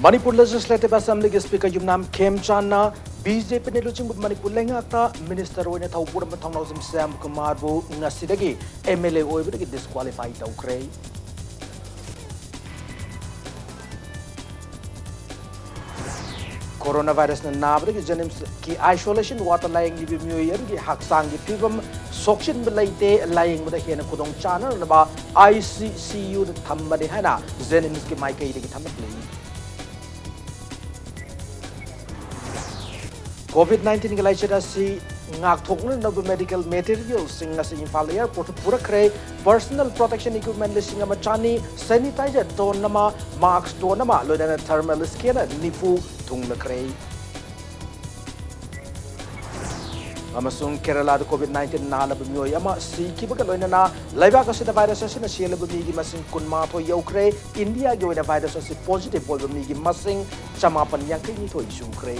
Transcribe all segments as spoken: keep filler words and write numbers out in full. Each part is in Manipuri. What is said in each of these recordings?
ꯃꯅꯤꯄꯨꯔ Legislative Assemblyꯒꯤ Speaker ꯌꯨꯝꯅꯥꯝ ꯈꯦꯝꯆꯥꯟꯅ BJPꯅ ꯂꯨꯆꯤꯡꯕ ꯃꯅꯤꯄꯨꯔ ꯂꯩꯉꯥꯛꯇ Minister ꯑꯣꯏꯅ ꯊꯧ ꯄꯨꯔꯝꯕ ꯊꯧꯅꯥꯎꯖꯝ ꯁ꯭ꯌꯥꯝ ꯀꯨꯃꯥꯔꯕꯨ ꯉꯁꯤꯗꯒꯤ MLA ꯑꯣꯏꯕꯗꯒꯤ disqualify ꯇꯧꯈ꯭ꯔꯦ꯫ Coronavirusꯅ ꯅꯥꯕꯗꯒꯤ JNIMSꯀꯤ isolation wardꯇ ꯂꯥꯌꯦꯡꯂꯤꯕ ꯃꯤꯑꯣꯏ ꯑꯗꯨꯒꯤ ꯍꯛꯆꯥꯡꯒꯤ ꯐꯤꯕꯝ ꯁꯣꯛꯆꯤꯟꯕ ꯂꯩꯇꯦ, ꯂꯥꯌꯦꯡꯕꯗ ꯍꯦꯟꯅ ꯈꯨꯗꯣꯡ ꯆꯥꯅꯅꯕ ICCUꯗ ꯊꯝꯕꯅꯤ ꯍꯥꯏꯅ JNIMSꯀꯤ ꯃꯥꯏꯀꯩꯗꯒꯤ ꯊꯝꯂꯛꯂꯤ꯫ COVID nineteenꯒꯤ ꯂꯥꯏꯆꯠ ꯑꯁꯤ ꯉꯥꯛꯊꯣꯛꯅꯅꯕ medical materialꯁꯤꯡ ꯑꯁꯤ ꯏꯝꯐꯥꯜ airportꯇ ꯄꯨꯔꯛꯈ꯭ꯔꯦ꯫ Personal protection equipment ꯂꯤꯁꯤꯡ ꯑꯃ ꯆꯅꯤ, sanitizer ton ꯑꯃ, mask ton ꯑꯃ, ꯂꯣꯏꯅꯅ thermal scanner ꯅꯤꯐꯨ ꯊꯨꯡꯂꯈ꯭ꯔꯦ꯫ ꯑꯃꯁꯨꯡ ꯀꯦꯔꯂꯥꯗ COVID nineteen ꯅꯥꯅꯕ ꯃꯤꯑꯣꯏ ꯑꯃ ꯁꯤꯈꯤꯕꯒ ꯂꯣꯏꯅꯅ ꯂꯩꯕꯥꯛ ꯑꯁꯤꯗ virus ꯑꯁꯤꯅ ꯁꯤꯍꯜꯂꯕ ꯃꯤꯒꯤ ꯃꯁꯤꯡ ꯀꯨꯟꯃꯥꯊꯣꯏ ꯌꯧꯈ꯭ꯔꯦ꯫ ꯏꯟꯗꯤꯌꯥꯒꯤ ꯑꯣꯏꯅ virus ꯑꯁꯤ positive ꯑꯣꯏꯕ ꯃꯤꯒꯤ ꯃꯁꯤꯡ ꯆꯃꯥꯄꯟ ꯌꯥꯡꯈꯩ ꯅꯤꯊꯣꯏ ꯁꯨꯈ꯭ꯔꯦ꯫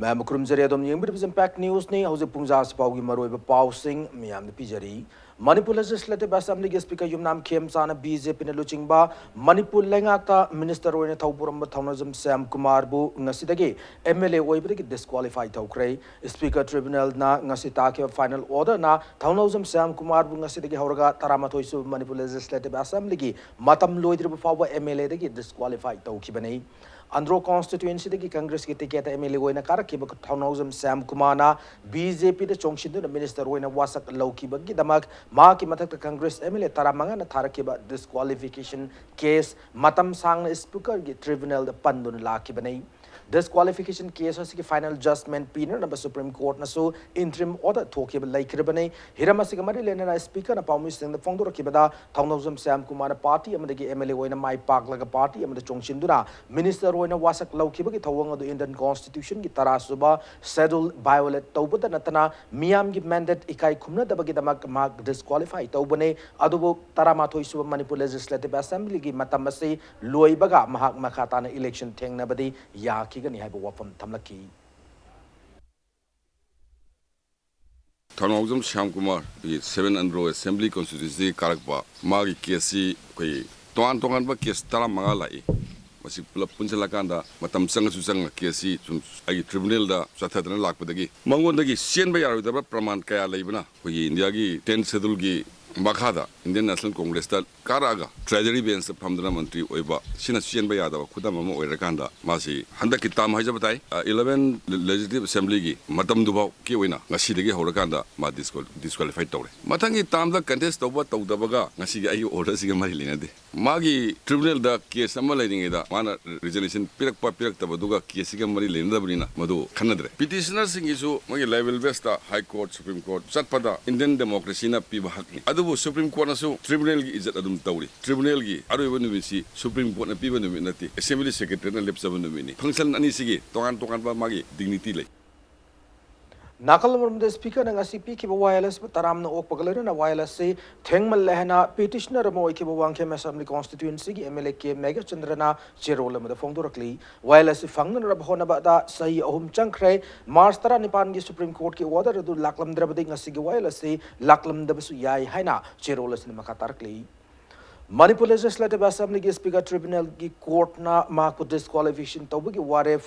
ꯃꯌꯥꯝ ꯈꯨꯔꯨꯝꯖꯔꯤ, ꯑꯗꯣꯝ ꯌꯦꯡꯕꯤꯔꯤꯕꯁꯤ Impact Newsꯅꯤ꯫ ꯍꯧꯖꯤꯛ ꯄꯨꯡꯖꯥ ꯑꯁꯤꯐꯥꯎꯒꯤ ꯃꯔꯨꯑꯣꯏꯕ ꯄꯥꯎꯁꯤꯡ ꯃꯌꯥꯝꯗ ꯄꯤꯖꯔꯤ꯫ ꯃꯅꯤꯄꯨꯔ Legislative Assemblyꯒꯤ Speaker ꯌꯨꯝꯅꯥꯝ ꯈꯦꯝꯆꯥꯟꯅ BJPꯅ ꯂꯨꯆꯤꯡꯕ ꯃꯅꯤꯄꯨꯔ ꯂꯩꯉꯥꯛꯇ Minister ꯑꯣꯏꯅ ꯊꯧ ꯄꯨꯔꯝꯕ ꯊꯧꯅꯥꯎꯖꯝ ꯁ꯭ꯌꯥꯝ ꯀꯨꯃꯥꯔꯕꯨ ꯉꯁꯤꯗꯒꯤ MLA ꯑꯣꯏꯕꯗꯒꯤ disqualify ꯇꯧꯈ꯭ꯔꯦ꯫ Speaker Tribunalꯅ ꯉꯁꯤ ꯇꯥꯈꯤꯕ final orderꯅ ꯊꯧꯅꯥꯎꯖꯝ ꯁ꯭ꯌꯥꯝ ꯀꯨꯃꯥꯔꯕꯨ ꯉꯁꯤꯗꯒꯤ ꯍꯧꯔꯒ ꯇꯔꯥꯃꯥꯊꯣꯏ ꯁꯨꯕ ꯃꯅꯤꯄꯨꯔ Legislative Assemblyꯒꯤ ꯃꯇꯝ ꯂꯣꯏꯗ꯭ꯔꯤꯕ ꯐꯥꯎꯕ MLAꯗꯒꯤ disqualify ꯇꯧꯈꯤꯕꯅꯤ꯫ ꯑꯟꯗ꯭ꯔꯣ constituencyꯗꯒꯤ Congressꯀꯤ ticketꯇ MLA ꯑꯣꯏꯅ ꯀꯥꯔꯛꯈꯤꯕ ꯊꯧꯅꯥꯎꯖꯝ ꯁ꯭ꯌꯥꯝ ꯀꯨꯃꯥꯔꯅ BJPꯗ ꯆꯣꯡꯁꯤꯟꯗꯨꯅ Minister ꯑꯣꯏꯅ ꯋꯥꯁꯛ ꯂꯧꯈꯤꯕꯒꯤꯗꯃꯛ ꯃꯍꯥꯛꯀꯤ ꯃꯊꯛꯇ Congress MLA ꯇꯔꯥꯃꯉꯥꯅ ꯊꯥꯔꯛꯈꯤꯕ disqualification case ꯃꯇꯝ ꯁꯥꯡꯅ Speakerꯒꯤ Tribunalꯗ ꯄꯟꯗꯨꯅ ꯂꯥꯛꯈꯤꯕꯅꯤ꯫ Disqualification case ꯑꯁꯤꯒꯤ final judgment ꯄꯤꯅꯅꯕ Supreme Courtꯅꯁꯨ interim order ꯊꯣꯛꯈꯤꯕ ꯂꯩꯈꯤꯔꯕꯅꯤ꯫ ꯍꯤꯔꯝ ꯑꯁꯤꯒ ꯃꯔꯤ ꯂꯩꯅꯅ Speakerꯅ ꯄꯥꯎꯃꯤꯁꯤꯡꯗ ꯐꯣꯡꯗꯣꯔꯛꯈꯤꯕꯗ, ꯊꯧꯅꯥꯎꯖꯝ ꯁ꯭ꯌꯥꯝ ꯀꯨꯃꯥꯔꯅ party ꯑꯃꯗꯒꯤ MLA ꯑꯣꯏꯅ ꯃꯥꯏ ꯄꯥꯛꯂꯒ party ꯑꯃꯗ ꯆꯣꯡꯁꯤꯟꯗꯨꯅ Minister ꯑꯣꯏꯅ ꯋꯥꯁꯛ ꯂꯧꯈꯤꯕꯒꯤ ꯊꯧꯑꯣꯡ ꯑꯗꯨ Indian Constitutionꯒꯤ ꯇꯔꯥꯁꯨꯕ Schedule violate ꯇꯧꯕꯇ ꯅꯠꯇꯅ ꯃꯤꯌꯥꯝꯒꯤ mandate ꯏꯀꯥꯏ ꯈꯨꯝꯅꯗꯕꯒꯤꯗꯃꯛ ꯃꯍꯥꯛ disqualify ꯇꯧꯕꯅꯤ꯫ ꯑꯗꯨꯕꯨ ꯇꯔꯥꯃꯥꯊꯣꯏ ꯁꯨꯕ ꯃꯅꯤꯄꯨꯔ Legislative Assemblyꯒꯤ ꯃꯇꯝ ꯑꯁꯤ ꯂꯣꯏꯕꯒ ꯃꯍꯥꯛ ꯃꯈꯥ ꯇꯥꯅ election ꯊꯦꯡꯅꯕꯗꯤ ꯌꯥꯈꯤꯒꯅꯤ ꯍꯥꯏꯕ ꯋꯥꯐꯝ ꯊꯝꯂꯛꯈꯤ꯫ ꯊꯧꯅꯥꯎꯖꯝ ꯁ꯭ꯌꯥꯝ ꯀꯨꯃꯥꯔ, ꯑꯩꯈꯣꯏꯒꯤ seven Andro Assembly Constituency ꯀꯥꯔꯛꯄ, ꯃꯥꯒꯤ case ꯁꯤ ꯑꯩꯈꯣꯏ ꯇꯣꯉꯥꯟ ꯇꯣꯉꯥꯟꯕ case ꯇꯔꯥꯃꯉꯥ ꯂꯥꯛꯏ꯫ ꯃꯁꯤ ꯄꯨꯂꯞ ꯄꯨꯟꯁꯤꯜꯂꯀꯥꯟꯗ ꯃꯇꯝ ꯆꯪꯉꯁꯨ ꯆꯪꯅ case ꯁꯤ ꯁꯨꯝ ꯑꯩꯒꯤ tribunal ꯗ ꯆꯠꯊꯗꯅ ꯂꯥꯛꯄꯗꯒꯤ ꯃꯉꯣꯟꯗꯒꯤ ꯆꯦꯟꯕ ꯌꯥꯔꯣꯏꯗꯕ ꯄ꯭ꯔꯃꯥꯟ ꯀꯌꯥ ꯂꯩꯕꯅ ꯑꯩꯈꯣꯏꯒꯤ India ꯒꯤ tenth Schedule ꯒꯤ ꯃꯈꯥꯗ Indian National Congress ꯇ ꯀꯥꯔꯛꯑꯒ Treasury Bench ꯇ ꯐꯝꯗꯨꯅ ꯃꯟꯇ꯭ꯔꯤ ꯑꯣꯏꯕ ꯁꯤꯅ ꯆꯦꯟꯕ ꯌꯥꯗꯕ ꯈꯨꯗꯝ ꯑꯃ ꯑꯣꯏꯔꯀꯥꯟꯗ, ꯃꯥꯁꯤ ꯍꯟꯗꯛꯀꯤ term ꯍꯥꯏꯖꯕ ꯇꯥꯏ, ꯑ, eleven Legislative Assembly ꯒꯤ ꯃꯇꯝꯗꯨꯐꯥꯎꯒꯤ ꯑꯣꯏꯅ ꯉꯁꯤꯗꯒꯤ ꯍꯧꯔꯀꯥꯟꯗ ꯃꯥ disqual-, disqualified ꯇꯧꯔꯦ꯫ ꯃꯊꯪꯒꯤ term ꯗ contest ꯇꯧꯕ ꯇꯧꯗꯕꯒ ꯉꯁꯤꯒꯤ ꯑꯩꯒꯤ order ꯁꯤꯒ ꯃꯔꯤ ꯂꯩꯅꯗꯦ꯫ ꯃꯥꯒꯤ tribunal ꯗ case ꯑꯃ ꯂꯩꯔꯤꯉꯩꯗ ꯃꯥꯅ resolution ꯄꯤꯔꯛꯄ ꯄꯤꯔꯛꯇꯕꯗꯨꯒ case ꯁꯤꯒ ꯃꯔꯤ ꯂꯩꯅꯗꯕꯅꯤꯅ ꯃꯗꯨ ꯈꯟꯅꯗ꯭ꯔꯦ꯫ Petitioner ꯁꯤꯡꯒꯤꯁꯨ ꯃꯣꯏꯒꯤ libel base ꯇ High Court, Supreme Court ꯆꯠꯄꯗ Indian democracy ꯅ ꯄꯤꯕ ꯍꯛꯅꯤ꯫ ꯑꯗꯨꯕꯨ Supreme Court ꯅꯁꯨ tribunal ꯒꯤ ꯏꯖꯠ ꯑꯗꯨꯝ ꯇꯧꯔꯤ꯫ Tribunal ꯒꯤ ꯑꯔꯣꯏꯕ ꯅꯨꯃꯤꯠꯁꯤ Supreme Court ꯅ ꯄꯤꯕ ꯅꯨꯃꯤꯠ ꯅꯠꯇꯦ, Assembly Secretary ꯅ ꯂꯦꯞꯆꯕ ꯅꯨꯃꯤꯠꯅꯤ꯫ Function ꯑꯅꯤꯁꯤꯒꯤ ꯇꯣꯉꯥꯟ ꯇꯣꯉꯥꯟꯕ ꯃꯥꯒꯤ dignity ꯂꯩ꯫ ꯅꯥꯀꯜ ꯑꯃꯔꯣꯝꯗ ꯁ꯭ꯄꯤꯀꯔꯅ ꯉꯁꯤ ꯄꯤꯈꯤꯕ ꯋꯥꯌꯦꯜ ꯑꯁꯤꯕꯨ ꯇꯔꯥꯝꯅ ꯑꯣꯛꯄꯒ ꯂꯣꯏꯅꯅ ꯋꯥꯌꯦꯜ ꯑꯁꯤ ꯊꯦꯡꯃꯜꯂꯦ ꯍꯥꯏꯅ petitioner ꯑꯃ ꯑꯣꯏꯈꯤꯕ ꯋꯥꯡꯈꯦꯝ Assembly Constituency ꯒꯤ MLA ꯀꯦ ꯃꯦꯘꯆꯟꯗ꯭ꯔꯅ ꯆꯦꯔꯣꯜ ꯑꯃꯗ ꯐꯣꯡꯗꯣꯔꯛꯂꯤ꯫ ꯋꯥꯌꯦꯜ ꯑꯁꯤ ꯐꯪꯅꯅꯕ ꯍꯣꯠꯅꯕꯗ ꯆꯍꯤ ꯑꯍꯨꯝ ꯆꯪꯈ꯭ꯔꯦ꯫ March ꯇꯔꯥꯅꯤꯄꯥꯟꯒꯤ Supreme Court ꯀꯤ order ꯑꯗꯨ ꯂꯥꯛꯂꯝꯗ꯭ꯔꯕꯗꯤ ꯉꯁꯤꯒꯤ ꯋꯥꯌꯦꯜ ꯑꯁꯤ ꯂꯥꯛꯂꯝꯗꯕꯁꯨ ꯌꯥꯏ ꯍꯥꯏꯅ ꯆꯦꯔꯣꯜ ꯑꯁꯤꯅ ꯃꯈꯥ ꯇꯥꯔꯛꯂꯤ꯫ ꯃꯅꯤꯄꯨꯔ Legislative Assembly ꯒꯤ Speaker Tribunal ꯒꯤ court ꯅ ꯃꯍꯥꯛꯄꯨ disqualification ꯇꯧꯕꯒꯤ ꯋꯥꯔꯦꯞ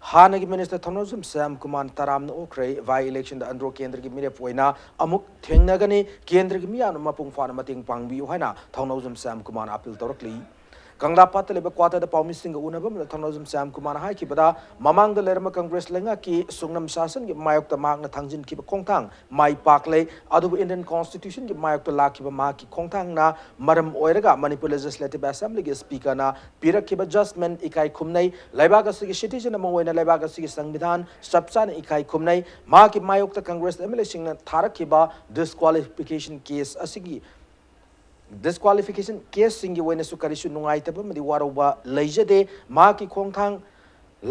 ꯍꯥꯟꯅꯒꯤ minister ꯊꯧꯅꯥꯎꯖꯝ ꯁ꯭ꯌꯥꯝ ꯀꯨꯃꯥꯔ ꯇꯔꯥꯝꯅ ꯑꯣꯛꯈ꯭ꯔꯦ꯫ By election ꯗ ꯑꯟꯗ꯭ꯔꯣ ꯀꯦꯟꯗ꯭ꯔꯒꯤ ꯃꯤꯔꯦꯞ ꯑꯣꯏꯅ ꯑꯃꯨꯛ ꯊꯦꯡꯅꯒꯅꯤ꯫ ꯀꯦꯟꯗ꯭ꯔꯒꯤ ꯃꯤꯌꯥꯝꯅ ꯃꯄꯨꯡ ꯐꯥꯅ ꯃꯇꯦꯡ ꯄꯥꯡꯕꯤꯌꯨ ꯍꯥꯏꯅ ꯊꯧꯅꯥꯎꯖꯝ ꯁ꯭ꯌꯥꯝ ꯀꯨꯃꯥꯔꯅ appeal ꯇꯧꯔꯛꯂꯤ꯫ ꯀꯪꯂꯥꯄꯥꯠꯇ ꯂꯩꯕ quarter ꯗ ꯄꯥꯎꯃꯤꯁꯤꯡꯒ ꯎꯅꯕ ꯑꯃꯗ ꯊꯧꯅꯥꯎꯖꯝ ꯁ꯭ꯌꯥꯝ ꯀꯨꯃꯥꯔꯅ ꯍꯥꯏꯈꯤꯕꯗ, ꯃꯃꯥꯡꯗ ꯂꯩꯔꯝꯕ Congress ꯂꯩꯉꯥꯛꯀꯤ ꯁꯨꯡꯅꯝ ꯁꯥꯁꯟꯒꯤ ꯃꯥꯌꯣꯛꯇ ꯃꯍꯥꯛꯅ ꯊꯥꯡꯖꯤꯟꯈꯤꯕ ꯈꯣꯡꯊꯥꯡ ꯃꯥꯏ ꯄꯥꯛꯂꯦ꯫ ꯑꯗꯨꯕꯨ Indian Constitution ꯒꯤ ꯃꯥꯌꯣꯛꯇ ꯂꯥꯛꯈꯤꯕ ꯃꯍꯥꯛꯀꯤ ꯈꯣꯡꯊꯥꯡꯅ ꯃꯔꯝ ꯑꯣꯏꯔꯒ ꯃꯅꯤꯄꯨꯔ Legislative Assembly ꯒꯤ Speaker ꯅ ꯄꯤꯔꯛꯈꯤꯕ judgment ꯏꯀꯥꯏ ꯈꯨꯝꯅꯩ꯫ ꯂꯩꯕꯥꯛ ꯑꯁꯤꯒꯤ citizen ꯑꯃ ꯑꯣꯏꯅ ꯂꯩꯕꯥꯛ ꯑꯁꯤꯒꯤ ꯁꯪꯕꯤꯙꯥꯟ ꯆꯞ ꯆꯥꯅ ꯏꯀꯥꯏ ꯈꯨꯝꯅꯩ꯫ ꯃꯍꯥꯛꯀꯤ ꯃꯥꯌꯣꯛꯇ Congress MLA ꯁꯤꯡꯅ ꯊꯥꯔꯛꯈꯤꯕ disqualification case ꯑꯁꯤꯒꯤ, disqualification case ꯁꯤꯡꯒꯤ ꯑꯣꯏꯅꯁꯨ ꯀꯔꯤꯁꯨ ꯅꯨꯡꯉꯥꯏꯇꯕ ꯑꯃꯗꯤ ꯋꯥꯔꯧꯕ ꯂꯩꯖꯗꯦ꯫ ꯃꯍꯥꯛꯀꯤ ꯈꯣꯡꯊꯥꯡ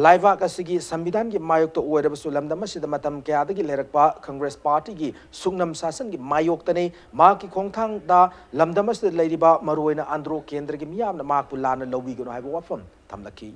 ꯂꯩꯕꯥꯛ ꯑꯁꯤꯒꯤ ꯁꯪꯕꯤꯙꯥꯟꯒꯤ ꯃꯥꯌꯣꯛꯇ ꯑꯣꯏꯔꯕꯁꯨ, ꯂꯝꯗꯝ ꯑꯁꯤꯗ ꯃꯇꯝ ꯀꯌꯥꯗꯒꯤ ꯂꯩꯔꯛꯄ Congress party ꯒꯤ ꯁꯨꯡꯅꯝ ꯁꯥꯁꯟꯒꯤ ꯃꯥꯌꯣꯛꯇꯅꯤ꯫ ꯃꯍꯥꯛꯀꯤ ꯈꯣꯡꯊꯥꯡꯗ ꯂꯝꯗꯝ ꯑꯁꯤꯗ ꯂꯩꯔꯤꯕ ꯃꯔꯨꯑꯣꯏꯅ ꯑꯟꯗ꯭ꯔꯣ ꯀꯦꯟꯗ꯭ꯔꯒꯤ ꯃꯤꯌꯥꯝꯅ ꯃꯍꯥꯛꯄꯨ ꯂꯥꯟꯅ ꯂꯧꯕꯤꯒꯅꯨ ꯍꯥꯏꯕ ꯋꯥꯐꯝ ꯊꯝꯂꯛꯈꯤ꯫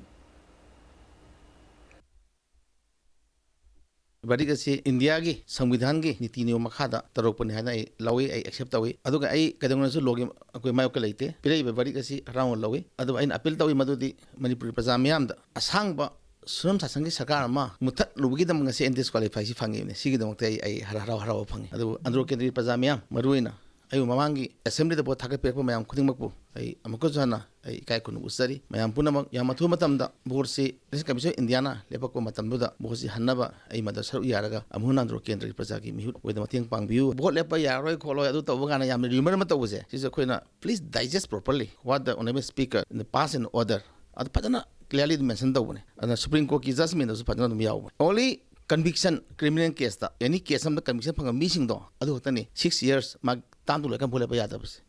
ꯚꯔꯗꯤꯛ ꯑꯁꯤ ꯏꯟꯗꯤꯌꯥꯒꯤ ꯁꯪꯕꯤꯙꯥꯟꯒꯤ ꯅꯤꯇꯤ ꯅꯤꯌꯣꯝ ꯃꯈꯥꯗ ꯇꯧꯔꯛꯄꯅꯤ ꯍꯥꯏꯅ ꯑꯩ ꯂꯧꯏ, ꯑꯩ ꯑꯦꯛꯁꯦꯞ ꯇꯧꯏ꯫ ꯑꯗꯨꯒ ꯑꯩ ꯀꯩꯗꯧꯅꯁꯨ ꯂꯣꯒꯤ ꯑꯩꯈꯣꯏ ꯃꯥꯌꯣꯛꯇ ꯂꯩꯇꯦ꯫ ꯄꯤꯔꯛꯏꯕ ꯚꯔꯗꯤꯛ ꯑꯁꯤ ꯍꯔꯥꯎꯅ ꯂꯧꯏ꯫ ꯑꯗꯨꯕꯨ ꯑꯩꯅ ꯑꯄꯤꯜ ꯇꯧꯏ ꯃꯗꯨꯗꯤ ꯃꯅꯤꯄꯨꯔꯤ ꯄ꯭ꯔꯖꯥ ꯃꯤꯌꯥꯝꯗ ꯑꯁꯥꯡꯕ ꯁꯨꯅꯝ ꯁꯥꯁꯟꯒꯤ ꯁꯔꯀꯥꯔ ꯑꯃ ꯃꯨꯊꯠꯂꯨꯕꯒꯤꯗꯃꯛ ꯉꯁꯤ ꯑꯩꯅ ꯗꯤꯁꯀ꯭ꯋꯥꯂꯤꯐꯥꯏꯁꯤ ꯐꯪꯉꯤꯕꯅꯤ꯫ ꯁꯤꯒꯤꯗꯃꯛꯇ ꯑꯩ, ꯑꯩ ꯍꯔꯥꯎ ꯍꯔꯥꯎ ꯍꯔꯥꯎꯕ ꯐꯪꯉꯤ꯫ ꯑꯗꯨꯕꯨ ꯑꯟꯗ꯭ꯔꯣ ꯀꯦꯟꯗ꯭ꯔꯒꯤ ꯄ꯭ꯔꯖꯥ ꯃꯤꯌꯥꯝ, ꯃꯔꯨꯑꯣꯏꯅ ꯑꯩꯕꯨ ꯃꯃꯥꯡꯒꯤ ꯑꯦꯁꯦꯝꯕ꯭ꯂꯤꯗ ꯚꯣꯠ ꯊꯥꯒꯠꯄꯤꯔꯛꯄ ꯃꯌꯥꯝ ꯈꯨꯗꯤꯡꯃꯛꯄꯨ ꯑꯩ ꯑꯃꯨꯛꯀꯁꯨ ꯍꯟꯅ ꯑꯩ ꯏꯀꯥꯏ ꯈꯨꯝꯅꯕ ꯎꯠꯆꯔꯤ꯫ ꯃꯌꯥꯝ ꯄꯨꯝꯅꯃꯛ ꯌꯥꯝ ꯑꯊꯨꯕ ꯃꯇꯝꯗ ꯚꯣꯠꯁꯤ ꯏꯂꯦꯛꯁꯟ ꯀꯃꯤꯁꯟ ꯑꯣꯐ ꯏꯟꯗꯤꯌꯥꯅ ꯂꯦꯞꯄꯛꯄ ꯃꯇꯝꯗꯨꯗ ꯚꯣꯠꯁꯤ ꯍꯟꯅꯕ ꯑꯩ ꯃꯗꯨ ꯁꯔꯨꯛ ꯌꯥꯔꯒ ꯑꯃꯨꯛ ꯍꯟꯅ ꯑꯟꯗ꯭ꯔꯣ ꯀꯦꯟꯗ꯭ꯔꯒꯤ ꯄ꯭ꯔꯖꯥꯒꯤ ꯃꯤꯍꯨꯠ ꯑꯣꯏꯅ ꯃꯇꯦꯡ ꯄꯥꯡꯕꯤꯌꯨ꯫ ꯚꯣꯠ ꯂꯦꯞꯄ ꯌꯥꯔꯣꯏ ꯈꯣꯠꯂꯣꯏ ꯑꯗꯨ ꯇꯧꯕ ꯀꯥꯟꯗ ꯌꯥꯝꯅ ꯔꯤꯌꯨꯃꯔ ꯑꯃ ꯇꯧꯕꯁꯦ, ꯁꯤꯁꯦ ꯑꯩꯈꯣꯏꯅ please digest properly what the honorable speaker in the past and order, ꯑꯗꯨ ꯐꯖꯅ ꯀ꯭ꯂꯤꯌꯥꯔꯂꯤ ꯑꯗꯨꯝ ꯃꯦꯟꯁꯟ ꯇꯧꯕꯅꯦ꯫ ꯑꯗꯨꯅ ꯁꯨꯄ꯭ꯔꯤꯝ ꯀꯣꯔꯠꯀꯤ ꯖꯖꯃꯦꯟꯗꯁꯨ ꯐꯖꯅ ꯑꯗꯨꯝ ꯌꯥꯎꯕꯅꯦ꯫ Only conviction, criminal caseꯇ, any case ꯑꯃꯗ ꯀꯟꯚꯤꯛꯁꯟ ꯐꯪꯕ ꯃꯤꯁꯤꯡꯗꯣ ꯑꯗꯨ ꯈꯛꯇꯅꯤ six years ꯃꯥ ꯇꯥꯝꯗꯨ ꯂꯣꯏꯔꯀꯥꯟ ꯚꯣꯠ ꯂꯦꯞꯄ ꯌꯥꯗꯕꯁꯦ꯫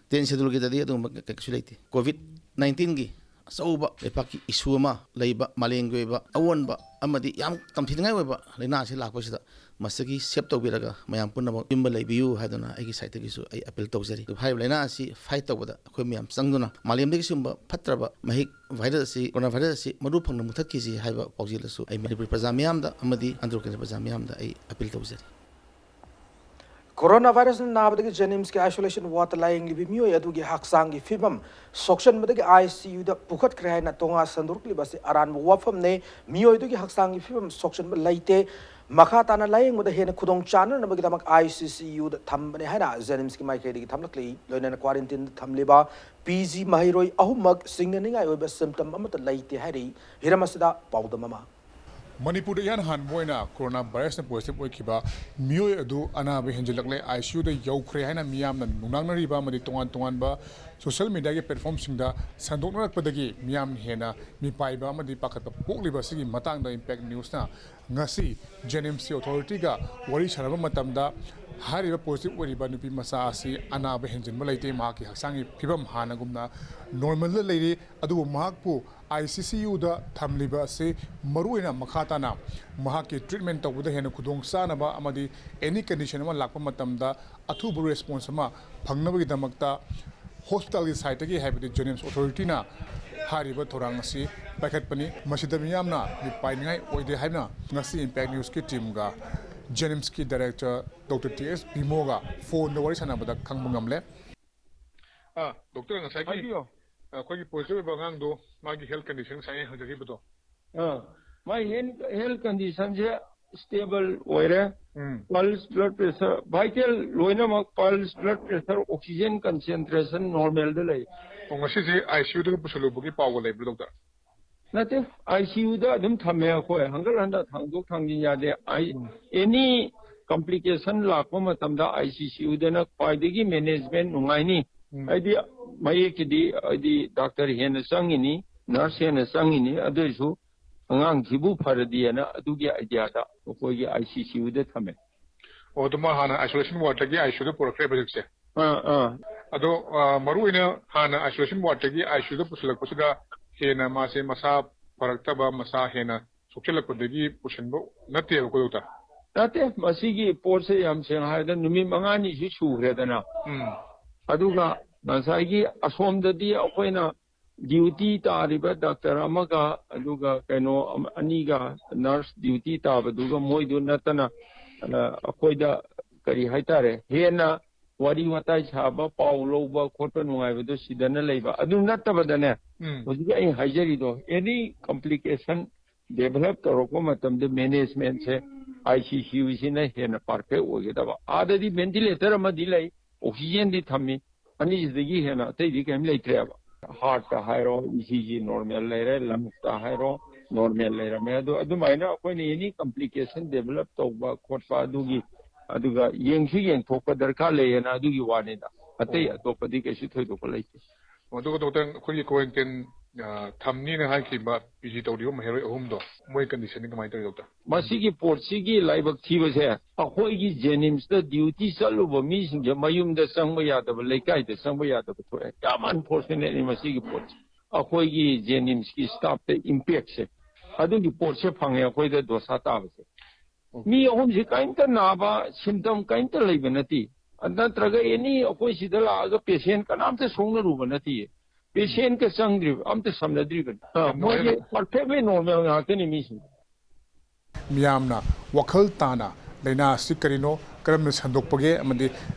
ꯇꯦꯟ ꯁꯦꯗꯨꯜꯒꯤꯗꯗꯤ ꯑꯗꯨꯒꯨꯝꯕ ꯀꯩ-, ꯀꯩꯁꯨ ꯂꯩꯇꯦ꯫ ꯀꯣꯚꯤꯗ ꯅꯥꯏꯟꯇꯤꯟꯒꯤ ꯑꯆꯧꯕ ꯂꯩꯄꯥꯛꯀꯤ ꯏꯁꯨ ꯑꯃ ꯂꯩꯕ, ꯃꯥꯂꯦꯝꯒꯤ ꯑꯣꯏꯕ ꯑꯑꯣꯟꯕ ꯑꯃꯗꯤ ꯌꯥꯝ ꯇꯝꯊꯤꯅꯤꯡꯉꯥꯏ ꯑꯣꯏꯕ ꯂꯥꯏꯅꯥ ꯑꯁꯤ ꯂꯥꯛꯄꯁꯤꯗ ꯃꯁꯤꯒꯤ ꯁꯦꯞ ꯇꯧꯕꯤꯔꯒ ꯃꯌꯥꯝ ꯄꯨꯝꯅꯃꯛ ꯌꯨꯝꯗ ꯂꯩꯕꯤꯌꯨ ꯍꯥꯏꯗꯨꯅ ꯑꯩꯒꯤ ꯁꯥꯏꯠꯇꯒꯤꯁꯨ ꯑꯩ ꯑꯄꯤꯜ ꯇꯧꯖꯔꯤ꯫ ꯑꯗꯨ ꯍꯥꯏꯔꯤꯕ ꯂꯥꯏꯅꯥ ꯑꯁꯤ ꯐꯥꯏꯠ ꯇꯧꯕꯗ ꯑꯩꯈꯣꯏ ꯃꯌꯥꯝ ꯆꯪꯗꯨꯅ ꯃꯥꯂꯦꯝꯗꯒꯤ ꯁꯤꯒꯨꯝꯕ ꯐꯠꯇ꯭ꯔꯕ ꯃꯍꯤꯛ ꯚꯥꯏꯔꯁ ꯑꯁꯤ, ꯀꯣꯔꯣꯅꯥ ꯚꯥꯏꯔꯁ ꯑꯁꯤ ꯃꯔꯨ ꯐꯪꯅ ꯃꯨꯊꯠꯈꯤꯁꯤ ꯍꯥꯏꯕ ꯄꯥꯎꯖꯦꯜ ꯑꯁꯨ ꯑꯩ ꯃꯅꯤꯄꯨꯔ ꯄ꯭ꯔꯖꯥ ꯃꯤꯌꯥꯝꯗ ꯑꯃꯗꯤ ꯑꯟꯗ꯭ꯔꯣ ꯀꯦꯟꯗ꯭ꯔ ꯄ꯭ꯔꯖꯥ ꯃꯤꯌꯥꯝꯗ ꯑꯩ ꯑꯄꯤꯜ ꯇꯧꯖꯔꯤ꯫ ꯀꯣꯔꯣꯅꯥ ꯚꯥꯏꯔꯁꯅ ꯅꯥꯕꯗꯒꯤ ꯖꯦꯅꯤꯝꯁꯀꯤ ꯑꯥꯏꯁꯣꯂꯦꯁꯟ ꯋꯥꯔꯗꯇ ꯂꯥꯌꯦꯡꯂꯤꯕꯤ ꯃꯤꯑꯣꯏ ꯑꯗꯨꯒꯤ ꯍꯛꯆꯥꯡꯒꯤ ꯐꯤꯕꯝ ꯁꯣꯛꯆꯟꯕꯗꯒꯤ ꯑꯥꯏ ꯁꯤ ꯌꯨꯗ ꯄꯨꯈꯠꯈ꯭ꯔꯦ ꯍꯥꯏꯅ ꯇꯣꯉꯥꯟ ꯁꯟꯗꯣꯔꯛꯂꯤꯕ ꯑꯁꯤ ꯑꯔꯥꯟꯕ ꯋꯥꯐꯝꯅꯤ꯫ ꯃꯤꯑꯣꯏ ꯑꯗꯨꯒꯤ ꯍꯛꯆꯥꯡꯒꯤ ꯐꯤꯕꯝ ꯁꯣꯛꯆꯟꯕ ꯂꯩꯇꯦ꯫ ꯃꯈꯥ ꯇꯥꯅ ꯂꯥꯌꯦꯡꯕꯗ ꯍꯦꯟꯅ ꯈꯨꯗꯣꯡ ꯆꯥꯅꯅꯕꯒꯤꯗꯃꯛ ꯑꯥꯏ ꯁꯤ ꯁꯤ ꯌꯨꯗ ꯊꯝꯕꯅꯤ ꯍꯥꯏꯅ ꯖꯦꯅꯤꯝꯁꯀꯤ ꯃꯥꯏꯀꯩꯗꯒꯤ ꯊꯝꯂꯛꯂꯤ꯫ ꯂꯣꯏꯅꯅ ꯀ꯭ꯋꯥꯔꯦꯟꯇꯤꯟꯗ ꯊꯝꯂꯤꯕ ꯄꯤ ꯖꯤ ꯃꯍꯩꯔꯣꯏ ꯑꯍꯨꯝꯃꯛ ꯁꯤꯡꯅꯅꯤꯡꯉꯥꯏ ꯑꯣꯏꯕ ꯁꯤꯝꯇꯝ ꯑꯃꯠꯇ ꯂꯩꯇꯦ ꯍꯥꯏꯔꯤ꯫ ꯍꯤꯔꯝ ꯑꯁꯤꯗ ꯄꯥꯎꯗꯝ ꯑꯃ꯫ ꯃꯅꯤꯄꯨꯔꯗ ꯏꯍꯥꯟ ꯍꯥꯟꯕ ꯑꯣꯏꯅ ꯀꯣꯔꯣꯅꯥ ꯚꯥꯏꯔꯁꯅ ꯄꯣꯖꯤꯇꯤꯚ ꯑꯣꯏꯈꯤꯕ ꯃꯤꯑꯣꯏ ꯑꯗꯨ ꯑꯅꯥꯕ ꯍꯦꯟꯖꯤꯜꯂꯛꯂꯦ, ꯑꯥꯏ ꯁꯤ ꯌꯨꯗ ꯌꯧꯈ꯭ꯔꯦ ꯍꯥꯏꯅ ꯃꯤꯌꯥꯝꯅ ꯅꯨꯡꯅꯥꯡꯅꯔꯤꯕ ꯑꯃꯗꯤ ꯇꯣꯉꯥꯟ ꯇꯣꯉꯥꯟꯕ ꯁꯣꯁꯤꯌꯦꯜ ꯃꯤꯗꯤꯌꯥꯒꯤ ꯄ꯭ꯂꯦꯠꯐꯣꯔꯝꯁꯤꯡꯗ ꯁꯟꯗꯣꯛꯅꯔꯛꯄꯗꯒꯤ ꯃꯤꯌꯥꯝ ꯍꯦꯟꯅ ꯃꯤꯄꯥꯏꯕ ꯑꯃꯗꯤ ꯄꯥꯈꯠꯄ ꯄꯣꯛꯂꯤꯕ ꯑꯁꯤꯒꯤ ꯃꯇꯥꯡꯗ ꯏꯝꯄꯦꯛ ꯅ꯭ꯌꯨꯁꯅ ꯉꯁꯤ ꯖꯦꯅꯤꯝꯁꯀꯤ ꯑꯣꯊꯣꯔꯤꯇꯤꯒ ꯋꯥꯔꯤ ꯁꯥꯟꯅꯕ ꯃꯇꯝꯗ ꯍꯥꯏꯔꯤꯕ ꯄꯣꯖꯤꯇꯤꯚ ꯑꯣꯏꯔꯤꯕ ꯅꯨꯄꯤ ꯃꯆꯥ ꯑꯁꯤ ꯑꯅꯥꯕ ꯍꯦꯟꯖꯤꯟꯕ ꯂꯩꯇꯦ, ꯃꯍꯥꯛꯀꯤ ꯍꯛꯆꯥꯡꯒꯤ ꯐꯤꯕꯝ ꯍꯥꯟꯅꯒꯨꯝꯅ ꯅꯣꯔꯃꯦꯜꯗ ꯂꯩꯔꯤ, ꯑꯗꯨꯕꯨ ꯃꯍꯥꯛꯄꯨ ꯑꯥꯏ ꯁꯤ ꯁꯤ ꯌꯨꯗ ꯊꯝꯂꯤꯕ ꯑꯁꯤ ꯃꯔꯨꯑꯣꯏꯅ ꯃꯈꯥ ꯇꯥꯅ ꯃꯍꯥꯛꯀꯤ ꯇ꯭ꯔꯤꯠꯃꯦꯟ ꯇꯧꯕꯗ ꯍꯦꯟꯅ ꯈꯨꯗꯣꯡ ꯆꯥꯅꯕ ꯑꯃꯗꯤ ꯑꯦꯅꯤ ꯀꯟꯗꯤꯁꯟ ꯑꯃ ꯂꯥꯛꯄ ꯃꯇꯝꯗ ꯑꯊꯨꯕ ꯔꯦꯁꯄꯣꯟꯁ ꯑꯃ ꯐꯪꯅꯕꯒꯤꯗꯃꯛꯇ ꯍꯣꯁꯄꯤꯇꯥꯜꯒꯤ ꯁꯥꯏꯠꯇꯒꯤ ꯍꯥꯏꯕꯗꯤ ꯖꯦꯅꯤꯝꯁ ꯑꯣꯊꯣꯔꯤꯇꯤꯅ ꯍꯥꯏꯔꯤꯕ ꯊꯧꯔꯥꯡ ꯑꯁꯤ ꯄꯥꯏꯈꯠꯄꯅꯤ꯫ ꯃꯁꯤꯗ ꯃꯤꯌꯥꯝꯅ ꯃꯤꯠ ꯄꯥꯏꯅꯤꯡꯉꯥꯏ ꯑꯣꯏꯗꯦ ꯍꯥꯏꯅ ꯉꯁꯤ ꯏꯝꯄꯦꯛ ꯅ꯭ꯌꯨꯁꯀꯤ ꯇꯤꯝꯒ ꯖꯦꯅꯤꯝꯁꯀꯤ ꯗꯥꯏꯔꯦꯛꯇꯔ ꯗꯣꯛꯇꯔ ꯇꯤ ꯑꯦꯁ ꯕꯤꯃꯣꯒ ꯐꯣꯟꯗ ꯋꯥꯔꯤ ꯁꯥꯟꯅꯕꯗ ꯈꯪꯕ ꯉꯝꯂꯦ꯫ ꯑꯥ, ꯗꯣꯛꯇꯔ, ꯉꯁꯥꯏꯒꯤ ꯍꯥꯏꯕꯤꯌꯣ꯫ ꯑꯩꯈꯣꯏꯒꯤ ꯄꯣꯖꯤꯇꯤꯚ ꯑꯣꯏꯕ ꯑꯉꯥꯡꯗꯣ, ꯃꯥꯒꯤ ꯍꯦꯜꯊ ꯀꯟꯗꯤꯁꯟ ꯉꯁꯥꯏ ꯑꯩꯅ ꯍꯪꯖꯈꯤꯕꯗꯣ꯫ ꯑꯥ, ꯃꯥꯏ ꯍꯦꯜ-, ꯍꯦꯜꯊ ꯀꯟꯗꯤꯁꯟꯁꯦ ꯁ꯭ꯇꯦꯕꯜ ꯑꯣꯏꯔꯦ꯫ ꯎꯝ꯫ ꯄꯜꯁ, ꯕ꯭ꯂꯗ ꯄ꯭ꯔꯦꯁꯔ, ꯚꯥꯏꯇꯦꯜ ꯂꯣꯏꯅꯃꯛ, pulse, blood pressure, oxygen concentration ꯅꯣꯔꯃꯦꯜꯗ ꯂꯩ꯫ ꯑꯣ, ꯉꯁꯤꯁꯦ ꯑꯥꯏ ꯁꯤ ꯌꯨꯗꯒ ꯄꯨꯁꯜꯂꯨꯕꯒꯤ ꯄꯥꯎꯒ ꯂꯩꯕ꯭ꯔꯣ, ꯗꯣꯛꯇꯔ? ꯅꯠꯇꯦ, ꯑꯥꯏ ꯁꯤ ꯌꯨꯗ ꯑꯗꯨꯝ ꯊꯝꯃꯦ ꯑꯩꯈꯣꯏ꯫ ꯍꯪꯒꯠ ꯍꯟꯗ ꯊꯥꯡꯗꯣꯛ ꯊꯥꯡꯖꯤꯟ ꯌꯥꯗꯦ꯫ ꯑꯥꯏ-, ꯎꯝ꯫ ꯑꯦꯅꯤ ꯀꯝꯄ꯭ꯂꯤꯀꯦꯁꯟ ꯂꯥꯛꯄ ꯃꯇꯝꯗ ꯑꯥꯏ ꯁꯤ ꯁꯤ ꯌꯨꯗꯅ ꯈ꯭ꯋꯥꯏꯗꯒꯤ ꯃꯦꯅꯦꯖꯃꯦꯟ ꯅꯨꯡꯉꯥꯏꯅꯤ꯫ ꯎꯝ꯫ ꯍꯥꯏꯗꯤ ꯃꯌꯦꯛꯀꯤꯗꯤ ꯍꯥꯏꯗꯤ ꯗꯥꯛꯇꯔ ꯍꯦꯟꯅ ꯆꯪꯉꯤꯅꯤ, ꯅꯔꯁ ꯍꯦꯟꯅ ꯆꯪꯉꯤꯅꯤ, ꯑꯗꯨ ꯑꯣꯏꯔꯁꯨ ꯑꯉꯥꯡꯁꯤꯕꯨ ꯐꯔꯗꯤꯅ ꯑꯗꯨꯒꯤ ꯑꯥꯏꯗꯤꯌꯥꯗ ꯑꯩꯈꯣꯏꯒꯤ ꯑꯥꯏ ꯁꯤ ꯁꯤ ꯌꯨꯗ ꯊꯝꯃꯦ꯫ ꯑꯣ, ꯑꯗꯨ ꯃꯥ ꯍꯥꯟꯅ ꯑꯥꯏꯁꯣꯂꯦꯁꯟ ꯋꯥꯔꯗꯇꯒꯤ ꯑꯥꯏ ꯁꯤ ꯌꯨꯗ ꯄꯨꯔꯛꯈ꯭ꯔꯦꯕ ꯍꯧꯖꯤꯛꯁꯦ? ꯑꯥ, ꯑꯥ꯫ ꯑꯗꯣ, ꯑ, ꯃꯔꯨꯑꯣꯏꯅ ꯍꯥꯟꯅ ꯑꯥꯏꯁꯣꯂꯦꯁꯟ ꯋꯥꯔꯗꯇꯒꯤ ꯑꯥꯏ ꯁꯤ ꯌꯨꯗ ꯄꯨꯁꯤꯜꯂꯛꯄꯁꯤꯗ ꯍꯦꯟꯅ ꯃꯥꯁꯦ ꯃꯁꯥ ꯐꯔꯛꯇꯕ, ꯃꯁꯥ ꯍꯦꯟꯅ ꯁꯣꯛꯆꯤꯜꯂꯛꯄꯗꯒꯤ ꯄꯨꯁꯤꯟꯕ ꯅꯠꯇꯦꯕꯀꯣ, ꯗꯣꯛꯇꯔ? ꯅꯠꯇꯦ, ꯃꯁꯤꯒꯤ ꯄꯣꯠꯁꯦ ꯌꯥꯝ ꯁꯦꯡꯅ ꯍꯥꯏꯔꯗ ꯅꯨꯃꯤꯠ ꯃꯉꯥꯅꯤꯁꯨ ꯁꯨꯈ꯭ꯔꯦꯗꯅ꯫ ꯎꯝ꯫ ꯑꯗꯨꯒ ꯉꯁꯥꯏꯒꯤ ꯑꯁꯣꯝꯗꯗꯤ ꯑꯩꯈꯣꯏꯅ ꯗ꯭ꯌꯨꯇꯤ ꯇꯥꯔꯤꯕ ꯗꯥꯛꯇꯔ ꯑꯃꯒ, ꯑꯗꯨꯒ ꯀꯩꯅꯣ ꯑꯃ, ꯑꯅꯤꯒ, ꯅꯔꯁ ꯗ꯭ꯌꯨꯇꯤ ꯇꯥꯕꯗꯨꯒ ꯃꯣꯏꯗꯨ ꯅꯠꯇꯅ, ꯑ, ꯑꯩꯈꯣꯏꯗ ꯀꯔꯤ ꯍꯥꯏꯇꯥꯔꯦ, ꯍꯦꯟꯅ ꯋꯥꯔꯤ ꯋꯥꯇꯥꯏ ꯁꯥꯕ, ꯄꯥꯎ ꯂꯧꯕ ꯈꯣꯠꯄ ꯅꯨꯡꯉꯥꯏꯕꯗꯨ ꯁꯤꯗꯅ ꯂꯩꯕ꯫ ꯑꯗꯨ ꯅꯠꯇꯕꯗꯅꯦ, ꯎꯝ꯫ ꯍꯧꯖꯤꯛ ꯑꯩ ꯍꯥꯏꯖꯔꯤꯗꯣ, ꯑꯦꯅꯤ ꯀꯝꯄ꯭ꯂꯤꯀꯦꯁꯟ ꯗꯦꯚꯦꯂꯞ ꯇꯧꯔꯛꯄ ꯃꯇꯝꯗ ꯃꯦꯅꯦꯖꯃꯦꯟꯁꯦ ꯑꯥꯏ ꯁꯤ ꯁꯤ ꯌꯨꯁꯤꯅ ꯍꯦꯟꯅ ꯄꯔꯐꯦꯛ ꯑꯣꯏꯒꯗꯕ꯫ ꯑꯥꯗꯗꯤ ꯚꯦꯟꯇꯤꯂꯦꯇꯔ ꯑꯃꯗꯤ ꯂꯩ, ꯑꯣꯛꯁꯤꯖꯦꯟꯗꯤ ꯊꯝꯃꯤ, ꯑꯅꯤꯁꯤꯗꯒꯤ ꯍꯦꯟꯅ ꯑꯇꯩꯗꯤ ꯀꯔꯤꯝ ꯂꯩꯇ꯭ꯔꯦꯕ꯫ ꯍꯥꯔꯠꯇ ꯍꯥꯏꯔꯣ, ꯏ ꯁꯤ ꯖꯤ ꯅꯣꯔꯃꯦꯜ ꯂꯩꯔꯦ, ꯂꯪꯁꯇ ꯍꯥꯏꯔꯣ, ꯅꯣꯔꯃꯦꯜ ꯂꯩꯔꯝꯃꯦ꯫ ꯑꯗꯣ ꯑꯗꯨꯃꯥꯏꯅ ꯑꯩꯈꯣꯏꯅ ꯑꯦꯅꯤ ꯀꯝꯄ꯭ꯂꯤꯀꯦꯁꯟ ꯗꯦꯚꯦꯂꯞ ꯇꯧꯕ ꯈꯣꯠꯄ ꯑꯗꯨꯒꯤ, ꯑꯗꯨꯒ ꯌꯦꯡꯁꯨ ꯌꯦꯡꯊꯣꯛꯄ ꯗꯔꯀꯥꯔ ꯂꯩꯌꯦꯅ ꯑꯗꯨꯒꯤ ꯋꯥꯅꯤꯗ, ꯑꯇꯩ ꯑꯣ꯫ ꯑꯇꯣꯞꯄꯗꯤ ꯀꯩꯁꯨ ꯊꯣꯏꯗꯣꯛꯄ ꯂꯩꯇꯦ꯫ ꯑꯣ, ꯑꯗꯨꯒ ꯗꯣꯛꯇꯔ, ꯑꯩꯈꯣꯏꯒꯤ ꯀ꯭ꯋꯥꯔꯦꯟꯇꯤꯟ, ꯑ, ꯊꯝꯅꯤꯅ ꯍꯥꯏꯈꯤꯕ ꯄꯤ ꯖꯤ ꯇꯧꯔꯤꯕ ꯃꯍꯩꯔꯣꯏ ꯑꯍꯨꯝꯗꯣ, ꯃꯣꯏ ꯀꯟꯗꯤꯁꯟꯗꯤ ꯀꯃꯥꯏꯅ ꯇꯧꯋꯤ, ꯗꯣꯛꯇꯔ? ꯃꯁꯤꯒꯤ ꯄꯣꯠꯁꯤꯒꯤ ꯂꯥꯏꯕꯛ ꯊꯤꯕꯁꯦ, ꯑꯩꯈꯣꯏꯒꯤ ꯖꯦꯅꯤꯝꯁꯇ ꯗ꯭ꯌꯨꯇꯤ ꯆꯠꯂꯨꯕ ꯃꯤꯁꯤꯡꯁꯦ ꯃꯌꯨꯝꯗ ꯆꯪꯕ ꯌꯥꯗꯕ, ꯂꯩꯀꯥꯏꯗ ꯆꯪꯕ ꯌꯥꯗꯕ ꯊꯣꯛꯑꯦ꯫ ꯌꯥꯝ ꯑꯟꯐꯣꯔꯆꯨꯅꯦꯠꯅꯤ ꯃꯁꯤꯒꯤ ꯄꯣꯠꯁꯦ꯫ ꯑꯩꯈꯣꯏꯒꯤ ꯖꯦꯅꯤꯝꯁꯀꯤ ꯁ꯭ꯇꯥꯐꯇ ꯏꯝꯄꯦꯛꯁꯦ, ꯑꯗꯨꯒꯤ ꯄꯣꯠꯁꯦ ꯐꯪꯉꯦ ꯑꯩꯈꯣꯏꯗ ꯗꯣꯁꯥ ꯇꯥꯕꯁꯦ꯫ ꯑꯣꯀꯦ꯫ ꯃꯤ ꯑꯍꯨꯝꯁꯤ ꯀꯔꯤꯝꯇ ꯅꯥꯕ, ꯁꯤꯝꯇꯝ ꯀꯔꯤꯝꯇ ꯂꯩꯕ ꯅꯠꯇꯦ꯫ ꯅꯠꯇ꯭ꯔꯒ ꯑꯦꯅꯤ ꯑꯩꯈꯣꯏ ꯁꯤꯗ ꯂꯥꯛꯑꯒ ꯄꯦꯁꯦꯟ ꯀꯅꯥꯝꯇ ꯁꯣꯛꯅꯔꯨꯕ ꯅꯠꯇꯦ꯫ ꯄꯦꯁꯦꯟꯠꯀ ꯆꯪꯗ꯭ꯔꯤꯕ, ꯑꯝꯇ ꯁꯝꯅꯗ꯭ꯔꯤꯕꯅꯤ꯫ ꯑꯥ, ꯃꯣꯏꯗꯤ perfectly normal ꯉꯥꯛꯇꯅꯤ ꯃꯤꯁꯤꯡ꯫ ꯃꯤꯌꯥꯝꯅ ꯋꯥꯈꯜ ꯇꯥꯅ ꯂꯥꯏꯅꯥ ꯑꯁꯤ ꯀꯔꯤꯅꯣ, ꯀꯔꯝꯅ ꯁꯟꯗꯣꯛꯄꯒꯦ ꯑꯃꯗꯤ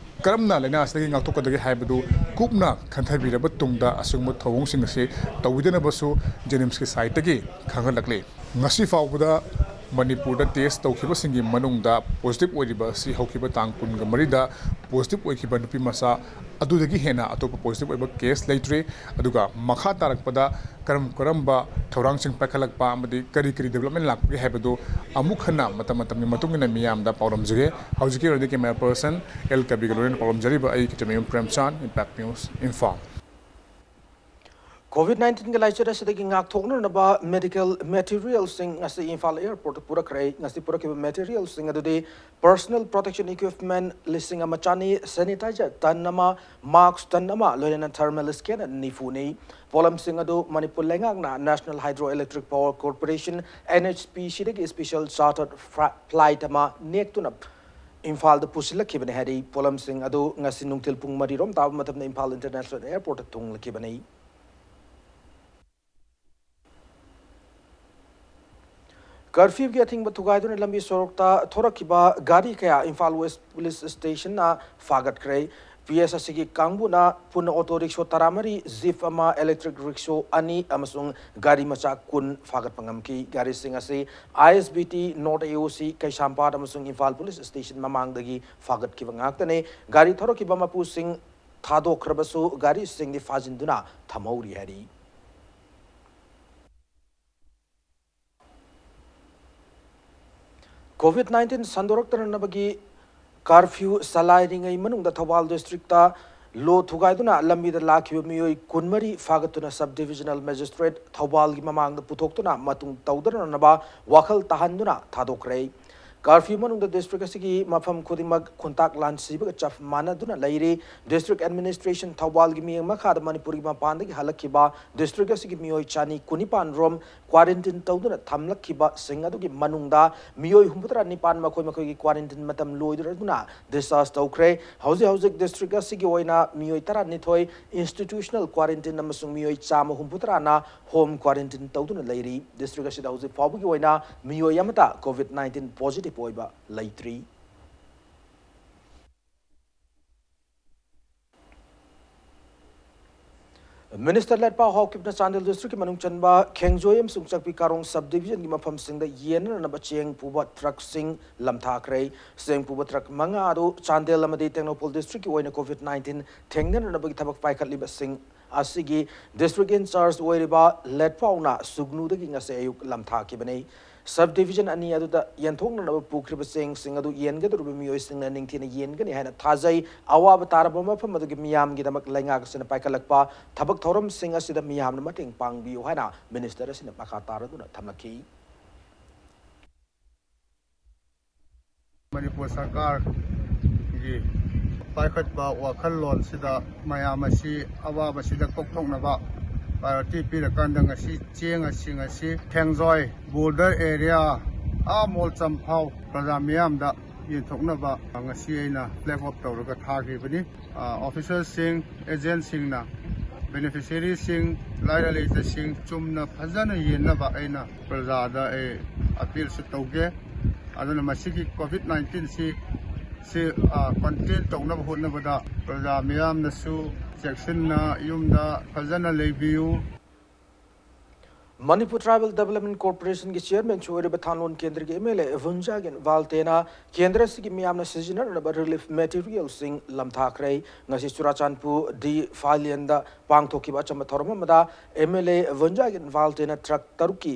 ꯀꯔꯝꯅ ꯂꯥꯏꯅꯥ ꯑꯁꯤꯗꯒꯤ ꯉꯥꯛꯊꯣꯛꯀꯗꯒꯦ ꯍꯥꯏꯕꯗꯨ ꯀꯨꯞꯅ ꯈꯟꯊꯕꯤꯔꯕ ꯇꯨꯡꯗ ꯑꯁꯤꯒꯨꯝꯕ ꯊꯧꯑꯣꯡꯁꯤꯡ ꯑꯁꯤ ꯇꯧꯕꯤꯗꯅꯕꯁꯨ JNIMSꯀꯤ siteꯇꯒꯤ ꯈꯪꯍꯜꯂꯛꯂꯤ꯫ ꯉꯁꯤ ꯐꯥꯎꯕꯗ ꯃꯅꯤꯄꯨꯔꯗ test ꯇꯧꯈꯤꯕꯁꯤꯡꯒꯤ ꯃꯅꯨꯡꯗ positive ꯑꯣꯏꯔꯤꯕ ꯑꯁꯤ ꯍꯧꯈꯤꯕ ꯇꯥꯡ ꯀꯨꯟꯒ ꯃꯔꯤꯗ positive ꯑꯣꯏꯈꯤꯕ ꯅꯨꯄꯤ ꯃꯆꯥ ꯑꯗꯨꯗꯒꯤ ꯍꯦꯟꯅ ꯑꯇꯣꯞꯄ positive ꯑꯣꯏꯕ case ꯂꯩꯇ꯭ꯔꯤ꯫ ꯑꯗꯨꯒ ꯃꯈꯥ ꯇꯥꯔꯛꯄꯗ ꯀꯔꯝ ꯀꯔꯝꯕ ꯊꯧꯔꯥꯡꯁꯤꯡ ꯄꯥꯏꯈꯠꯂꯛꯄ ꯑꯃꯗꯤ ꯀꯔꯤ ꯀꯔꯤ development ꯂꯥꯛꯄꯒꯦ ꯍꯥꯏꯕꯗꯨ ꯑꯃꯨꯛ ꯍꯟꯅ ꯃꯇꯝ ꯃꯇꯝꯒꯤ ꯃꯇꯨꯡ ꯏꯟꯅ ꯃꯤꯌꯥꯝꯗ ꯄꯥꯎꯗꯝꯖꯒꯦ꯫ ꯍꯧꯖꯤꯛꯀꯤ ꯑꯣꯏꯅꯗꯤ camera person ꯑꯦꯜ ꯀꯕꯤꯒ ꯂꯣꯏꯅꯅ ꯄꯥꯎꯗꯝꯖꯔꯤꯕ ꯑꯩ ꯈꯤꯇꯃꯌꯨꯝ ꯄ꯭ꯔꯦꯝꯆꯥꯟ, Impact News, ꯏꯝꯐꯥꯜ꯫ COVID nineteenꯒꯤ ꯂꯥꯏꯆꯠ ꯑꯁꯤꯗꯒꯤ ꯉꯥꯛꯊꯣꯛꯅꯅꯕ medical materialꯁꯤꯡ ꯉꯁꯤ ꯏꯝꯐꯥꯜ airportꯇ ꯄꯨꯔꯛꯈ꯭ꯔꯦ꯫ ꯉꯁꯤ ꯄꯨꯔꯛꯈꯤꯕ materialꯁꯤꯡ ꯑꯗꯨꯗꯤ personal protection equipment ꯂꯤꯁꯤꯡ ꯑꯃ ꯆꯅꯤ, sanitizer ton ꯑꯃ, mask ton ꯑꯃ, ꯂꯣꯏꯅꯅ thermal scanner ꯅꯤꯐꯨꯅꯤ꯫ ꯄꯣꯠꯂꯝꯁꯤꯡ ꯑꯗꯨ ꯃꯅꯤꯄꯨꯔ ꯂꯩꯉꯥꯛꯅ National Hydro Electric Power Corporation, NHPCꯗꯒꯤ special chartered fri-, flight ꯑꯃ ꯅꯦꯛꯇꯨꯅ ꯏꯝꯐꯥꯜꯗ ꯄꯨꯁꯤꯜꯂꯛꯈꯤꯕꯅꯤ ꯍꯥꯏꯔꯤ꯫ ꯄꯣꯠꯂꯝꯁꯤꯡ ꯑꯗꯨ ꯉꯁꯤ ꯅꯨꯡꯊꯤꯜ ꯄꯨꯡ ꯃꯔꯤꯔꯣꯝ ꯇꯥꯕ ꯃꯇꯝꯗ ꯏꯝꯐꯥꯜ International Airportꯇ ꯊꯨꯡꯂꯈꯤꯕꯅꯤ꯫ Curfewꯒꯤ ꯑꯊꯤꯡꯕ ꯊꯨꯒꯥꯏꯗꯨꯅ ꯂꯝꯕꯤ ꯁꯣꯔꯣꯛꯇ ꯊꯣꯔꯛꯈꯤꯕ ꯒꯥꯔꯤ ꯀꯌꯥ ꯏꯝꯐꯥꯜ West Police Stationꯅ ꯐꯥꯒꯠꯈ꯭ꯔꯦ꯫ PSSCꯒꯤ ꯀꯥꯡꯕꯨꯅ ꯄꯨꯟꯅ auto rickshaw ꯇꯔꯥꯃꯔꯤ, jeep ꯑꯃ, electric rickshaw ꯑꯅꯤ ꯑꯃꯁꯨꯡ ꯒꯥꯔꯤ ꯃꯆꯥ ꯀꯨꯟ ꯐꯥꯒꯠꯄ ꯉꯝꯈꯤ꯫ ꯒꯥꯔꯤꯁꯤꯡ ꯑꯁꯤ ISBT, North AOC, ꯀꯩꯁꯥꯝꯄꯥꯠ ꯑꯃꯁꯨꯡ ꯏꯝꯐꯥꯜ Police Station ꯃꯃꯥꯡꯗꯒꯤ ꯐꯥꯒꯠꯈꯤꯕ ꯉꯥꯛꯇꯅꯤ꯫ ꯒꯥꯔꯤ ꯊꯧꯔꯛꯈꯤꯕ ꯃꯄꯨꯁꯤꯡ ꯊꯥꯗꯣꯛꯈ꯭ꯔꯕꯁꯨ ꯒꯥꯔꯤꯁꯤꯡꯗꯤ ꯐꯥꯖꯤꯟꯗꯨꯅ ꯊꯝꯍꯧꯔꯤ ꯍꯥꯏꯔꯤ꯫ COVID nineteen ꯁꯟꯗꯣꯔꯛꯇꯅꯅꯕꯒꯤ curfew ꯆꯂꯥꯏꯔꯤꯉꯩ ꯃꯅꯨꯡꯗ ꯊꯧꯕꯥꯜ districtꯇ ꯂꯣ ꯊꯨꯒꯥꯏꯗꯨꯅ ꯂꯝꯕꯤꯗ ꯂꯥꯛꯈꯤꯕ ꯃꯤꯑꯣꯏ ꯀꯨꯟꯃꯔꯤ ꯐꯥꯒꯠꯇꯨꯅ Sub Divisional Magistrate ꯊꯧꯕꯥꯜꯒꯤ ꯃꯃꯥꯡꯗ ꯄꯨꯊꯣꯛꯇꯨꯅ ꯃꯇꯨꯡ ꯇꯧꯗꯅꯅꯕ ꯋꯥꯈꯜ ꯇꯥꯍꯟꯗꯨꯅ ꯊꯥꯗꯣꯛꯈ꯭ꯔꯦ꯫ Curfew ꯃꯅꯨꯡꯗ district ꯑꯁꯤꯒꯤ ꯃꯐꯝ ꯈꯨꯗꯤꯡꯃꯛ ꯈꯨꯟꯇꯥꯛ ꯂꯥꯟꯁꯤꯕꯒ ꯆꯞ ꯃꯥꯟꯅꯗꯨꯅ ꯂꯩꯔꯤ꯫ District administration ꯊꯧꯕꯥꯜꯒꯤ ꯃꯤꯠꯌꯦꯡ ꯃꯈꯥꯗ ꯃꯅꯤꯄꯨꯔꯒꯤ ꯃꯄꯥꯟꯗꯒꯤ ꯍꯜꯂꯛꯈꯤꯕ district ꯑꯁꯤꯒꯤ ꯃꯤꯑꯣꯏ ꯆꯅꯤ ꯀꯨꯟꯅꯤꯄꯥꯟ ꯔꯣꯝ quarantine ꯇꯧꯗꯨꯅ ꯊꯝꯂꯛꯈꯤꯕꯁꯤꯡ ꯑꯗꯨꯒꯤ ꯃꯅꯨꯡꯗ ꯃꯤꯑꯣꯏ ꯍꯨꯝꯐꯨꯇꯔꯥ ꯅꯤꯄꯥꯟ ꯃꯈꯣꯏ ꯃꯈꯣꯏꯒꯤ quarantine ꯃꯇꯝ ꯂꯣꯏꯗꯨꯅ discharge ꯇꯧꯈ꯭ꯔꯦ꯫ ꯍꯧꯖꯤꯛ ꯍꯧꯖꯤꯛ district ꯑꯁꯤꯒꯤ ꯑꯣꯏꯅ ꯃꯤꯑꯣꯏ ꯇꯔꯥꯅꯤꯊꯣꯏ institutional quarantine ꯑꯃꯁꯨꯡ ꯃꯤꯑꯣꯏ ꯆꯥꯝꯃ ꯍꯨꯝꯐꯨꯇꯔꯥꯅ home quarantine ꯇꯧꯗꯨꯅ ꯂꯩꯔꯤ꯫ District ꯑꯁꯤꯗ ꯍꯧꯖꯤꯛ ꯐꯥꯎꯕꯒꯤ ꯑꯣꯏꯅ ꯃꯤꯑꯣꯏ ꯑꯃꯠꯇ COVID nineteen positive ꯑꯣꯏꯕ ꯂꯩꯇ꯭ꯔꯤ꯫ Minister ꯂꯦꯠꯄꯥꯎ ꯍꯥꯎꯀꯤꯞꯅ ꯆꯥꯟꯗꯦꯜ districtꯀꯤ ꯃꯅꯨꯡ ꯆꯟꯕ ꯈꯦꯡꯖꯣꯏ ꯑꯃꯁꯨꯡ ꯆꯛꯄꯤ ꯀꯥꯔꯣꯡ subdivisionꯒꯤ ꯃꯐꯝꯁꯤꯡꯗ ꯌꯦꯟꯅꯅꯕ ꯆꯦꯡ ꯄꯨꯕ truckꯁꯤꯡ ꯂꯝꯊꯥꯈ꯭ꯔꯦ꯫ ꯆꯦꯡ ꯄꯨꯕ truck ꯃꯉꯥ ꯑꯗꯨ ꯆꯥꯟꯗꯦꯜ ꯑꯃꯗꯤ ꯇꯦꯡꯅꯧꯄꯜ districtꯀꯤ ꯑꯣꯏꯅ COVID nineteen ꯊꯦꯡꯅꯅꯅꯕꯒꯤ ꯊꯕꯛ ꯄꯥꯏꯈꯠꯂꯤꯕꯁꯤꯡ ꯑꯁꯤꯒꯤ district in charge ꯑꯣꯏꯔꯤꯕ ꯂꯦꯠꯄꯥꯎꯅ ꯁꯨꯒꯅꯨꯗꯒꯤ ꯉꯁꯤ ꯑꯌꯨꯛ ꯂꯝꯊꯥꯈꯤꯕꯅꯤ꯫ Subdivision ꯑꯅꯤ ꯑꯗꯨꯗ ꯌꯦꯟꯊꯣꯛꯅꯅꯕ ꯄꯨꯈ꯭ꯔꯤꯕ ꯆꯦꯡꯁꯤꯡ ꯑꯗꯨ ꯌꯦꯟꯒꯗꯧꯔꯤꯕ ꯃꯤꯑꯣꯏꯁꯤꯡꯅ ꯅꯤꯡꯊꯤꯅ ꯌꯦꯟꯒꯅꯤ ꯍꯥꯏꯅ ꯊꯥꯖꯩ꯫ ꯑꯋꯥꯕ ꯇꯥꯔꯕ ꯃꯐꯝ ꯑꯗꯨꯒꯤ ꯃꯤꯌꯥꯝꯒꯤꯗꯃꯛ ꯂꯩꯉꯥꯛ ꯑꯁꯤꯅ ꯄꯥꯏꯈꯠꯂꯛꯄ ꯊꯕꯛ ꯊꯧꯔꯝꯁꯤꯡ ꯑꯁꯤꯗ ꯃꯤꯌꯥꯝꯅ ꯃꯇꯦꯡ ꯄꯥꯡꯕꯤꯌꯨ ꯍꯥꯏꯅ minister ꯑꯁꯤꯅ ꯃꯈꯥ ꯇꯥꯔꯗꯨꯅ ꯊꯝꯂꯛꯈꯤ꯫ ꯃꯅꯤꯄꯨꯔ ꯁꯔꯀꯥꯔꯒꯤ ꯄꯥꯏꯈꯠꯄ ꯋꯥꯈꯜꯂꯣꯟꯁꯤꯗ ꯃꯌꯥꯝ ꯑꯁꯤ ꯑꯋꯥꯕꯁꯤꯗ ꯀꯣꯛꯊꯣꯛꯅꯕ priority ꯄꯤꯔꯀꯥꯟꯗ ꯉꯁꯤ ꯆꯦꯡꯁꯤꯡ ꯑꯁꯤ ꯈꯦꯡꯖꯣꯏ border area ꯑꯥ ꯃꯣꯜ ꯆꯝꯐꯥꯎ ꯄ꯭ꯔꯖꯥ ꯃꯤꯌꯥꯝꯗ ꯌꯦꯟꯊꯣꯛꯅꯕ ꯉꯁꯤ ꯑꯩꯅ flag off ꯇꯧꯔꯒ ꯊꯥꯈꯤꯕꯅꯤ꯫ ꯑ, officerꯁꯤꯡ, agentꯁꯤꯡꯅ beneficiaryꯁꯤꯡ, ꯂꯥꯏꯔ ꯂꯩꯇꯁꯤꯡ ꯆꯨꯝꯅ ꯐꯖꯅ ꯌꯦꯟꯅꯕ ꯑꯩꯅ ꯄ꯭ꯔꯖꯥꯗ ꯑꯩ appealꯁꯨ ꯇꯧꯒꯦ꯫ ꯑꯗꯨꯅ ꯃꯁꯤꯒꯤ COVID nineteenꯁꯤ, ꯁꯤ, ꯑ, contain ꯇꯧꯅꯕ ꯍꯣꯠꯅꯕꯗ ꯄ꯭ꯔꯖꯥ ꯃꯤꯌꯥꯝꯅꯁꯨ ꯆꯦꯛꯁꯤꯟꯅ ꯌꯨꯝꯗ ꯐꯖꯅ ꯂꯩꯕꯤꯌꯨ꯫ Manipur Tribal Development Corporationꯒꯤ chairmanꯁꯨ ꯑꯣꯏꯔꯤꯕ ꯊꯥꯡꯂꯣꯟ ꯀꯦꯟꯗ꯭ꯔꯒꯤ MLA ꯚꯨꯟꯖꯥꯒꯤꯟ ꯚꯥꯜꯇꯦꯅ ꯀꯦꯟꯗ꯭ꯔ ꯑꯁꯤꯒꯤ ꯃꯤꯌꯥꯝꯅ ꯁꯤꯖꯤꯟꯅꯅꯕ relief materialꯁꯤꯡ ꯂꯝꯊꯥꯈ꯭ꯔꯦ꯫ ꯉꯁꯤ ꯆꯨꯔꯥꯆꯥꯟꯄꯨꯔ D Phailionꯗ ꯄꯥꯡꯊꯣꯛꯈꯤꯕ ꯑꯆꯝꯕ ꯊꯧꯔꯝ ꯑꯃꯗ MLA ꯚꯨꯟꯖꯥꯒꯤꯟ ꯚꯥꯜꯇꯦꯅ truck ꯇꯔꯨꯛꯀꯤ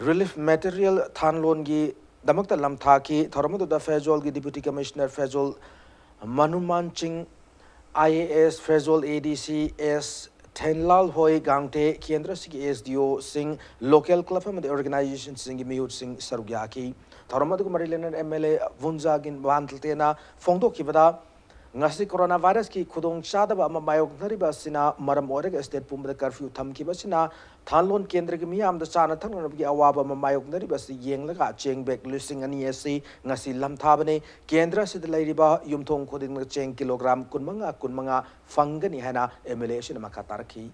relief material ꯊꯥꯡꯂꯣꯟꯒꯤꯗꯃꯛꯇ ꯂꯝꯊꯥꯈꯤ꯫ ꯊꯧꯔꯝ ꯑꯗꯨꯗ ꯐꯦꯖꯣꯜꯒꯤ Deputy Commissioner ꯐꯦꯖꯣꯜ ꯃꯅꯨꯃꯥꯟ ꯆꯤꯡ, IAS ꯐꯦꯖꯣꯜ, ADC S ꯊꯦꯟꯂꯥꯜ ꯍꯣꯏ ꯒꯥꯡꯇꯦ, ꯀꯦꯟꯗ꯭ꯔ ꯑꯁꯤꯒꯤ SDOꯁꯤꯡ, local club ꯑꯃꯗꯤ organizationꯁꯤꯡꯒꯤ ꯃꯤꯍꯨꯠꯁꯤꯡ ꯁꯔꯨꯛ ꯌꯥꯈꯤ꯫ ꯊꯧꯔꯝ ꯑꯗꯨꯒ ꯃꯔꯤ ꯂꯩꯅꯅ ꯑꯦꯝ ꯑꯦꯜ ꯑꯦ ꯚꯨꯟꯖꯥꯒꯤꯟ ꯚꯥꯟꯇꯦꯅ ꯐꯣꯡꯗꯣꯛꯈꯤꯕꯗ, ꯉꯁꯤ ꯀꯣꯔꯣꯅꯥ ꯚꯥꯏꯔꯁꯀꯤ ꯈꯨꯗꯣꯡꯆꯥꯗꯕ ꯑꯃ ꯃꯥꯌꯣꯛꯅꯔꯤꯕ ꯑꯁꯤꯅ ꯃꯔꯝ ꯑꯣꯏꯔꯒ ꯁ꯭ꯇꯦꯠ ꯄꯨꯝꯕꯗ ꯀꯔꯐ꯭ꯌꯨ ꯊꯝꯈꯤꯕ ꯑꯁꯤꯅ ꯊꯥꯟꯂꯣꯟ ꯀꯦꯟꯗ꯭ꯔꯒꯤ ꯃꯤꯌꯥꯝꯗ ꯆꯥꯅ ꯊꯛꯅꯅꯕꯒꯤ ꯑꯋꯥꯕ ꯑꯃ ꯃꯥꯌꯣꯛꯅꯔꯤꯕ ꯑꯁꯤ ꯌꯦꯡꯂꯒ ꯆꯦꯡ ꯕꯦꯒ ꯂꯤꯁꯤꯡ ꯑꯅꯤ ꯑꯁꯤ ꯉꯁꯤ ꯂꯝꯊꯥꯕꯅꯤ꯫ ꯀꯦꯟꯗ꯭ꯔ ꯑꯁꯤꯗ ꯂꯩꯔꯤꯕ ꯌꯨꯝꯊꯣꯡ ꯈꯨꯗꯤꯡꯃꯛ ꯆꯦꯡ ꯀꯤꯂꯣꯒ꯭ꯔꯥꯝ ꯀꯨꯟꯃꯉꯥ ꯀꯨꯟꯃꯉꯥ ꯐꯪꯒꯅꯤ ꯍꯥꯏꯅ ꯑꯦꯝ ꯑꯦꯜ ꯑꯦ ꯑꯁꯤꯅ ꯃꯈꯥ ꯇꯥꯔꯛꯈꯤ꯫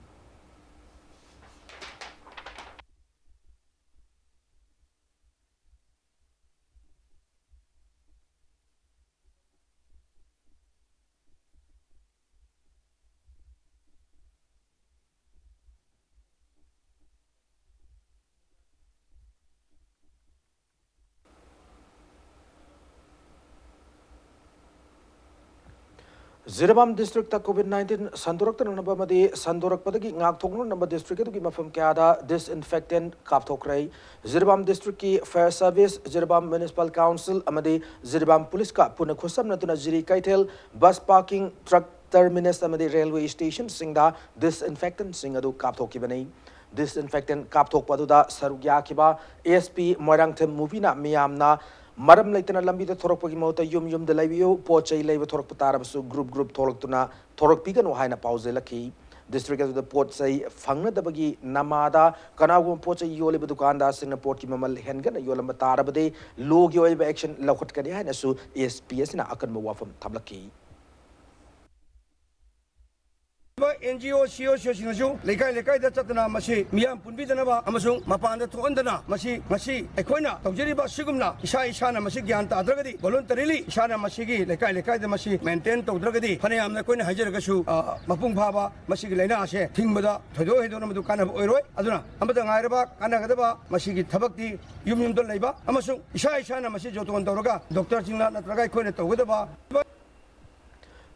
ꯖꯤꯔꯤꯕꯥꯝ ꯗꯤꯁꯇ꯭ꯔꯤꯛꯇ ꯀꯣꯚꯤꯗ ꯅꯥꯏꯟꯇꯤꯟ ꯁꯟꯗꯣꯔꯛꯇꯅꯅꯕ ꯑꯃꯗꯤ ꯁꯟꯗꯣꯔꯛꯄꯗꯒꯤ ꯉꯥꯛꯊꯣꯛꯅꯅꯕ ꯗꯤꯁꯇ꯭ꯔꯤꯛ ꯑꯗꯨꯒꯤ ꯃꯐꯝ ꯀꯌꯥꯗ disinfectant ꯀꯥꯞꯊꯣꯛꯈ꯭ꯔꯦ꯫ ꯖꯤꯔꯤꯕꯥꯝ ꯗꯤꯁꯇ꯭ꯔꯤꯛꯀꯤ fire service, Jiribam municipal council ꯑꯃꯗꯤ ꯖꯤꯔꯤꯕꯥꯝ ꯄꯨꯂꯤꯁꯀ ꯄꯨꯟꯅ ꯈꯨꯠꯁꯝꯅꯗꯨꯅ ꯖꯤꯔꯤ ꯀꯩꯊꯦꯜ, bus parking, truck terminus ꯑꯃꯗꯤ railway stationꯁꯤꯡꯗ disinfectantꯁꯤꯡ ꯑꯗꯨ ꯀꯥꯞꯊꯣꯛꯈꯤꯕꯅꯤ꯫ Disinfectant ꯀꯥꯞꯊꯣꯛꯄ ꯑꯗꯨꯗ ꯁꯔꯨꯛ ꯌꯥꯈꯤꯕ ꯑꯦꯁ ꯄꯤ ꯃꯣꯏꯔꯥꯡꯊꯦꯝ ꯃꯨꯕꯤꯅ ꯃꯤꯌꯥꯝꯅ ꯃꯔꯝ ꯂꯩꯇꯅ ꯂꯝꯕꯤꯗ ꯊꯣꯔꯛꯄꯒꯤ ꯃꯍꯨꯠꯇ ꯌꯨꯝ ꯌꯨꯝꯗ ꯂꯩꯕꯤꯌꯨ, ꯄꯣꯠ ꯆꯩ ꯂꯩꯕ ꯊꯣꯔꯛꯄ ꯇꯥꯔꯕꯁꯨ group group ꯊꯣꯛꯂꯛꯇꯨꯅ ꯊꯣꯔꯛꯄꯤꯒꯅꯨ ꯍꯥꯏꯅ ꯄꯥꯎꯖꯦꯜꯂꯛꯈꯤ꯫ ꯗꯤꯁꯇ꯭ꯔꯤꯛ ꯑꯗꯨꯗ ꯄꯣꯠ ꯆꯩ ꯐꯪꯅꯗꯕꯒꯤ ꯅꯃꯥꯗ ꯀꯅꯥꯒꯨꯝꯕ ꯄꯣꯠ ꯆꯩ ꯌꯣꯜꯂꯤꯕ ꯗꯨꯀꯥꯟꯗꯥꯔꯁꯤꯡꯅ ꯄꯣꯠꯀꯤ ꯃꯃꯜ ꯍꯦꯟꯒꯠꯅ ꯌꯣꯜꯂꯝꯕ ꯇꯥꯔꯕꯗꯤ ꯂꯣꯒꯤ ꯑꯣꯏꯕ action ꯂꯧꯈꯠꯀꯅꯤ ꯍꯥꯏꯅꯁꯨ ꯑꯦꯁ ꯄꯤ ꯑꯁꯤꯅ ꯑꯀꯟꯕ ꯋꯥꯐꯝ ꯊꯝꯂꯛꯈꯤ꯫ ꯑꯦꯟ ꯖꯤ ꯑꯣ, ꯁꯤ ꯑꯣ ꯁꯤ ꯑꯣꯁꯤꯡꯅꯁꯨ ꯂꯩꯀꯥꯏ ꯂꯩꯀꯥꯏꯗ ꯆꯠꯇꯅ ꯃꯁꯤ ꯃꯤꯌꯥꯝ ꯄꯨꯟꯕꯤꯗꯅꯕ ꯑꯃꯁꯨꯡ ꯃꯄꯥꯟꯗ ꯊꯣꯛꯍꯟꯗꯅ ꯃꯁꯤ ꯉꯁꯤ ꯑꯩꯈꯣꯏꯅ ꯇꯧꯖꯔꯤꯕ ꯑꯁꯤꯒꯨꯝꯅ ꯏꯁꯥ ꯏꯁꯥꯅ ꯃꯁꯤ ꯒ꯭ꯌꯥꯟ ꯇꯥꯗ꯭ꯔꯒꯗꯤ, voluntarily ꯏꯁꯥꯅ ꯃꯁꯤꯒꯤ ꯂꯩꯀꯥꯏ ꯂꯩꯀꯥꯏꯗ ꯃꯁꯤ maintain ꯇꯧꯗ꯭ꯔꯒꯗꯤ, ꯐꯅꯌꯥꯝꯅ ꯑꯩꯈꯣꯏꯅ ꯍꯥꯏꯖꯔꯒꯁꯨ, ꯑ, ꯃꯄꯨꯡ ꯐꯥꯕ ꯃꯁꯤꯒꯤ ꯂꯥꯏꯅꯥ ꯑꯁꯦ ꯊꯤꯡꯕꯗ ꯊꯣꯏꯗꯣꯛ ꯍꯦꯟꯗꯣꯛꯅ ꯃꯗꯨ ꯀꯥꯟꯅꯕ ꯑꯣꯏꯔꯣꯏ꯫ ꯑꯗꯨꯅ ꯑꯃꯠꯇ ꯉꯥꯏꯔꯕ ꯀꯥꯟꯅꯒꯗꯕ ꯃꯁꯤꯒꯤ ꯊꯕꯛꯇꯤ ꯌꯨꯝ ꯌꯨꯝꯗ ꯂꯩꯕ ꯑꯃꯁꯨꯡ ꯏꯁꯥ ꯏꯁꯥꯅ ꯃꯁꯤ ꯖꯣꯇꯣꯟ ꯇꯧꯔꯒ ꯗꯣꯛꯇꯔꯁꯤꯡꯅ ꯅꯠꯇ꯭ꯔꯒ ꯑꯩꯈꯣꯏꯅ ꯇꯧꯒꯗꯕ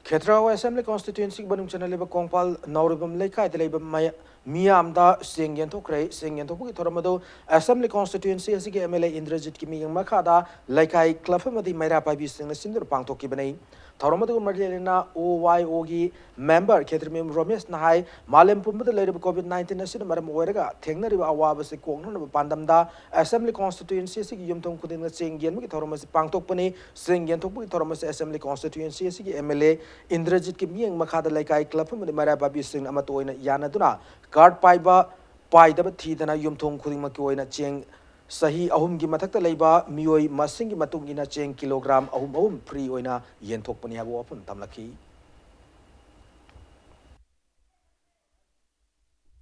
ꯈꯦꯇ꯭ꯔꯥꯋꯥ Assembly Constituency ꯃꯅꯨꯡ ꯆꯟꯅꯂꯤꯕ ꯀꯣꯡꯄꯥꯜ ꯅꯥꯎꯔꯦꯝꯕꯝ ꯂꯩꯀꯥꯏꯗ ꯂꯩꯕ ꯃꯌꯥ-, ꯃꯤꯌꯥꯝꯗ ꯆꯦꯡ ꯌꯦꯟꯊꯣꯛꯈ꯭ꯔꯦ꯫ ꯆꯦꯡ ꯌꯦꯟꯊꯣꯛꯄꯒꯤ ꯊꯧꯔꯝ ꯑꯗꯨ Assembly Constituency ꯑꯁꯤꯒꯤ M L A ꯏꯟꯗ꯭ꯔꯖꯤꯠꯀꯤ ꯃꯤꯠꯌꯦꯡ ꯃꯈꯥꯗ ꯂꯩꯀꯥꯏ club ꯑꯃꯗꯤ ꯃꯩꯔꯥ ꯄꯥꯏꯕꯤꯁꯤꯡꯅ ꯁꯤꯟꯗꯨꯅ ꯄꯥꯡꯊꯣꯛꯈꯤꯕꯅꯤ꯫ ꯊꯧꯔꯝ ꯑꯗꯨꯒ ꯃꯔꯤ ꯂꯩꯅꯅ O Y O ꯒꯤ member ꯈꯦꯇ꯭ꯔꯤꯃꯌꯨꯝ ꯔꯣꯃꯦꯁꯅ ꯍꯥꯏ, ꯃꯥꯂꯦꯝ ꯄꯨꯝꯕꯗ ꯂꯩꯔꯤꯕ COVID nineteen ꯑꯁꯤꯅ ꯃꯔꯝ ꯑꯣꯏꯔꯒ ꯊꯦꯡꯅꯔꯤꯕ ꯑꯋꯥꯕꯁꯤ ꯀꯣꯛꯅꯅꯕ ꯄꯥꯟꯗꯝꯗ Assembly Constituency ꯑꯁꯤꯒꯤ ꯌꯨꯝꯊꯣꯡ ꯈꯨꯗꯤꯡꯗ ꯆꯦꯡ ꯌꯦꯟꯕꯒꯤ ꯊꯧꯔꯝ ꯑꯁꯤ ꯄꯥꯡꯊꯣꯛꯄꯅꯤ꯫ ꯆꯦꯡ ꯌꯦꯟꯊꯣꯛꯄꯒꯤ ꯊꯧꯔꯝ ꯑꯁꯤ Assembly Constituency ꯑꯁꯤꯒꯤ M L A ꯏꯟꯗ꯭ꯔꯖꯤꯠꯀꯤ ꯃꯤꯠꯌꯦꯡ ꯃꯈꯥꯗ ꯂꯩꯀꯥꯏ club ꯑꯃꯗꯤ ꯃꯩꯔꯥ ꯄꯥꯏꯕꯤꯁꯤꯡꯅ ꯑꯃꯠꯇ ꯑꯣꯏꯅ ꯌꯥꯅꯗꯨꯅ card ꯄꯥꯏꯕ ꯄꯥꯏꯗꯕ ꯊꯤꯗꯅ ꯌꯨꯝꯊꯣꯡ ꯈꯨꯗꯤꯡꯃꯛꯀꯤ ꯑꯣꯏꯅ ꯆꯦꯡ ꯆꯍꯤ ꯑꯍꯨꯝꯒꯤ ꯃꯊꯛꯇ ꯂꯩꯕ ꯃꯤꯑꯣꯏ ꯃꯁꯤꯡꯒꯤ ꯃꯇꯨꯡ ꯏꯟꯅ ꯆꯦꯡ kilogram ꯑꯍꯨꯝ ꯑꯍꯨꯝ free ꯑꯣꯏꯅ ꯌꯦꯟꯊꯣꯛꯄꯅꯤ ꯍꯥꯏꯕ ꯋꯥꯐꯝ ꯊꯝꯂꯛꯈꯤ꯫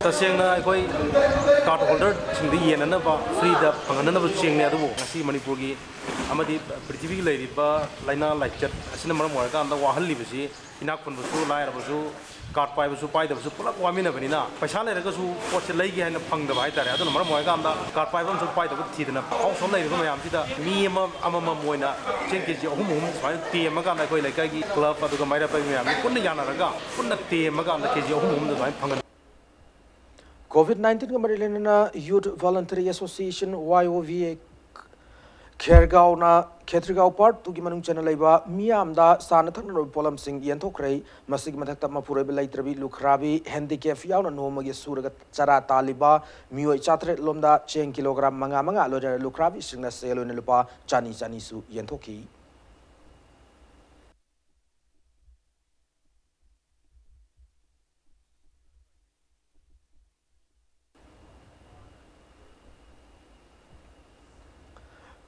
ꯇꯁꯦꯡꯅ ꯑꯩꯈꯣꯏ card holderꯁꯤꯡꯗ ꯌꯦꯟꯅꯅꯕ, freeꯗ ꯐꯪꯍꯟꯅꯅꯕ ꯆꯦꯡꯅꯤ, ꯑꯗꯨꯕꯨ ꯉꯁꯤ ꯃꯅꯤꯄꯨꯔꯒꯤ ꯑꯃꯗꯤ ꯄ꯭ꯔꯤꯊꯤꯕꯤꯒꯤ ꯂꯩꯔꯤꯕ ꯂꯥꯏꯅꯥ ꯂꯥꯏꯆꯠ ꯑꯁꯤꯅ ꯃꯔꯝ ꯑꯣꯏꯔꯀꯥꯟꯗ ꯋꯥꯍꯜꯂꯤꯕꯁꯤ ꯏꯅꯥꯛ ꯈꯨꯟꯕꯁꯨ, ꯂꯥꯏꯔꯕꯁꯨ, card ꯄꯥꯏꯕꯁꯨ ꯄꯥꯏꯗꯕꯁꯨ ꯄꯨꯂꯞ ꯋꯥꯃꯤꯟꯅꯕꯅꯤꯅ, ꯄꯩꯁꯥ ꯂꯩꯔꯒꯁꯨ ꯄꯣꯠꯁꯦ ꯂꯩꯒꯦ ꯍꯥꯏꯅ ꯐꯪꯗꯕ ꯍꯥꯏꯇꯥꯔꯦ꯫ ꯑꯗꯨꯅ ꯃꯔꯝ ꯑꯣꯏꯔꯀꯥꯟꯗ card ꯄꯥꯏꯕ ꯑꯃꯁꯨꯡ ꯄꯥꯏꯗꯕ ꯊꯤꯗꯅ ꯍꯥꯎꯁ ꯍꯣꯜ ꯂꯩꯔꯤꯕ ꯃꯌꯥꯝꯁꯤꯗ ꯃꯤ ꯑꯃ ꯑꯃꯃꯝ ꯑꯣꯏꯅ ꯆꯦꯡ KG ꯑꯍꯨꯝ ꯑꯍꯨꯝ ꯁꯨꯃꯥꯏꯅ ꯇꯦꯝꯃꯀꯥꯟꯗ ꯑꯩꯈꯣꯏ ꯂꯩꯀꯥꯏꯒꯤ club ꯑꯗꯨꯒ ꯃꯩꯔꯥ ꯄꯥꯏꯕꯤ ꯃꯌꯥꯝꯁꯤ ꯄꯨꯟꯅ ꯌꯥꯅꯔꯒ ꯄꯨꯟꯅ ꯇꯦꯝꯃꯀꯥꯟꯗ KG ꯑꯍꯨꯝ ꯑꯍꯨꯝꯗ ꯑꯗꯨꯃꯥꯏꯅ ꯐꯪꯍꯟ꯫ COVID nineteenꯒ ꯃꯔꯤ ꯂꯩꯅꯅ Youth Voluntary Association, Y O V A, ꯈꯦꯔꯒꯥꯎꯅ Khetrigao Part Twoꯒꯤ ꯃꯅꯨꯡ ꯆꯟꯅ ꯂꯩꯕ ꯃꯤꯌꯥꯝꯗ ꯆꯥꯅ ꯊꯛꯅꯅꯕ ꯄꯣꯠꯂꯝꯁꯤꯡ ꯌꯦꯟꯊꯣꯛꯈ꯭ꯔꯦ꯫ ꯃꯁꯤꯒꯤ ꯃꯊꯛꯇ ꯃꯄꯨꯔꯣꯏꯕ ꯂꯩꯇ꯭ꯔꯕꯤ, ꯂꯨꯈ꯭ꯔꯥꯕꯤ, handicap ꯌꯥꯎꯅ ꯅꯣꯡꯃꯒꯤ ꯁꯨꯔꯒ ꯆꯔꯥ ꯇꯥꯜꯂꯤꯕ ꯃꯤꯑꯣꯏ ꯆꯥꯇꯔꯦꯠ ꯂꯣꯝꯗ ꯆꯦꯡ kilogram ꯃꯉꯥ ꯃꯉꯥ, ꯂꯣꯏꯅꯅ ꯂꯨꯈ꯭ꯔꯥꯕꯤꯁꯤꯡꯅ ꯁꯦꯜ ꯑꯣꯏꯅ ꯂꯨꯄꯥ ꯆꯅꯤ ꯆꯅꯤꯁꯨ ꯌꯦꯟꯊꯣꯛꯈꯤ꯫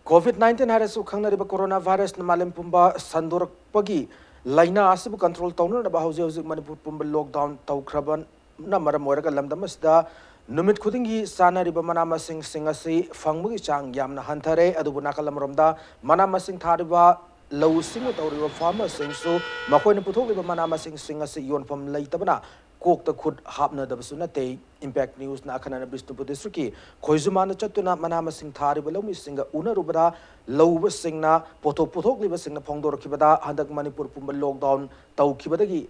COVID nineteen ꯍꯥꯏꯔꯁꯨ ꯈꯪꯅꯔꯤꯕ corona virusꯅ ꯃꯥꯂꯦꯝ ꯄꯨꯝꯕ ꯁꯟꯗꯣꯔꯛꯄꯒꯤ ꯂꯥꯏꯅꯥ ꯑꯁꯤꯕꯨ control ꯇꯧꯅꯅꯕ ꯍꯧꯖꯤꯛ ꯍꯧꯖꯤꯛ ꯃꯅꯤꯄꯨꯔ ꯄꯨꯝꯕ lockdown ꯇꯧꯈ꯭ꯔꯕꯅ ꯃꯔꯝ ꯑꯣꯏꯔꯒ ꯂꯝꯗꯝ ꯑꯁꯤꯗ ꯅꯨꯃꯤꯠ ꯈꯨꯗꯤꯡꯒꯤ ꯆꯥꯅꯔꯤꯕ ꯃꯅꯥ ꯃꯁꯤꯡꯁꯤꯡ ꯑꯁꯤ ꯐꯪꯕꯒꯤ ꯆꯥꯡ ꯌꯥꯝꯅ ꯍꯟꯊꯔꯦ꯫ ꯑꯗꯨꯕꯨ ꯅꯥꯀꯜ ꯑꯃꯔꯣꯝꯗ ꯃꯅꯥ ꯃꯁꯤꯡ ꯊꯥꯔꯤꯕ, ꯂꯧꯎ ꯁꯤꯡꯎ ꯇꯧꯔꯤꯕ farmerꯁꯤꯡꯁꯨ ꯃꯈꯣꯏꯅ ꯄꯨꯊꯣꯛꯂꯤꯕ ꯃꯅꯥ ꯃꯁꯤꯡꯁꯤꯡ ꯑꯁꯤ ꯌꯣꯟꯐꯝ ꯂꯩꯇꯕꯅ ꯀꯣꯛꯇ ꯈꯨꯠ ꯍꯥꯞꯅꯗꯕꯁꯨ ꯅꯠꯇꯦ꯫ Impact Newsꯅ ꯑꯈꯟꯅꯅ ꯕꯤꯁꯅꯨꯄꯨꯔ districtꯀꯤ ꯈꯣꯏꯖꯨꯃꯥꯟꯗ ꯆꯠꯇꯨꯅ ꯃꯅꯥ ꯃꯁꯤꯡ ꯊꯥꯔꯤꯕ ꯂꯧꯃꯤꯁꯤꯡꯒ ꯎꯅꯔꯨꯕꯗ, ꯂꯧꯎꯕꯁꯤꯡꯅ, ꯄꯣꯠꯊꯣꯛ ꯄꯨꯊꯣꯛꯂꯤꯕꯁꯤꯡꯅ ꯐꯣꯡꯗꯣꯔꯛꯈꯤꯕꯗ, ꯍꯟꯗꯛ ꯃꯅꯤꯄꯨꯔ ꯄꯨꯝꯕ lockdown ꯇꯧꯈꯤꯕꯗꯒꯤ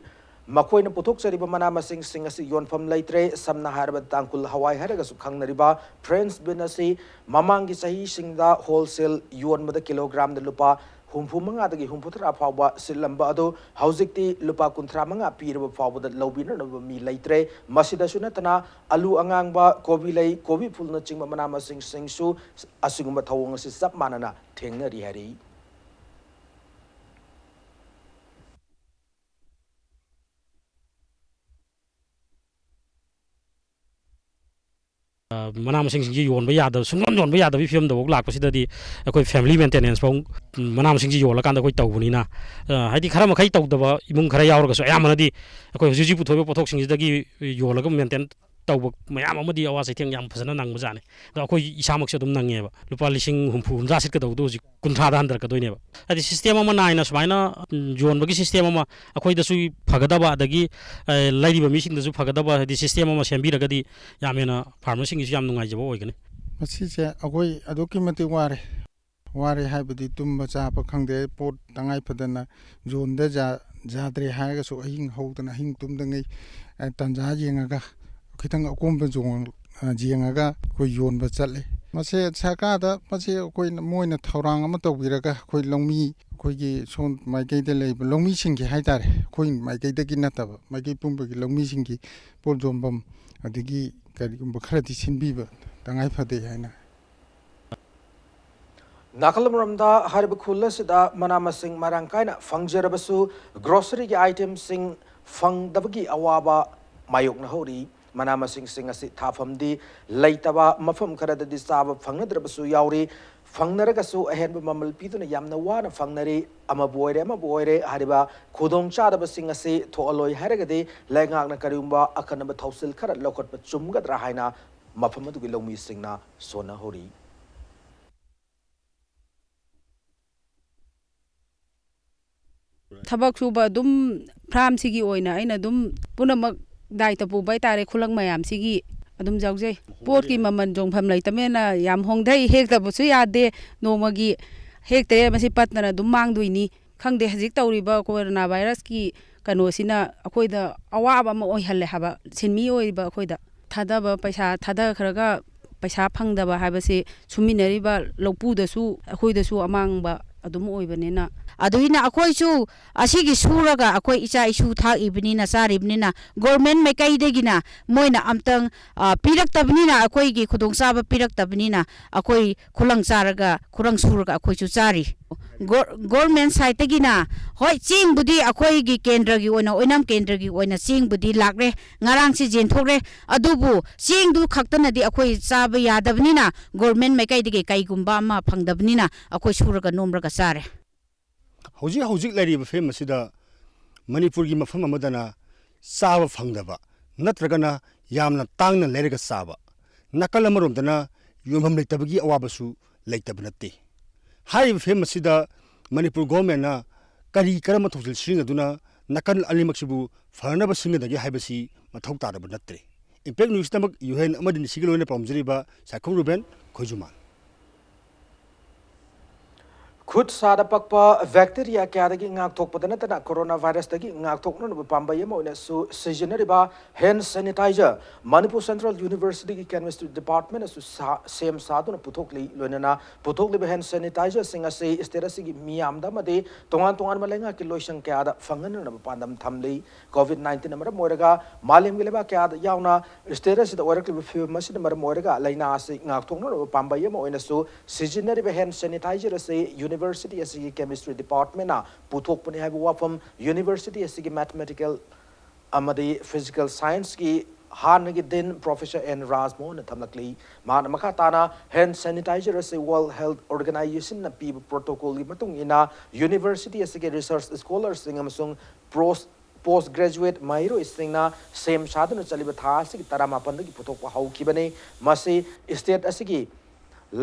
ꯃꯈꯣꯏꯅ ꯄꯨꯊꯣꯛꯆꯔꯤꯕ ꯃꯅꯥ ꯃꯁꯤꯡꯁꯤꯡ ꯑꯁꯤ ꯌꯣꯟꯐꯝ ꯂꯩꯇ꯭ꯔꯦ꯫ ꯁꯝꯅ ꯍꯥꯏꯔꯕꯗ, ꯇꯥꯡꯈꯨꯜ ꯍꯋꯥꯏ ꯍꯥꯏꯔꯒꯁꯨ ꯈꯪꯅꯔꯤꯕ French bean ꯑꯁꯤ ꯃꯃꯥꯡꯒꯤ ꯆꯍꯤꯁꯤꯡꯗ wholesale ꯌꯣꯟꯕꯗ ꯀꯤꯂꯣꯒ꯭ꯔꯥꯝꯗ ꯂꯨꯄꯥ ꯍꯨꯝꯐꯨ ꯃꯉꯥꯗꯒꯤ ꯍꯨꯝꯐꯨ ꯇꯔꯥ ꯐꯥꯎꯕ ꯁꯤꯠꯂꯝꯕ ꯑꯗꯨ ꯍꯧꯖꯤꯛꯇꯤ ꯂꯨꯄꯥ ꯀꯨꯟꯊ꯭ꯔꯥ ꯃꯉꯥ ꯄꯤꯔꯕ ꯐꯥꯎꯕꯗ ꯂꯧꯕꯤꯅꯅꯕ ꯃꯤ ꯂꯩꯇ꯭ꯔꯦ꯫ ꯃꯁꯤꯗꯁꯨ ꯅꯠꯇꯅ, ꯑꯂꯨ ꯑꯉꯥꯡꯕ, ꯀꯣꯕꯤ ꯂꯩ, ꯀꯣꯕꯤ ꯐꯨꯜꯅꯆꯤꯡꯕ ꯃꯅꯥ ꯃꯁꯤꯡꯁꯤꯡꯁꯨ ꯑꯁꯤꯒꯨꯝꯕ ꯊꯧꯑꯣꯡ ꯑꯁꯤ ꯆꯞ ꯃꯥꯟꯅꯅ ꯊꯦꯡꯅꯔꯤ ꯍꯥꯏꯔꯤ꯫ ꯑ, ꯃꯅꯥ ꯃꯁꯤꯡꯁꯤꯡꯁꯤ ꯌꯣꯟꯕ ꯌꯥꯗꯕ, ꯁꯨꯡꯌꯣꯟ ꯌꯣꯟꯕ ꯌꯥꯗꯕꯒꯤ ꯐꯤꯕꯝꯗꯐꯥꯎ ꯂꯥꯛꯄꯁꯤꯗꯗꯤ ꯑꯩꯈꯣꯏ family maintenance ꯐꯥꯎ, ꯎꯝ, ꯃꯅꯥ ꯃꯁꯤꯡꯁꯤ ꯌꯣꯜꯂꯀꯥꯟꯗ ꯑꯩꯈꯣꯏ ꯇꯧꯕꯅꯤꯅ, ꯑ, ꯍꯥꯏꯗꯤ ꯈꯔ ꯃꯈꯩ ꯇꯧꯗꯕ ꯏꯃꯨꯡ ꯈꯔ ꯌꯥꯎꯔꯒꯁꯨ, ꯑꯌꯥꯝꯕꯅꯗꯤ ꯑꯩꯈꯣꯏ ꯍꯧꯖꯤꯛ ꯍꯧꯖꯤꯛ ꯄꯨꯊꯣꯛꯏꯕ ꯄꯣꯠꯊꯣꯛꯁꯤꯡꯁꯤꯗꯒꯤ ꯌꯣꯜꯂꯒ maintain ꯇꯧꯕ ꯃꯌꯥꯝ ꯑꯃꯗꯤ ꯑꯋꯥ ꯆꯩꯊꯦꯡ ꯌꯥꯝ ꯐꯖꯅ ꯅꯪꯕꯖꯥꯠꯅꯤ꯫ ꯑꯗꯣ ꯑꯩꯈꯣꯏ ꯏꯁꯥꯃꯛꯁꯨ ꯑꯗꯨꯝ ꯅꯪꯉꯦꯕ꯫ ꯂꯨꯄꯥ ꯂꯤꯁꯤꯡ ꯍꯨꯝꯐꯨ ꯍꯨꯝꯗ꯭ꯔꯥ ꯁꯤꯠꯀꯗꯧꯕꯗꯣ ꯍꯧꯖꯤꯛ ꯀꯨꯟꯊ꯭ꯔꯥꯗ ꯍꯟꯊꯔꯛꯀꯗꯣꯏꯅꯦꯕ꯫ ꯍꯥꯏꯗꯤ system ꯑꯃ ꯅꯥꯏꯅ ꯁꯨꯃꯥꯏꯅ, ꯎꯝ, ꯌꯣꯟꯕꯒꯤ system ꯑꯃ ꯑꯩꯈꯣꯏꯗꯁꯨ ꯐꯒꯗꯕ, ꯑꯗꯒꯤ, ꯑ, ꯂꯩꯔꯤꯕ ꯃꯤꯁꯤꯡꯗꯁꯨ ꯐꯒꯗꯕ, ꯍꯥꯏꯗꯤ system ꯑꯃ ꯁꯦꯝꯕꯤꯔꯒꯗꯤ ꯌꯥꯝ ꯍꯦꯟꯅ farmerꯁꯤꯡꯒꯤꯁꯨ ꯌꯥꯝ ꯅꯨꯡꯉꯥꯏꯖꯕ ꯑꯣꯏꯒꯅꯤ꯫ ꯃꯁꯤꯁꯦ ꯑꯩꯈꯣꯏ ꯑꯗꯨꯛꯀꯤ ꯃꯇꯤꯛ ꯋꯥꯔꯦ꯫ ꯋꯥꯔꯦ ꯍꯥꯏꯕꯗꯤ ꯇꯨꯝꯕ ꯆꯥꯕ ꯈꯪꯗꯦ, ꯄꯣꯠ ꯇꯉꯥꯏ ꯐꯗꯅ ꯌꯣꯟꯗ ꯌꯥ-, ꯌꯥꯗ꯭ꯔꯦ ꯍꯥꯏꯔꯒꯁꯨ ꯑꯍꯤꯡ ꯍꯧꯗꯅ ꯑꯍꯤꯡ ꯇꯨꯝꯗꯉꯩ, ꯑ, ꯇꯥꯟꯖꯥ ꯌꯦꯡꯉꯒ ꯈꯤꯇꯪ ꯑꯀꯣꯝꯕ ꯌꯣꯡ-, ꯑ, ꯌꯦꯡꯉꯒ ꯑꯩꯈꯣꯏ ꯌꯣꯟꯕ ꯆꯠꯂꯤ꯫ ꯃꯁꯦ ꯁꯔꯀꯥꯔꯗ ꯃꯁꯦ ꯑꯩꯈꯣꯏꯅ, ꯃꯣꯏꯅ ꯊꯧꯔꯥꯡ ꯑꯃ ꯇꯧꯕꯤꯔꯒ ꯑꯩꯈꯣꯏ ꯂꯧꯃꯤ, ꯑꯩꯈꯣꯏꯒꯤ ꯁꯣꯝ ꯃꯥꯏꯀꯩꯗ ꯂꯩꯕ ꯂꯧꯃꯤꯁꯤꯡꯒꯤ ꯍꯥꯏꯇꯥꯔꯦ, ꯑꯩꯈꯣꯏ ꯃꯥꯏꯀꯩꯗꯒꯤ ꯅꯠꯇꯕ, ꯃꯥꯏꯀꯩ ꯄꯨꯝꯕꯒꯤ ꯂꯧꯃꯤꯁꯤꯡꯒꯤ ꯄꯣꯠ ꯌꯣꯟꯐꯝ ꯑꯗꯒꯤ ꯀꯔꯤꯒꯨꯝꯕ ꯈꯔꯗꯤ ꯁꯤꯟꯕꯤꯕ ꯇꯉꯥꯏ ꯐꯗꯦ ꯍꯥꯏꯅ꯫ ꯅꯥꯀꯜ ꯑꯃꯔꯣꯝꯗ, ꯍꯥꯏꯔꯤꯕ ꯈꯨꯜ ꯑꯁꯤꯗ ꯃꯅꯥ ꯃꯁꯤꯡ ꯃꯔꯥꯡ ꯀꯥꯏꯅ ꯐꯪꯖꯔꯕꯁꯨ, groceryꯒꯤ itemꯁꯤꯡ ꯐꯪꯗꯕꯒꯤ ꯑꯋꯥꯕ ꯃꯥꯌꯣꯛꯅꯍꯧꯔꯤ꯫ ꯃꯅꯥ ꯃꯁꯤꯡꯁꯤꯡ ꯑꯁꯤ ꯊꯥꯐꯝꯗꯤ ꯂꯩꯇꯕ, ꯃꯐꯝ ꯈꯔꯗꯗꯤ ꯆꯥꯕ ꯐꯪꯅꯗ꯭ꯔꯕꯁꯨ ꯌꯥꯎꯔꯤ꯫ ꯐꯪꯅꯔꯒꯁꯨ ꯑꯍꯦꯟꯕ ꯃꯃꯜ ꯄꯤꯗꯨꯅ ꯌꯥꯝꯅ ꯋꯥꯅ ꯐꯪꯅꯔꯤ꯫ ꯑꯃꯕꯨ ꯑꯣꯏꯔꯦ, ꯑꯃꯕꯨ ꯑꯣꯏꯔꯦ, ꯍꯥꯏꯔꯤꯕ ꯈꯨꯗꯣꯡꯆꯥꯗꯕꯁꯤꯡ ꯑꯁꯤ ꯊꯣꯛꯍꯜꯂꯣꯏ ꯍꯥꯏꯔꯒꯗꯤ ꯂꯩꯉꯥꯛꯅ ꯀꯔꯤꯒꯨꯝꯕ ꯑꯈꯟꯅꯕ ꯊꯧꯁꯤꯜ ꯈꯔ ꯂꯧꯈꯠꯄ ꯆꯨꯝꯒꯗ꯭ꯔꯥ ꯍꯥꯏꯅ ꯃꯐꯝ ꯑꯗꯨꯒꯤ ꯂꯧꯃꯤꯁꯤꯡꯅ ꯁꯣꯟꯅꯍꯧꯔꯤ꯫ ꯊꯕꯛ ꯁꯨꯕ ꯑꯗꯨꯝ farmꯁꯤꯒꯤ ꯑꯣꯏꯅ ꯑꯩꯅ ꯑꯗꯨꯝ ꯄꯨꯝꯅꯃꯛ ꯗꯥꯏꯇ ꯄꯨꯕ ꯍꯥꯏꯇꯥꯔꯦ, ꯈꯨꯂꯪ ꯃꯌꯥꯝꯁꯤꯒꯤ ꯑꯗꯨꯝ ꯌꯥꯎꯖꯩ꯫ ꯄꯣꯠꯀꯤ ꯃꯃꯜ ꯌꯣꯡꯐꯝ ꯂꯩꯇꯕꯅꯤꯅ ꯌꯥꯝ ꯍꯣꯡꯊꯩ, ꯍꯦꯛꯇꯕꯁꯨ ꯌꯥꯗꯦ꯫ ꯅꯣꯡꯃꯒꯤ ꯍꯦꯛꯇꯔꯦ, ꯃꯁꯤ ꯄꯠꯇꯅ ꯑꯗꯨꯝ ꯃꯥꯡꯗꯣꯏꯅꯤ꯫ ꯈꯪꯗꯦ, ꯍꯧꯖꯤꯛ ꯇꯧꯔꯤꯕ ꯀꯣꯔꯣꯅꯥ ꯚꯥꯏꯔꯁꯀꯤ ꯀꯩꯅꯣꯁꯤꯅ ꯑꯩꯈꯣꯏꯗ ꯑꯋꯥꯕ ꯑꯃ ꯑꯣꯏꯍꯜꯂꯦ ꯍꯥꯏꯕ, ꯁꯤꯟꯃꯤ ꯑꯣꯏꯔꯤꯕ ꯑꯩꯈꯣꯏꯗ꯫ ꯊꯥꯗꯕ ꯄꯩꯁꯥ ꯊꯥꯗꯈ꯭ꯔꯒ ꯄꯩꯁꯥ ꯐꯪꯗꯕ ꯍꯥꯏꯕꯁꯤ ꯁꯨꯃꯤꯟꯅꯔꯤꯕ ꯂꯧꯄꯨꯗꯁꯨ ꯑꯩꯈꯣꯏꯗꯁꯨ ꯑꯃꯥꯡꯕ ꯑꯗꯨꯝ ꯑꯣꯏꯕꯅꯤꯅ꯫ ꯑꯗꯨꯒꯤꯅ ꯑꯩꯈꯣꯏꯁꯨ ꯑꯁꯤꯒꯤ ꯁꯨꯔꯒ ꯑꯩꯈꯣꯏ ꯏꯆꯥ ꯏꯁꯨ ꯊꯥꯛꯏꯕꯅꯤꯅ, ꯆꯥꯔꯤꯕꯅꯤꯅ, ꯒꯣꯔꯃꯦꯟ ꯃꯥꯏꯀꯩꯗꯒꯤꯅ ꯃꯣꯏꯅ ꯑꯝꯇꯪ, ꯑ, ꯄꯤꯔꯛꯇꯕꯅꯤꯅ, ꯑꯩꯈꯣꯏꯒꯤ ꯈꯨꯗꯣꯡꯆꯥꯕ ꯄꯤꯔꯛꯇꯕꯅꯤꯅ, ꯑꯩꯈꯣꯏ ꯈꯨꯂꯪ ꯆꯥꯔꯒ, ꯈꯨꯂꯪ ꯁꯨꯔꯒ ꯑꯩꯈꯣꯏꯁꯨ ꯆꯥꯔꯤ꯫ ꯒꯣ-, ꯒꯣꯔꯃꯦꯟ ꯁꯥꯏꯠꯇꯒꯤꯅ, ꯍꯣꯏ, ꯆꯦꯡꯕꯨꯗꯤ ꯑꯩꯈꯣꯏꯒꯤ ꯀꯦꯟꯗ꯭ꯔꯒꯤ ꯑꯣꯏꯅ, ꯑꯣꯏꯅꯥꯝ ꯀꯦꯟꯗ꯭ꯔꯒꯤ ꯑꯣꯏꯅ ꯆꯦꯡꯕꯨꯗꯤ ꯂꯥꯛꯂꯦ, ꯉꯔꯥꯡꯁꯤ ꯌꯦꯟꯊꯣꯛꯂꯦ, ꯑꯗꯨꯕꯨ ꯆꯦꯡꯗꯨ ꯈꯛꯇꯅꯗꯤ ꯑꯩꯈꯣꯏ ꯆꯥꯕ ꯌꯥꯗꯕꯅꯤꯅ, ꯒꯣꯔꯃꯦꯟ ꯃꯥꯏꯀꯩꯗꯒꯤ ꯀꯩꯒꯨꯝꯕ ꯑꯃ ꯐꯪꯗꯕꯅꯤꯅ, ꯑꯩꯈꯣꯏ ꯁꯨꯔꯒ ꯅꯣꯝꯂꯒ ꯆꯥꯔꯦ꯫ ꯍꯧꯖꯤꯛ ꯍꯧꯖꯤꯛ ꯂꯩꯔꯤꯕ ꯐꯤꯕꯝ ꯑꯁꯤꯗ ꯃꯅꯤꯄꯨꯔꯒꯤ ꯃꯐꯝ ꯑꯃꯗꯅ ꯆꯥꯕ ꯐꯪꯗꯕ ꯅꯠꯇ꯭ꯔꯒꯅ ꯌꯥꯝꯅ ꯇꯥꯡꯅ ꯂꯩꯔꯒ ꯆꯥꯕ, ꯅꯥꯀꯜ ꯑꯃꯔꯣꯝꯗꯅ ꯌꯣꯟꯐꯝ ꯂꯩꯇꯕꯒꯤ ꯑꯋꯥꯕꯁꯨ ꯂꯩꯇꯕ ꯅꯠꯇꯦ꯫ ꯍꯥꯏꯔꯤꯕ ꯐꯤꯕꯝ ꯑꯁꯤꯗ ꯃꯅꯤꯄꯨꯔ ꯒꯣꯔꯃꯦꯟꯅ ꯀꯔꯤ ꯀꯔꯝꯕ ꯊꯧꯁꯤꯜ ꯁꯤꯖꯤꯟꯅꯗꯨꯅ ꯅꯥꯀꯜ ꯑꯅꯤꯃꯛꯁꯤꯕꯨ ꯐꯅꯅꯕ ꯁꯤꯟꯒꯗꯒꯦ ꯍꯥꯏꯕꯁꯤ ꯃꯊꯧ ꯇꯥꯔꯕ ꯅꯠꯇ꯭ꯔꯦ꯫ ꯏꯝꯄꯦꯛ ꯅ꯭ꯌꯨꯁꯇꯃꯛ ꯌꯨꯍꯦꯟ ꯑꯃꯗꯤ ꯅꯤꯁꯤꯒꯤ ꯂꯣꯏꯅ ꯄꯥꯎꯖꯔꯤꯕ ꯁꯥꯏꯈꯨꯝ ꯔꯨꯕꯦꯟ, ꯈꯣꯏꯖꯨꯃꯥꯟ꯫ ꯈꯨꯠ ꯁꯥꯗ ꯄꯛꯄ ꯕꯦꯛꯇꯦꯔꯤꯌꯥ ꯀꯌꯥꯗꯒꯤ ꯉꯥꯛꯊꯣꯛꯄꯗ ꯅꯠꯇꯅ ꯀꯣꯔꯣꯅꯥ ꯚꯥꯏꯔꯁꯇꯒꯤ ꯉꯥꯛꯊꯣꯛꯅꯅꯕ ꯄꯥꯝꯕꯩ ꯑꯃ ꯑꯣꯏꯅꯁꯨ ꯁꯤꯖꯤꯟꯅꯔꯤꯕ ꯍꯦꯟ ꯁꯦꯅꯤꯇꯥꯏꯖꯔ ꯃꯅꯤꯄꯨꯔ ꯁꯦꯟꯇ꯭ꯔꯦꯜ ꯌꯨꯅꯤꯚꯔꯁꯤꯇꯤꯒꯤ ꯀꯦꯃꯤꯁꯇ꯭ꯔꯤ ꯗꯤꯄꯥꯔꯠꯃꯦꯟꯅꯁꯨ ꯁꯥ-, ꯁꯦꯝ ꯁꯥꯗꯨꯅ ꯄꯨꯊꯣꯛꯂꯤ꯫ ꯂꯣꯏꯅꯅ ꯄꯨꯊꯣꯛꯂꯤꯕ ꯍꯦꯟ ꯁꯦꯅꯤꯇꯥꯏꯖꯔꯁꯤꯡ ꯑꯁꯤ ꯁ꯭ꯇꯦꯠ ꯑꯁꯤꯒꯤ ꯃꯤꯌꯥꯝꯗ ꯑꯃꯗꯤ ꯇꯣꯉꯥꯟ ꯇꯣꯉꯥꯟꯕ ꯂꯩꯉꯥꯛꯀꯤ ꯂꯣꯏꯁꯪ ꯀꯌꯥꯗ ꯐꯪꯍꯟꯅꯅꯕ ꯄꯥꯟꯗꯝ ꯊꯝꯂꯤ꯫ ꯀꯣꯚꯤꯗ ꯅꯥꯏꯟꯇꯤꯟꯅ ꯃꯔꯝ ꯑꯣꯏꯔꯒ ꯃꯥꯂꯦꯝꯒꯤ ꯂꯩꯕꯥꯛ ꯀꯌꯥꯗ ꯌꯥꯎꯅ ꯁ꯭ꯇꯦꯠ ꯑꯁꯤꯗ ꯑꯣꯏꯔꯛꯂꯤꯕ ꯐꯤꯕꯝ ꯑꯁꯤꯅ ꯃꯔꯝ ꯑꯣꯏꯔꯒ ꯂꯥꯏꯅꯥ ꯑꯁꯤ ꯉꯥꯛꯊꯣꯛꯅꯅꯕ ꯄꯥꯝꯕꯩ ꯑꯃ ꯑꯣꯏꯅꯁꯨ ꯁꯤꯖꯤꯟꯅꯔꯤꯕ ꯍꯦꯟ ꯁꯦꯅꯤꯇꯥꯏꯖꯔ ꯑꯁꯤ ꯌꯨꯅꯤꯚꯔꯁꯤꯇꯤ ꯑꯁꯤꯒꯤ ꯀꯦꯃꯤꯁꯇ꯭ꯔꯤ ꯗꯤꯄꯥꯔꯠꯃꯦꯟꯅ ꯄꯨꯊꯣꯛꯄꯅꯤ ꯍꯥꯏꯕ ꯋꯥꯐꯝ ꯌꯨꯅꯤꯚꯔꯁꯤꯇꯤ ꯑꯁꯤꯒꯤ ꯃꯦꯊꯃꯦꯇꯤꯀꯦꯜ ꯑꯃꯗꯤ ꯐꯤꯖꯤꯀꯦꯜ ꯁꯥꯏꯟꯁꯀꯤ ꯍꯥꯟꯅꯒꯤ ꯗꯤꯟ ꯄ꯭ꯔꯣꯐꯦꯁꯔ ꯑꯦꯟ ꯔꯥꯖꯃꯣꯍꯟꯅ ꯊꯝꯂꯛꯂꯤ꯫ ꯃꯍꯥꯛꯅ ꯃꯈꯥ ꯇꯥꯅ ꯍꯦꯟ ꯁꯦꯅꯤꯇꯥꯏꯖꯔ ꯑꯁꯤ ꯋꯥꯔꯜꯗ ꯍꯦꯜꯊ ꯑꯣꯔꯒꯅꯥꯏꯖꯦꯁꯟꯅ ꯄꯤꯕ ꯄ꯭ꯔꯣꯇꯣꯀꯣꯜꯒꯤ ꯃꯇꯨꯡ ꯏꯟꯅ ꯌꯨꯅꯤꯚꯔꯁꯤꯇꯤ ꯑꯁꯤꯒꯤ ꯔꯤꯁꯔꯆ ꯁ꯭ꯀꯣꯂꯔꯁꯤꯡ ꯑꯃꯁꯨꯡ ꯄ꯭ꯔꯣꯁ-, ꯄꯣꯁ ꯒ꯭ꯔꯦꯖꯨꯋꯦꯠ ꯃꯍꯩꯔꯣꯏꯁꯤꯡꯅ ꯁꯦꯝ ꯁꯥꯗꯨꯅ ꯆꯠꯂꯤꯕ ꯊꯥ ꯑꯁꯤꯒꯤ ꯇꯔꯥꯃꯥꯄꯟꯗꯒꯤ ꯄꯨꯊꯣꯛꯄ ꯍꯧꯈꯤꯕꯅꯤ꯫ ꯃꯁꯤ ꯁ꯭ꯇꯦꯠ ꯑꯁꯤꯒꯤ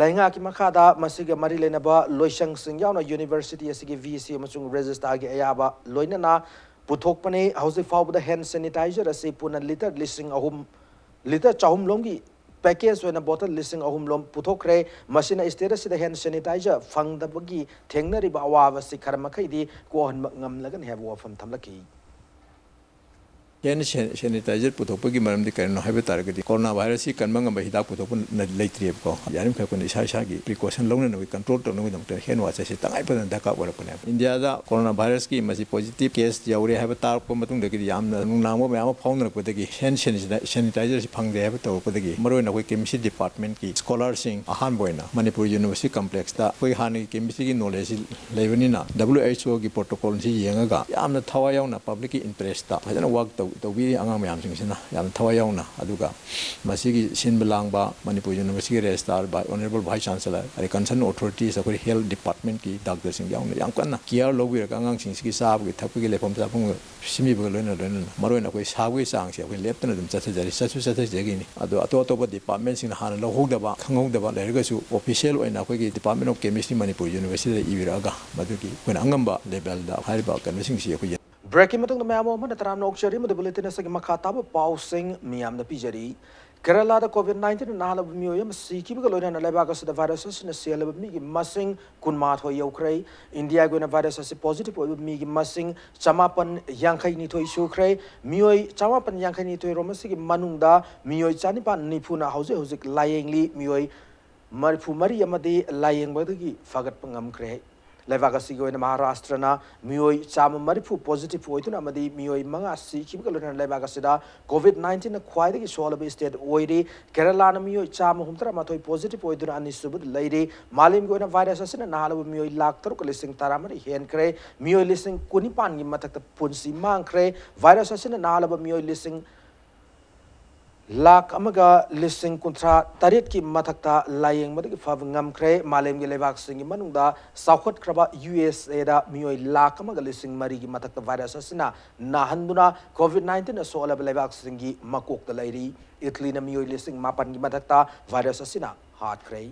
ꯂꯩꯉꯥꯛꯀꯤ ꯃꯈꯥꯗ ꯃꯁꯤꯒ ꯃꯔꯤ ꯂꯩꯅꯕ ꯂꯣꯏꯁꯪꯁꯤꯡ ꯌꯥꯎꯅ ꯌꯨꯅꯤꯚꯔꯁꯤꯇꯤ ꯑꯁꯤꯒꯤ ꯚꯤ ꯁꯤ ꯑꯃꯁꯨꯡ ꯔꯦꯖꯤꯁꯇ꯭ꯔꯥꯔꯒꯤ ꯑꯌꯥꯕ ꯂꯣꯏꯅꯅ ꯄꯨꯊꯣꯛꯄꯅꯤ꯫ ꯍꯧꯖꯤꯛ ꯐꯥꯎꯕꯗ ꯍꯦꯟ ꯁꯦꯅꯤꯇꯥꯏꯖꯔ ꯑꯁꯤ ꯄꯨꯟꯅ ꯂꯤꯇꯔ ꯂꯤꯁꯤꯡ ꯑꯍꯨꯝ, ꯂꯤꯇꯔ ꯆꯍꯨꯝ ꯂꯣꯝꯒꯤ package ꯑꯣꯏꯅ bottle ꯂꯤꯁꯤꯡ ꯑꯍꯨꯝ ꯂꯣꯝ ꯄꯨꯊꯣꯛꯈ꯭ꯔꯦ꯫ ꯃꯁꯤꯅ state ꯑꯁꯤꯗ hand sanitizer ꯐꯪꯗꯕꯒꯤ ꯊꯦꯡꯅꯔꯤꯕ ꯑꯋꯥꯕꯁꯤ ꯈꯔ ꯃꯈꯩꯗꯤ ꯀꯣꯛꯍꯟꯕ ꯉꯝꯂꯒꯅꯤ ꯍꯥꯏꯕ ꯋꯥꯐꯝ ꯊꯝꯂꯛꯈꯤ꯫ Hand san-, sanitizer ꯄꯨꯊꯣꯛꯄꯒꯤ ꯃꯔꯝꯗꯤ ꯀꯔꯤꯅꯣ ꯍꯥꯏꯕ ꯇꯥꯔꯒꯗꯤ, corona virus ꯁꯤ ꯀꯟꯕ ꯉꯝꯕ ꯍꯤꯗꯥꯛ ꯄꯨꯊꯣꯛꯄ ꯅ-, ꯂꯩꯇ꯭ꯔꯤꯑꯕꯀꯣ꯫ ꯌꯥꯔꯤꯃꯈꯩ ꯑꯩꯈꯣꯏꯅ ꯏꯁꯥ ꯏꯁꯥꯒꯤ precaution ꯂꯧꯅꯅꯕꯒꯤ, control ꯇꯧꯅꯕꯒꯤꯗꯃꯛꯇ hand wash ꯑꯁꯤ ꯇꯉꯥꯏ ꯐꯗꯅ ꯗꯔꯀꯥꯔ ꯑꯣꯏꯔꯛꯄꯅꯦꯕ꯫ ꯏꯟꯗꯤꯌꯥꯗ corona virus ꯀꯤ ꯃꯁꯤ positive case ꯌꯧꯔꯦ ꯍꯥꯏꯕ ꯇꯥꯔꯛꯄ ꯃꯇꯨꯡꯗꯒꯤꯗꯤ ꯌꯥꯝꯅ ꯅꯨꯡꯅꯥꯡꯕ ꯃꯌꯥꯝ ꯑꯃ ꯐꯥꯎꯅꯔꯛꯄꯗꯒꯤ hand sanitizer ꯁꯤ ꯐꯪꯗꯦ ꯍꯥꯏꯕ ꯇꯧꯔꯛꯄꯗꯒꯤ, ꯃꯔꯨꯑꯣꯏꯅ ꯑꯩꯈꯣꯏ chemistry department ꯀꯤ scholar ꯁꯤꯡ ꯑꯍꯥꯟꯕ ꯑꯣꯏꯅ ꯃꯅꯤꯄꯨꯔ university complex ꯇ ꯑꯩꯈꯣꯏ ꯍꯥꯟꯅꯒꯤ chemistry ꯒꯤ knowledge ꯁꯤ ꯂꯩꯕꯅꯤꯅ, W H O ꯒꯤ protocol ꯁꯤ ꯌꯦꯡꯉꯒ ꯌꯥꯝꯅ ꯊꯋꯥꯏ ꯌꯥꯎꯅ public ꯀꯤ interest ꯇ ꯐꯖꯅ work ꯇꯧ-, ꯇꯧꯕꯤꯔꯤ ꯑꯉꯥꯡ ꯃꯌꯥꯝꯁꯤꯡꯁꯤꯅ ꯌꯥꯝꯅ ꯊꯋꯥꯏ ꯌꯥꯎꯅ꯫ ꯑꯗꯨꯒ ꯃꯁꯤꯒꯤ ꯁꯤꯟꯕ ꯂꯥꯡꯕ ꯃꯅꯤꯄꯨꯔ university ꯒꯤ registrar, Vice Honourable Vice Chancellor, ꯑꯗꯩ concerned authorities, ꯑꯩꯈꯣꯏ health department ꯀꯤ doctor ꯁꯤꯡ ꯌꯥꯎꯅ ꯌꯥꯝ ꯀꯟꯅ care ꯂꯧꯕꯤꯔꯒ ꯑꯉꯥꯡꯁꯤꯡꯁꯤꯒꯤ ꯆꯥꯕꯒꯤ ꯊꯛꯄꯒꯤ ꯂꯩꯐꯝ ꯆꯥꯐꯝ ꯁꯤꯟꯕꯤꯕꯒ ꯂꯣꯏꯅ ꯂꯣꯏꯅꯅ ꯃꯔꯨꯑꯣꯏꯅ ꯑꯩꯈꯣꯏ ꯁꯥꯕꯒꯤ ꯆꯥꯡꯁꯦ ꯑꯩꯈꯣꯏ ꯂꯦꯞꯇꯅ ꯑꯗꯨꯝ ꯆꯠꯊꯖꯔꯤ, ꯆꯠꯁꯨ ꯆꯠꯊꯖꯒꯤꯅꯤ꯫ ꯑꯗꯣ ꯑꯇꯣꯞ ꯑꯇꯣꯞꯄ department ꯁꯤꯡꯅ ꯍꯥꯟꯅ ꯂꯧꯍꯧꯗꯕ, ꯈꯪꯍꯧꯗꯕ ꯂꯩꯔꯒꯁꯨ official ꯑꯣꯏꯅ ꯑꯩꯈꯣꯏꯒꯤ Department of Chemistry Manipur university ꯗ ꯏꯕꯤꯔꯛꯑꯒ ꯃꯗꯨꯒꯤ ꯑꯩꯈꯣꯏꯅ ꯑꯉꯝꯕ level ꯗ ꯍꯥꯏꯔꯤꯕ ꯀꯩꯅꯣꯁꯤꯡꯁꯤ ꯑꯩꯈꯣꯏ ꯌꯦꯡ- Break ꯀꯤ ꯃꯇꯨꯡꯗ ꯃꯌꯥꯝ ꯑꯃꯨꯛ ꯍꯟꯅ ꯇꯔꯥꯝꯅ ꯑꯣꯛꯆꯔꯤ꯫ ꯃꯗꯨ bulletin ꯑꯁꯤꯒꯤ ꯃꯈꯥ ꯇꯥꯕ ꯄꯥꯎꯁꯤꯡ ꯃꯤꯌꯥꯝꯗ ꯄꯤꯖꯔꯤ꯫ ꯀꯦꯔꯂꯥꯗ COVID nineteen ꯅ ꯅꯥꯍꯜꯂꯕ ꯃꯤꯑꯣꯏ ꯑꯃ ꯁꯤꯈꯤꯕꯒ ꯂꯣꯏꯅꯅ ꯂꯩꯕꯥꯛ ꯑꯁꯤꯗ virus ꯑꯁꯤꯅ ꯁꯤꯍꯜꯂꯕ ꯃꯤꯒꯤ ꯃꯁꯤꯡ ꯀꯨꯟꯃꯥꯊꯣꯏ ꯌꯧꯈ꯭ꯔꯦ꯫ ꯏꯟꯗꯤꯌꯥꯒꯤ ꯑꯣꯏꯅ virus ꯑꯁꯤ positive ꯑꯣꯏꯕ ꯃꯤꯒꯤ ꯃꯁꯤꯡ ꯆꯃꯥꯄꯟ ꯌꯥꯡꯈꯩ ꯅꯤꯊꯣꯏ ꯁꯨꯈ꯭ꯔꯦ꯫ ꯃꯤꯑꯣꯏ ꯆꯃꯥꯄꯟ ꯌꯥꯡꯈꯩ ꯅꯤꯊꯣꯏ ꯔꯣꯝ ꯑꯁꯤꯒꯤ ꯃꯅꯨꯡꯗ ꯃꯤꯑꯣꯏ ꯆꯅꯤꯄꯥꯟ ꯅꯤꯐꯨꯅ ꯍꯧꯖꯤꯛ ꯍꯧꯖꯤꯛ ꯂꯥꯌꯦꯡꯂꯤ꯫ ꯃꯤꯑꯣꯏ ꯃꯔꯤꯐꯨ ꯃꯔꯤ ꯑꯃꯗꯤ ꯂꯥꯌꯦꯡꯕꯗꯒꯤ ꯐꯒꯠꯄ ꯉꯝꯈ꯭ꯔꯦ꯫ ꯂꯩꯕꯥꯛ ꯑꯁꯤꯒꯤ ꯑꯣꯏꯅ ꯃꯍꯥꯔꯥꯁꯇ꯭ꯔꯅ ꯃꯤꯑꯣꯏ ꯆꯥꯝꯃ ꯃꯔꯤꯐꯨ positive ꯑꯣꯏꯗꯨꯅ ꯑꯃꯗꯤ ꯃꯤꯑꯣꯏ ꯃꯉꯥ ꯁꯤꯈꯤꯕꯒ ꯂꯣꯏꯅꯅ ꯂꯩꯕꯥꯛ ꯑꯁꯤꯗ COVID nineteen ꯅ ꯈ꯭ꯋꯥꯏꯗꯒꯤ ꯁꯣꯛꯍꯜꯂꯕ state ꯑꯣꯏꯔꯤ꯫ ꯀꯦꯔꯂꯥꯅ ꯃꯤꯑꯣꯏ ꯆꯥꯝꯃ ꯍꯨꯝꯐꯨꯇꯔꯥ ꯃꯥꯊꯣꯏ positive ꯑꯣꯏꯗꯨꯅ ꯑꯅꯤꯁꯨꯕꯗ ꯂꯩꯔꯤ꯫ ꯃꯥꯂꯦꯝꯒꯤ ꯑꯣꯏꯅ virus ꯑꯁꯤꯅ ꯅꯥꯍꯜꯂꯕ ꯃꯤꯑꯣꯏ ꯂꯥꯈ ꯇꯔꯨꯛꯀ ꯂꯤꯁꯤꯡ ꯇꯔꯥꯃꯔꯤ ꯍꯦꯟꯈ꯭ꯔꯦ꯫ ꯃꯤꯑꯣꯏ ꯂꯤꯁꯤꯡ ꯀꯨꯟꯅꯤꯄꯥꯟꯒꯤ ꯃꯊꯛꯇ ꯄꯨꯟꯁꯤ ꯃꯥꯡꯈ꯭ꯔꯦ꯫ Virus ꯑꯁꯤꯅ ꯅꯥꯍꯜꯂꯕ ꯃꯤꯑꯣꯏ ꯂꯤꯁꯤꯡ ꯂꯥꯈ ꯑꯃꯒ ꯂꯤꯁꯤꯡ ꯀꯨꯟꯊ꯭ꯔꯥ ꯇꯔꯦꯠꯀꯤ ꯃꯊꯛꯇ ꯂꯥꯌꯦꯡꯕꯗꯒꯤ ꯐꯕ ꯉꯝꯈ꯭ꯔꯦ꯫ ꯃꯥꯂꯦꯝꯒꯤ ꯂꯩꯕꯥꯛꯁꯤꯡꯒꯤ ꯃꯅꯨꯡꯗ ꯆꯥꯎꯈꯠꯈ꯭ꯔꯕ U S A ꯗ ꯃꯤꯑꯣꯏ ꯂꯥꯈ ꯑꯃꯒ ꯂꯤꯁꯤꯡ ꯃꯔꯤꯒꯤ ꯃꯊꯛꯇ virus ꯑꯁꯤꯅ ꯅꯥꯍꯟꯗꯨꯅ COVID nineteen ꯅ ꯁꯣꯛꯍꯜꯂꯕ ꯂꯩꯕꯥꯛꯁꯤꯡꯒꯤ ꯃꯀꯣꯛꯇ ꯂꯩꯔꯤ꯫ ꯏꯇꯂꯤꯅ ꯃꯤꯑꯣꯏ ꯂꯤꯁꯤꯡ ꯃꯥꯄꯟꯒꯤ ꯃꯊꯛꯇ virus ꯑꯁꯤꯅ ꯍꯥꯠꯈ꯭ꯔꯦ꯫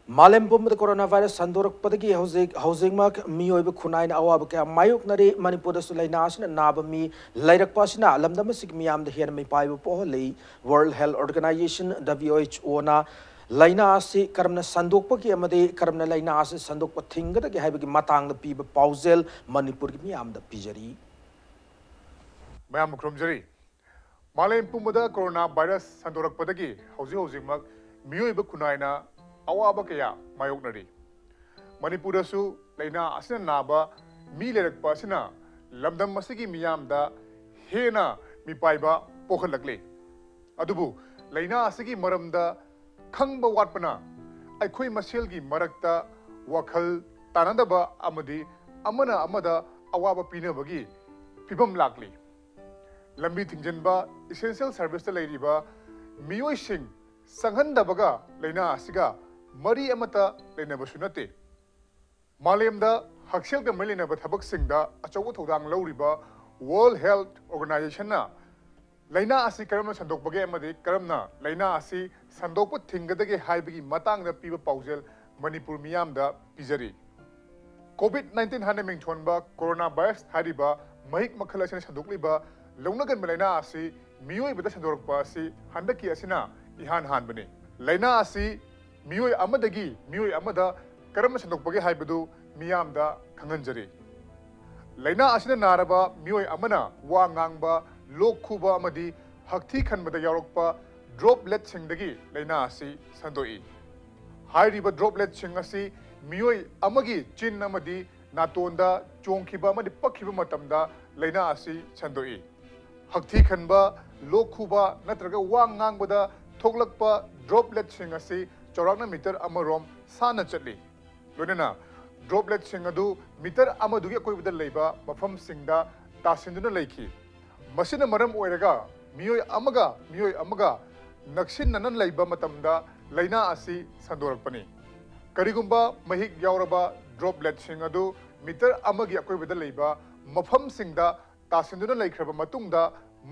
ꯃꯥꯂꯦꯝ ꯄꯨꯝꯕꯗ ꯀꯣꯔꯣꯅꯥ ꯚꯥꯏꯔꯁ ꯁꯟꯗꯣꯔꯛꯄꯗꯒꯤ ꯍꯧꯖꯤꯛ ꯍꯧꯖꯤꯛꯃꯛ ꯃꯤꯑꯣꯏꯕ ꯈꯨꯟꯅꯥꯏꯅ ꯑꯋꯥꯕ ꯀꯌꯥ ꯃꯥꯌꯣꯛꯅꯔꯤ꯫ ꯃꯅꯤꯄꯨꯔꯗꯁꯨ ꯂꯥꯏꯅꯥ ꯑꯁꯤꯅ ꯅꯥꯕ ꯃꯤ ꯂꯩꯔꯛꯄ ꯑꯁꯤꯅ ꯂꯝꯗꯝ ꯑꯁꯤꯒꯤ ꯃꯤꯌꯥꯝꯗ ꯍꯦꯟꯅ ꯃꯤꯄꯥꯏꯕ ꯄꯣꯛꯍꯜꯂꯤ꯫ World Health Organization, W H O ꯅ ꯂꯥꯏꯅꯥ ꯑꯁꯤ ꯀꯔꯝꯅ ꯁꯟꯗꯣꯛꯄꯒꯦ ꯑꯃꯗꯤ ꯀꯔꯝꯅ ꯂꯥꯏꯅꯥ ꯑꯁꯤ ꯁꯟꯗꯣꯛꯄ ꯊꯤꯡꯒꯗꯒꯦ ꯍꯥꯏꯕꯒꯤ ꯃꯇꯥꯡꯗ ꯄꯤꯕ ꯄꯥꯎꯖꯦꯜ ꯃꯅꯤꯄꯨꯔꯒꯤ ꯃꯤꯌꯥꯝꯗ ꯄꯤꯖꯔꯤ꯫ ꯃꯌꯥꯝꯕꯨ ꯈꯨꯔꯨꯝꯖꯔꯤ꯫ ꯃꯥꯂꯦꯝ ꯄꯨꯝꯕꯗ ꯀꯣꯔꯣꯅꯥ ꯚꯥꯏꯔꯁ ꯁꯟꯗꯣꯔꯛꯄꯗꯒꯤ ꯍꯧꯖꯤꯛ ꯍꯧꯖꯤꯛꯃꯛ ꯃꯤꯑꯣꯏꯕ ꯈꯨꯟꯅꯥꯏꯅ ꯑꯋꯥꯕ ꯀꯌꯥ ꯃꯥꯌꯣꯛꯅꯔꯤ꯫ ꯃꯅꯤꯄꯨꯔꯗꯁꯨ ꯂꯥꯏꯅꯥ ꯑꯁꯤꯅ ꯅꯥꯕ ꯃꯤ ꯂꯩꯔꯛꯄ ꯑꯁꯤꯅ ꯂꯝꯗꯝ ꯑꯁꯤꯒꯤ ꯃꯤꯌꯥꯝꯗ ꯍꯦꯟꯅ ꯃꯤꯄꯥꯏꯕ ꯄꯣꯛꯍꯜꯂꯛꯂꯤ꯫ ꯑꯗꯨꯕꯨ ꯂꯥꯏꯅꯥ ꯑꯁꯤꯒꯤ ꯃꯔꯝꯗ ꯈꯪꯕ ꯋꯥꯠꯄꯅ ꯑꯩꯈꯣꯏ ꯃꯁꯦꯜꯒꯤ ꯃꯔꯛꯇ ꯋꯥꯈꯜ ꯇꯥꯅꯗꯕ ꯑꯃꯗꯤ ꯑꯃꯅ ꯑꯃꯗ ꯑꯋꯥꯕ ꯄꯤꯅꯕꯒꯤ ꯐꯤꯕꯝ ꯂꯥꯛꯂꯤ꯫ ꯂꯝꯕꯤ ꯊꯤꯡꯖꯤꯟꯕ, essential service ꯇ ꯂꯩꯔꯤꯕ ꯃꯤꯑꯣꯏꯁꯤꯡ ꯆꯪꯍꯟꯗꯕꯒ ꯂꯥꯏꯅꯥ ꯑꯁꯤꯒ ꯃꯔꯤ ꯑꯃꯠꯇ ꯂꯩꯅꯕꯁꯨ ꯅꯠꯇꯦ꯫ ꯃꯥꯂꯦꯝꯗ ꯍꯛꯁꯦꯜꯒ ꯃꯔꯤ ꯂꯩꯅꯕ ꯊꯕꯛꯁꯤꯡꯗ ꯑꯆꯧꯕ ꯊꯧꯗꯥꯡ ꯂꯧꯔꯤꯕ World Health Organization ꯅ ꯂꯥꯏꯅꯥ ꯑꯁꯤ ꯀꯔꯝꯅ ꯁꯟꯗꯣꯛꯄꯒꯦ ꯑꯃꯗꯤ ꯀꯔꯝꯅ ꯂꯥꯏꯅꯥ ꯑꯁꯤ ꯁꯟꯗꯣꯛꯄ ꯊꯤꯡꯒꯗꯒꯦ ꯍꯥꯏꯕꯒꯤ ꯃꯇꯥꯡꯗ ꯄꯤꯕ ꯄꯥꯎꯖꯦꯜ ꯃꯅꯤꯄꯨꯔ ꯃꯤꯌꯥꯝꯗ ꯄꯤꯖꯔꯤ꯫ COVID nineteen ꯍꯥꯏꯅ ꯃꯤꯡꯊꯣꯟꯕ ꯀꯣꯔꯣꯅꯥ ꯚꯥꯏꯔꯁ ꯍꯥꯏꯔꯤꯕ ꯃꯍꯤꯛ ꯃꯈꯜ ꯑꯁꯤꯅ ꯁꯟꯗꯣꯛꯂꯤꯕ ꯂꯧꯅꯒꯟꯕ ꯂꯥꯏꯅꯥ ꯑꯁꯤ ꯃꯤꯑꯣꯏꯕꯗ ꯁꯟꯗꯣꯔꯛꯄ ꯑꯁꯤ ꯍꯟꯗꯛꯀꯤ ꯑꯁꯤꯅ ꯏꯍꯥꯟ ꯍꯥꯟꯕꯅꯤ꯫ ꯂꯥꯏꯅꯥ ꯑꯁꯤ ꯃꯤꯑꯣꯏ ꯑꯃꯗꯒꯤ ꯃꯤꯑꯣꯏ ꯑꯃꯗ ꯀꯔꯝꯅ ꯁꯟꯗꯣꯛꯄꯒꯦ ꯍꯥꯏꯕꯗꯨ ꯃꯤꯌꯥꯝꯗ ꯈꯪꯍꯟꯖꯔꯤ꯫ ꯂꯥꯏꯅꯥ ꯑꯁꯤꯅ ꯅꯥꯔꯕ ꯃꯤꯑꯣꯏ ꯑꯃꯅ ꯋꯥ ꯉꯥꯡꯕ, ꯂꯣꯛ ꯈꯨꯕ ꯑꯃꯗꯤ ꯍꯛꯊꯤ ꯈꯟꯕꯗ ꯌꯥꯎꯔꯛꯄ ꯗ꯭ꯔꯣꯞꯂꯦꯠꯁꯤꯡꯗꯒꯤ ꯂꯥꯏꯅꯥ ꯑꯁꯤ ꯁꯟꯗꯣꯛꯏ꯫ ꯍꯥꯏꯔꯤꯕ ꯗ꯭ꯔꯣꯞꯂꯦꯠꯁꯤꯡ ꯑꯁꯤ ꯃꯤꯑꯣꯏ ꯑꯃꯒꯤ ꯆꯤꯟ ꯑꯃꯗꯤ ꯅꯥꯇꯣꯟꯗ ꯆꯣꯡꯈꯤꯕ ꯑꯃꯗꯤ ꯄꯛꯈꯤꯕ ꯃꯇꯝꯗ ꯂꯥꯏꯅꯥ ꯑꯁꯤ ꯁꯟꯗꯣꯛꯏ꯫ ꯍꯛꯊꯤ ꯈꯟꯕ, ꯂꯣꯛ ꯈꯨꯕ ꯅꯠꯇ꯭ꯔꯒ ꯋꯥ ꯉꯥꯡꯕꯗ ꯊꯣꯛꯂꯛꯄ ꯗ꯭ꯔꯣꯞꯂꯦꯠꯁꯤꯡ ꯑꯁꯤ ꯆꯥꯎꯔꯥꯛꯅ ꯃꯤꯇꯔ ꯑꯃꯔꯣꯝ ꯁꯥꯟꯅ ꯆꯠꯂꯤ꯫ ꯂꯣꯏꯅꯅ ꯗ꯭ꯔꯣꯞꯂꯦꯠꯁꯤꯡ ꯑꯗꯨ ꯃꯤꯇꯔ ꯑꯃꯗꯨꯒꯤ ꯑꯀꯣꯏꯕꯗ ꯂꯩꯕ ꯃꯐꯝꯁꯤꯡꯗ ꯇꯥꯁꯤꯟꯗꯨꯅ ꯂꯩꯈꯤ꯫ ꯃꯁꯤꯅ ꯃꯔꯝ ꯑꯣꯏꯔꯒ ꯃꯤꯑꯣꯏ ꯑꯃꯒ ꯃꯤꯑꯣꯏ ꯑꯃꯒ ꯅꯛꯁꯤꯟꯅꯅ ꯂꯩꯕ ꯃꯇꯝꯗ ꯂꯥꯏꯅꯥ ꯑꯁꯤ ꯁꯟꯗꯣꯔꯛꯄꯅꯤ꯫ ꯀꯔꯤꯒꯨꯝꯕ ꯃꯍꯤꯛ ꯌꯥꯎꯔꯕ ꯗ꯭ꯔꯣꯞꯂꯦꯠꯁꯤꯡ ꯑꯗꯨ ꯃꯤꯇꯔ ꯑꯃꯒꯤ ꯑꯀꯣꯏꯕꯗ ꯂꯩꯕ ꯃꯐꯝꯁꯤꯡꯗ ꯇꯥꯁꯤꯟꯗꯨꯅ ꯂꯩꯈ꯭ꯔꯕ ꯃꯇꯨꯡꯗ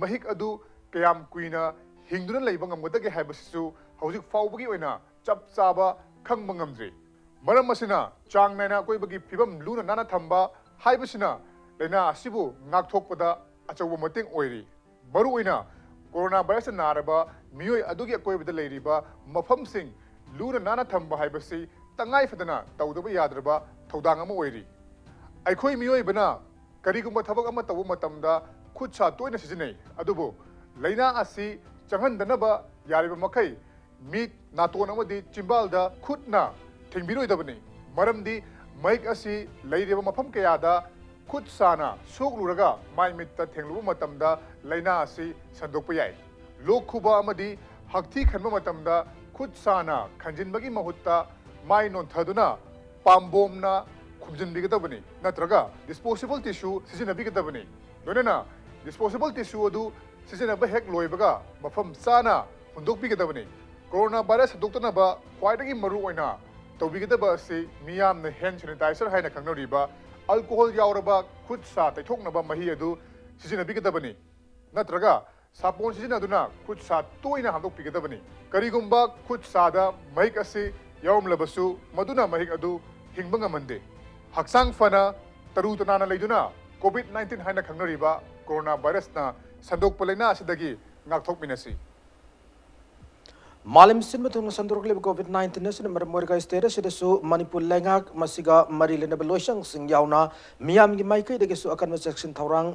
ꯃꯍꯤꯛ ꯑꯗꯨ ꯀꯌꯥꯝ ꯀꯨꯏꯅ ꯍꯤꯡꯗꯨꯅ ꯂꯩꯕ ꯉꯝꯒꯗꯒꯦ ꯍꯥꯏꯕꯁꯤꯁꯨ ꯍꯧꯖꯤꯛ ꯐꯥꯎꯕꯒꯤ ꯑꯣꯏꯅ ꯆꯞ ꯆꯥꯕ ꯈꯪꯕ ꯉꯝꯗ꯭ꯔꯤ꯫ ꯃꯔꯝ ꯑꯁꯤꯅ ꯆꯥꯡ ꯅꯥꯏꯅ ꯑꯀꯣꯏꯕꯒꯤ ꯐꯤꯕꯝ ꯂꯨꯅ ꯅꯥꯟꯅ ꯊꯝꯕ ꯍꯥꯏꯕꯁꯤꯅ ꯂꯥꯏꯅꯥ ꯑꯁꯤꯕꯨ ꯉꯥꯛꯊꯣꯛꯄꯗ ꯑꯆꯧꯕ ꯃꯇꯦꯡ ꯑꯣꯏꯔꯤ꯫ ꯃꯔꯨꯑꯣꯏꯅ ꯀꯣꯔꯣꯅꯥ ꯚꯥꯏꯔꯁꯅ ꯅꯥꯔꯕ ꯃꯤꯑꯣꯏ ꯑꯗꯨꯒꯤ ꯑꯀꯣꯏꯕꯗ ꯂꯩꯔꯤꯕ ꯃꯐꯝꯁꯤꯡ ꯂꯨꯅ ꯅꯥꯟꯅ ꯊꯝꯕ ꯍꯥꯏꯕꯁꯤ ꯇꯉꯥꯏ ꯐꯗꯅ ꯇꯧꯗꯕ ꯌꯥꯗ꯭ꯔꯕ ꯊꯧꯗꯥꯡ ꯑꯃ ꯑꯣꯏꯔꯤ꯫ ꯑꯩꯈꯣꯏ ꯃꯤꯑꯣꯏꯕꯅ ꯀꯔꯤꯒꯨꯝꯕ ꯊꯕꯛ ꯑꯃ ꯇꯧꯕ ꯃꯇꯝꯗ ꯈꯨꯠ ꯁꯥ ꯇꯣꯏꯅ ꯁꯤꯖꯤꯟꯅꯩ, ꯑꯗꯨꯕꯨ ꯂꯥꯏꯅꯥ ꯑꯁꯤ ꯆꯪꯍꯟꯗꯅꯕ ꯌꯥꯔꯤꯕ ꯃꯈꯩ ꯃꯤꯠ, ꯅꯥꯇꯣꯟ ꯑꯃꯗꯤ ꯆꯤꯝꯕꯥꯜꯗ ꯈꯨꯠꯅ ꯊꯦꯡꯕꯤꯔꯣꯏꯗꯕꯅꯤ꯫ ꯃꯔꯝꯗꯤ ꯃꯍꯤꯛ ꯑꯁꯤ ꯂꯩꯔꯤꯕ ꯃꯐꯝ ꯀꯌꯥꯗ ꯈꯨꯠ ꯁꯥꯅ ꯁꯣꯛꯂꯨꯔꯒ ꯃꯥꯏ ꯃꯤꯠꯇ ꯊꯦꯡꯂꯨꯕ ꯃꯇꯝꯗ ꯂꯥꯏꯅꯥ ꯑꯁꯤ ꯁꯟꯗꯣꯛꯄ ꯌꯥꯏ꯫ ꯂꯣꯛ ꯈꯨꯕ ꯑꯃꯗꯤ ꯍꯛꯊꯤ ꯈꯟꯕ ꯃꯇꯝꯗ ꯈꯨꯠ ꯁꯥꯅ ꯈꯟꯖꯤꯟꯕꯒꯤ ꯃꯍꯨꯠꯇ ꯃꯥꯏ ꯅꯣꯟꯊꯗꯨꯅ ꯄꯥꯝꯕꯣꯝꯅ ꯈꯨꯝꯖꯤꯟꯕꯤꯒꯗꯕꯅꯤ, ꯅꯠꯇ꯭ꯔꯒ disposable tissue ꯁꯤꯖꯤꯟꯅꯕꯤꯒꯗꯕꯅꯤ꯫ ꯂꯣꯏꯅꯅ disposable tissue ꯑꯗꯨ ꯁꯤꯖꯤꯟꯅꯕ ꯍꯦꯛ ꯂꯣꯏꯕꯒ ꯃꯐꯝ ꯆꯥꯅ ꯍꯨꯟꯗꯣꯛꯄꯤꯒꯗꯕꯅꯤ꯫ ꯀꯣꯔꯣꯅꯥ ꯚꯥꯏꯔꯁ ꯁꯟꯗꯣꯛꯇꯅꯕ ꯈ꯭ꯋꯥꯏꯗꯒꯤ ꯃꯔꯨ ꯑꯣꯏꯅ ꯇꯧꯕꯤꯒꯗꯕ ꯑꯁꯤ ꯃꯤꯌꯥꯝꯅ hand sanitizer ꯍꯥꯏꯅ ꯈꯪꯅꯔꯤꯕ alcohol ꯌꯥꯎꯔꯕ ꯈꯨꯠ ꯁꯥ ꯇꯩꯊꯣꯛꯅꯕ ꯃꯍꯤ ꯑꯗꯨ ꯁꯤꯖꯤꯟꯅꯕꯤꯒꯗꯕꯅꯤ, ꯅꯠꯇ꯭ꯔꯒ ꯁꯥꯄꯣꯟ ꯁꯤꯖꯤꯟꯅꯗꯨꯅ ꯈꯨꯠ ꯁꯥ ꯇꯣꯏꯅ ꯍꯥꯝꯗꯣꯛꯄꯤꯒꯗꯕꯅꯤ꯫ ꯀꯔꯤꯒꯨꯝꯕ ꯈꯨꯠ ꯁꯥꯗ ꯃꯍꯤꯛ ꯑꯁꯤ ꯌꯥꯎꯔꯝꯂꯕꯁꯨ, ꯃꯗꯨꯅ ꯃꯍꯤꯛ ꯑꯗꯨ ꯍꯤꯡꯕ ꯉꯝꯍꯟꯗꯦ꯫ ꯍꯛꯆꯥꯡ ꯐꯅ ꯇꯔꯨ ꯇꯅꯥꯟꯅ ꯂꯩꯗꯨꯅ COVID nineteen ꯍꯥꯏꯅ ꯈꯪꯅꯔꯤꯕ ꯀꯣꯔꯣꯅꯥ ꯚꯥꯏꯔꯁꯅ ꯁꯟꯗꯣꯛꯄ ꯂꯥꯏꯅꯥ ꯑꯁꯤꯗꯒꯤ ꯉꯥꯛꯊꯣꯛꯃꯤꯟꯅꯁꯤ꯫ ꯃꯥꯂꯦꯝ ꯁꯤꯟꯕ ꯊꯨꯡꯅ ꯁꯟꯗꯣꯔꯛꯂꯤꯕ COVID nineteen ꯑꯁꯤꯅ ꯃꯔꯝ ꯑꯣꯏꯔꯒ state ꯑꯁꯤꯗꯁꯨ ꯃꯅꯤꯄꯨꯔ ꯂꯩꯉꯥꯛ ꯃꯁꯤꯒ ꯃꯔꯤ ꯂꯩꯅꯕ ꯂꯣꯏꯁꯪꯁꯤꯡ ꯌꯥꯎꯅ ꯃꯤꯌꯥꯝꯒꯤ ꯃꯥꯏꯀꯩꯗꯒꯤꯁꯨ ꯑꯀꯟꯕ ꯆꯦꯛꯁꯤꯟ ꯊꯧꯔꯥꯡ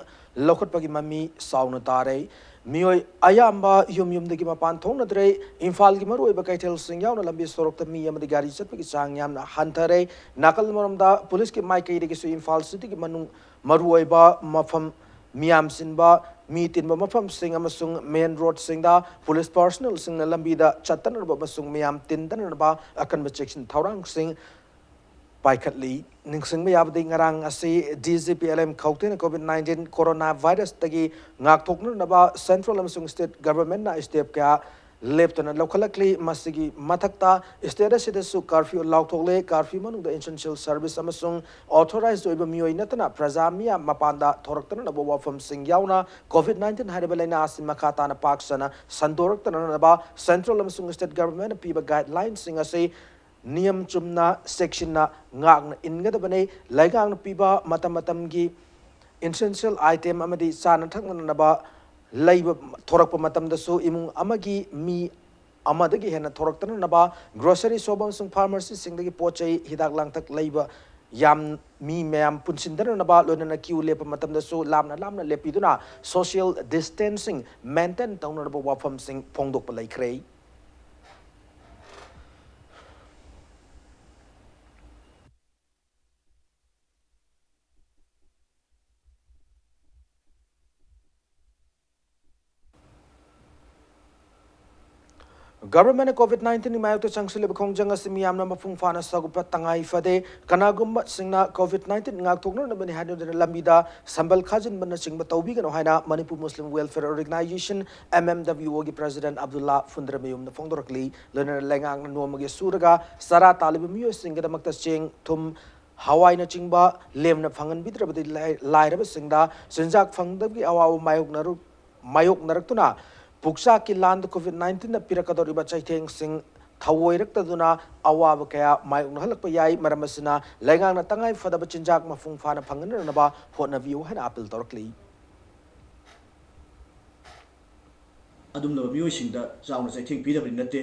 ꯂꯧꯈꯠꯄꯒꯤ ꯃꯃꯤ ꯆꯥꯎꯅ ꯇꯥꯔꯦ꯫ ꯃꯤꯑꯣꯏ ꯑꯌꯥꯝꯕ ꯌꯨꯝ ꯌꯨꯝꯗꯒꯤ ꯃꯄꯥꯟ ꯊꯣꯛꯅꯗ꯭ꯔꯦ꯫ ꯏꯝꯐꯥꯜꯒꯤ ꯃꯔꯨꯑꯣꯏꯕ ꯀꯩꯊꯦꯜꯁꯤꯡ ꯌꯥꯎꯅ ꯂꯝꯕꯤ ꯁꯣꯔꯣꯛꯇ ꯃꯤ ꯑꯃꯗꯤ ꯒꯥꯔꯤ ꯆꯠꯄꯒꯤ ꯆꯥꯡ ꯌꯥꯝꯅ ꯍꯟꯊꯔꯦ꯫ ꯅꯥꯀꯜ ꯑꯃꯔꯣꯝꯗ ꯄꯨꯂꯤꯁꯀꯤ ꯃꯥꯏꯀꯩꯗꯒꯤꯁꯨ ꯏꯝꯐꯥꯜ cityꯒꯤ ꯃꯅꯨꯡ ꯃꯔꯨꯑꯣꯏꯕ ꯃꯐꯝ ꯃꯤꯌꯥꯝ ꯆꯤꯟꯕ, ꯃꯤ ꯇꯤꯟꯕ ꯃꯐꯝꯁꯤꯡ ꯑꯃꯁꯨꯡ main roadꯁꯤꯡꯗ ꯄꯨꯂꯤꯁ personnelꯁꯤꯡꯅ ꯂꯝꯕꯤꯗ ꯆꯠꯇꯅꯅꯕ ꯑꯃꯁꯨꯡ ꯃꯤꯌꯥꯝ ꯇꯤꯟꯗꯅꯅꯕ ꯑꯀꯟꯕ ꯆꯦꯛꯁꯤꯟ ꯊꯧꯔꯥꯡꯁꯤꯡ ꯄꯥꯏꯈꯠꯂꯤ꯫ ꯅꯤꯡꯁꯤꯡꯕ ꯌꯥꯕꯗꯤ ꯉꯔꯥꯡ ꯑꯁꯤ DGP LM ꯈꯧꯇꯦꯅ COVID nineteen ꯀꯣꯔꯣꯅꯥ ꯚꯥꯏꯔꯁꯇꯒꯤ ꯉꯥꯛꯊꯣꯛꯅꯅꯕ central ꯑꯃꯁꯨꯡ state governmentꯅ step ꯀꯌꯥ ꯂꯦꯞꯇꯅ ꯂꯧꯈꯠꯂꯛꯂꯤ꯫ ꯃꯁꯤꯒꯤ ꯃꯊꯛꯇ state ꯑꯁꯤꯗꯁꯨ curfew ꯂꯥꯎꯊꯣꯛꯂꯦ꯫ Curfew ꯃꯅꯨꯡꯗ essential service ꯑꯃꯁꯨꯡ authorized ꯑꯣꯏꯕ ꯃꯤꯑꯣꯏ ꯅꯠꯇꯅ ꯄ꯭ꯔꯖꯥ ꯃꯤꯌꯥꯝ ꯃꯄꯥꯟꯗ ꯊꯣꯔꯛꯇꯅꯅꯕ ꯋꯥꯐꯝꯁꯤꯡ ꯌꯥꯎꯅ COVID nineteen ꯍꯥꯏꯔꯤꯕ ꯂꯥꯏꯅꯥ ꯑꯁꯤ ꯃꯈꯥ ꯇꯥꯅ ꯄꯥꯛ ꯁꯟꯅ ꯁꯟꯗꯣꯔꯛꯇꯅꯅꯕ central ꯑꯃꯁꯨꯡ state governmentꯅ ꯄꯤꯕ guidelineꯁꯤꯡ ꯑꯁꯤ ꯅꯤꯌꯝ ꯆꯨꯝꯅ, ꯆꯦꯛꯁꯤꯟꯅ ꯉꯥꯛꯅ ꯏꯟꯒꯗꯕꯅꯤ꯫ ꯂꯩꯉꯥꯛꯅ ꯄꯤꯕ ꯃꯇꯝ ꯃꯇꯝꯒꯤ essential item ꯑꯃꯗꯤ ꯆꯥꯅ ꯊꯛꯅꯅꯕ ꯂꯩꯕ ꯊꯣꯔꯛꯄ ꯃꯇꯝꯗꯁꯨ ꯏꯃꯨꯡ ꯑꯃꯒꯤ ꯃꯤ ꯑꯃꯗꯒꯤ ꯍꯦꯟꯅ ꯊꯣꯔꯛꯇꯅꯅꯕ grocery shop ꯑꯃꯁꯨꯡ pharmacyꯁꯤꯡꯗꯒꯤ ꯄꯣꯠ ꯆꯩ, ꯍꯤꯗꯥꯛ ꯂꯥꯡꯊꯛ ꯂꯩꯕ ꯌꯥꯝ ꯃꯤ ꯃꯌꯥꯝ ꯄꯨꯟꯁꯤꯟꯗꯅꯅꯕ, ꯂꯣꯏꯅꯅ queue ꯂꯦꯞꯄ ꯃꯇꯝꯗꯁꯨ ꯂꯥꯞꯅ ꯂꯥꯞꯅ ꯂꯦꯞꯄꯤꯗꯨꯅ social distancing maintain ꯇꯧꯅꯅꯕ ꯋꯥꯐꯝꯁꯤꯡ ꯐꯣꯡꯗꯣꯛꯄ ꯂꯩꯈ꯭ꯔꯦ꯫ Governmentꯅ COVID nineteenꯒꯤ ꯃꯥꯌꯣꯛꯇ ꯆꯪꯁꯤꯜꯂꯤꯕ ꯈꯣꯡꯖꯪ ꯑꯁꯤ ꯃꯤꯌꯥꯝꯅ ꯃꯄꯨꯡ ꯐꯥꯅ ꯁꯧꯒꯠꯄ ꯇꯉꯥꯏ ꯐꯗꯦ꯫ ꯀꯅꯥꯒꯨꯝꯕꯁꯤꯡꯅ COVID nineteen ꯉꯥꯛꯊꯣꯛꯅꯅꯕꯅꯤ ꯍꯥꯏꯗꯨꯅ ꯂꯝꯕꯤꯗ ꯁꯝꯕꯜ ꯈꯥꯖꯤꯟꯕꯅꯆꯤꯡꯕ ꯇꯧꯕꯤꯒꯅꯨ ꯍꯥꯏꯅ Manipur Muslim welfare organisation, M M W O, ꯒꯤ ꯄ꯭ꯔꯦꯁꯤꯗꯦꯟꯠ ꯑꯕꯗꯨꯜꯂꯥ ꯐꯨꯟꯗ꯭ꯔꯃꯌꯨꯝꯅ ꯐꯣꯡꯗꯣꯔꯛꯂꯤ꯫ ꯂꯣꯏꯅꯅ ꯂꯩꯉꯥꯛꯅ ꯅꯣꯡꯃꯒꯤ ꯁꯨꯔꯒ ꯆꯔꯥ ꯇꯥꯜꯂꯤꯕ ꯃꯤꯑꯣꯏꯁꯤꯡꯒꯤꯗꯃꯛꯇ ꯆꯦꯡ, ꯊꯨꯝ, ꯍꯋꯥꯏꯅꯆꯤꯡꯕ ꯂꯦꯝꯅ ꯐꯪꯍꯟꯕꯤꯗ꯭ꯔꯕꯗꯤ ꯂꯥꯏ-, ꯂꯥꯏꯔꯕꯁꯤꯡꯗ ꯆꯤꯟꯖꯥꯛ ꯐꯪꯗꯕꯒꯤ ꯑꯋꯥꯕ ꯃꯥꯌꯣꯛꯅꯔꯨ-, ꯃꯥꯌꯣꯛꯅꯔꯛꯇꯨꯅ ꯄꯨꯛꯆꯥꯛꯀꯤ ꯂꯥꯟꯗ COVID nineteenꯅ ꯄꯤꯔꯛꯀꯗꯧꯔꯤꯕ ꯆꯩꯊꯦꯡꯁꯤꯡ ꯊꯧꯑꯣꯏꯔꯛꯇꯗꯨꯅ ꯑꯋꯥꯕ ꯀꯌꯥ ꯃꯥꯌꯣꯛꯅꯍꯜꯂꯛꯄ ꯌꯥꯏ꯫ ꯃꯔꯝ ꯑꯁꯤꯅ ꯂꯩꯉꯥꯛꯅ ꯇꯉꯥꯏ ꯐꯗꯕ ꯆꯤꯟꯖꯥꯛ ꯃꯄꯨꯡ ꯐꯥꯅ ꯐꯪꯍꯟꯅꯅꯕ ꯍꯣꯠꯅꯕꯤꯌꯨ ꯍꯥꯏꯅ ꯑꯥꯄꯤꯜ ꯇꯧꯔꯛꯂꯤ꯫ ꯑꯗꯨꯝꯂꯕ ꯃꯤꯑꯣꯏꯁꯤꯡꯗ ꯆꯥꯎꯅ ꯆꯩꯊꯦꯡ ꯄꯤꯗꯕꯗꯤ ꯅꯠꯇꯦ꯫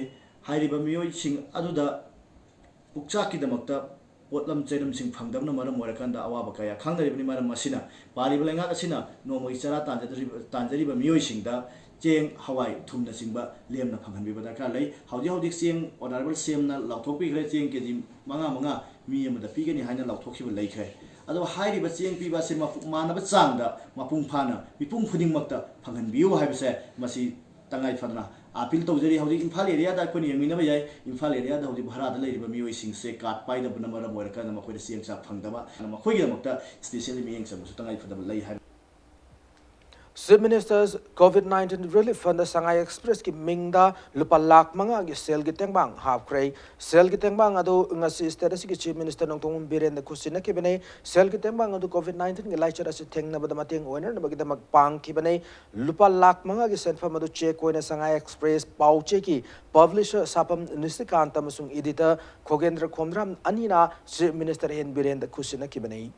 ꯍꯥꯏꯔꯤꯕ ꯃꯤꯑꯣꯏꯁꯤꯡ ꯑꯗꯨꯗ ꯄꯨꯛꯆꯥꯛꯀꯤꯗꯃꯛꯇ ꯄꯣꯠꯂꯝ ꯆꯩꯔꯝꯁꯤꯡ ꯐꯪꯗꯕꯅ ꯃꯔꯝ ꯑꯣꯏꯔꯀꯥꯟꯗ ꯑꯋꯥꯕ ꯀꯌꯥ ꯈꯪꯅꯔꯤꯕꯅꯤ꯫ ꯃꯔꯝ ꯑꯁꯤꯅ ꯄꯥꯜꯂꯤꯕ ꯂꯩꯉꯥꯛ ꯑꯁꯤꯅ ꯅꯣꯡꯃꯒꯤ ꯆꯔꯥ ꯇꯥꯟꯖꯗꯧꯔꯤꯕ, ꯇꯥꯟꯖꯔꯤꯕ ꯃꯤꯑꯣꯏꯁꯤꯡꯗ ꯆꯦꯡ, ꯍꯋꯥꯏ, ꯊꯨꯝꯅꯆꯤꯡꯕ ꯂꯦꯝꯅ ꯐꯪꯍꯟꯕꯤꯕ ꯗꯔꯀꯥꯔ ꯂꯩ꯫ ꯍꯧꯖꯤꯛ ꯍꯧꯖꯤꯛ ꯆꯦꯡ Honourable CMꯅ ꯂꯥꯎꯊꯣꯛꯄꯤꯈ꯭ꯔꯦ, ꯆꯦꯡ KG ꯃꯉꯥ ꯃꯉꯥ ꯃꯤ ꯑꯃꯗ ꯄꯤꯒꯅꯤ ꯍꯥꯏꯅ ꯂꯥꯎꯊꯣꯛꯈꯤꯕ ꯂꯩꯈ꯭ꯔꯦ꯫ ꯑꯗꯣ ꯍꯥꯏꯔꯤꯕ ꯆꯦꯡ ꯄꯤꯕ ꯑꯁꯤ ꯃꯄꯨ-, ꯃꯥꯟꯅꯕ ꯆꯥꯡꯗ ꯃꯄꯨꯡ ꯐꯥꯅ ꯃꯤꯄꯨꯝ ꯈꯨꯗꯤꯡꯃꯛꯇ ꯐꯪꯍꯟꯕꯤꯌꯨ ꯍꯥꯏꯕꯁꯦ ꯃꯁꯤ ꯇꯉꯥꯏ ꯐꯗꯅ ꯑꯥꯄꯤꯜ ꯇꯧꯖꯔꯤ꯫ ꯍꯧꯖꯤꯛ ꯏꯝꯐꯥꯜ ꯑꯦꯔꯤꯌꯥꯗ ꯑꯩꯈꯣꯏꯅ ꯌꯦꯡꯃꯤꯟꯅꯕ ꯌꯥꯏ꯫ ꯏꯝꯐꯥꯜ ꯑꯦꯔꯤꯌꯥꯗ ꯍꯧꯖꯤꯛ ꯚꯔꯥꯗ ꯂꯩꯔꯤꯕ ꯃꯤꯑꯣꯏꯁꯤꯡꯁꯦ ꯀꯥꯔꯗ ꯄꯥꯏꯗꯕꯅ ꯃꯔꯝ ꯑꯣꯏꯔꯀꯥꯟꯗ ꯃꯈꯣꯏꯗ ꯆꯦꯡ ꯆꯥꯛ ꯐꯪꯗꯕ, ꯃꯈꯣꯏꯒꯤꯗꯃꯛꯇ specially ꯃꯤꯠꯌꯦꯡ ꯆꯪꯕꯁꯨ ꯇꯉꯥꯏ ꯐꯗꯕ ꯂꯩ ꯍꯥꯏꯕ꯫ Chief Minister's COVID nineteen Relief Fund Sangai Expressꯀꯤ ꯃꯤꯡꯗ ꯂꯨꯄꯥ ꯂꯥꯈ ꯃꯉꯥꯒꯤ ꯁꯦꯜꯒꯤ ꯇꯦꯡꯕꯥꯡ ꯍꯥꯞꯈ꯭ꯔꯦ꯫ ꯁꯦꯜꯒꯤ ꯇꯦꯡꯕꯥꯡ ꯑꯗꯨ ꯉꯁꯤ state ꯑꯁꯤꯒꯤ Chief Minister ꯅꯣꯡꯊꯣꯝꯕꯝ ꯕꯤꯔꯦꯟꯗ ꯈꯨꯠꯁꯤꯟꯅꯈꯤꯕꯅꯤ꯫ ꯁꯦꯜꯒꯤ ꯇꯦꯡꯕꯥꯡ ꯑꯗꯨ COVID nineteenꯒꯤ ꯂꯥꯏꯆꯠ ꯑꯁꯤ ꯊꯦꯡꯅꯕꯗ ꯃꯇꯦꯡ ꯑꯣꯏꯅꯅꯕꯒꯤꯗꯃꯛ ꯄꯥꯡꯈꯤꯕꯅꯤ꯫ ꯂꯨꯄꯥ ꯂꯥꯈ ꯃꯉꯥꯒꯤ ꯁꯦꯟꯐꯝ ꯑꯗꯨ cheque ꯑꯣꯏꯅ ꯁꯉꯥꯏ Express ꯄꯥꯎꯆꯦꯒꯤ publisher ꯁꯥꯄꯝ ꯅꯤꯁꯤꯀꯥꯟꯇ ꯑꯃꯁꯨꯡ editor ꯈꯣꯒꯦꯟꯗ꯭ꯔ ꯈꯣꯝꯗ꯭ꯔꯥꯝ ꯑꯅꯤꯅ Chief Minister ꯑꯦꯟ ꯕꯤꯔꯦꯟꯗ ꯈꯨꯠꯁꯤꯟꯅꯈꯤꯕꯅꯤ꯫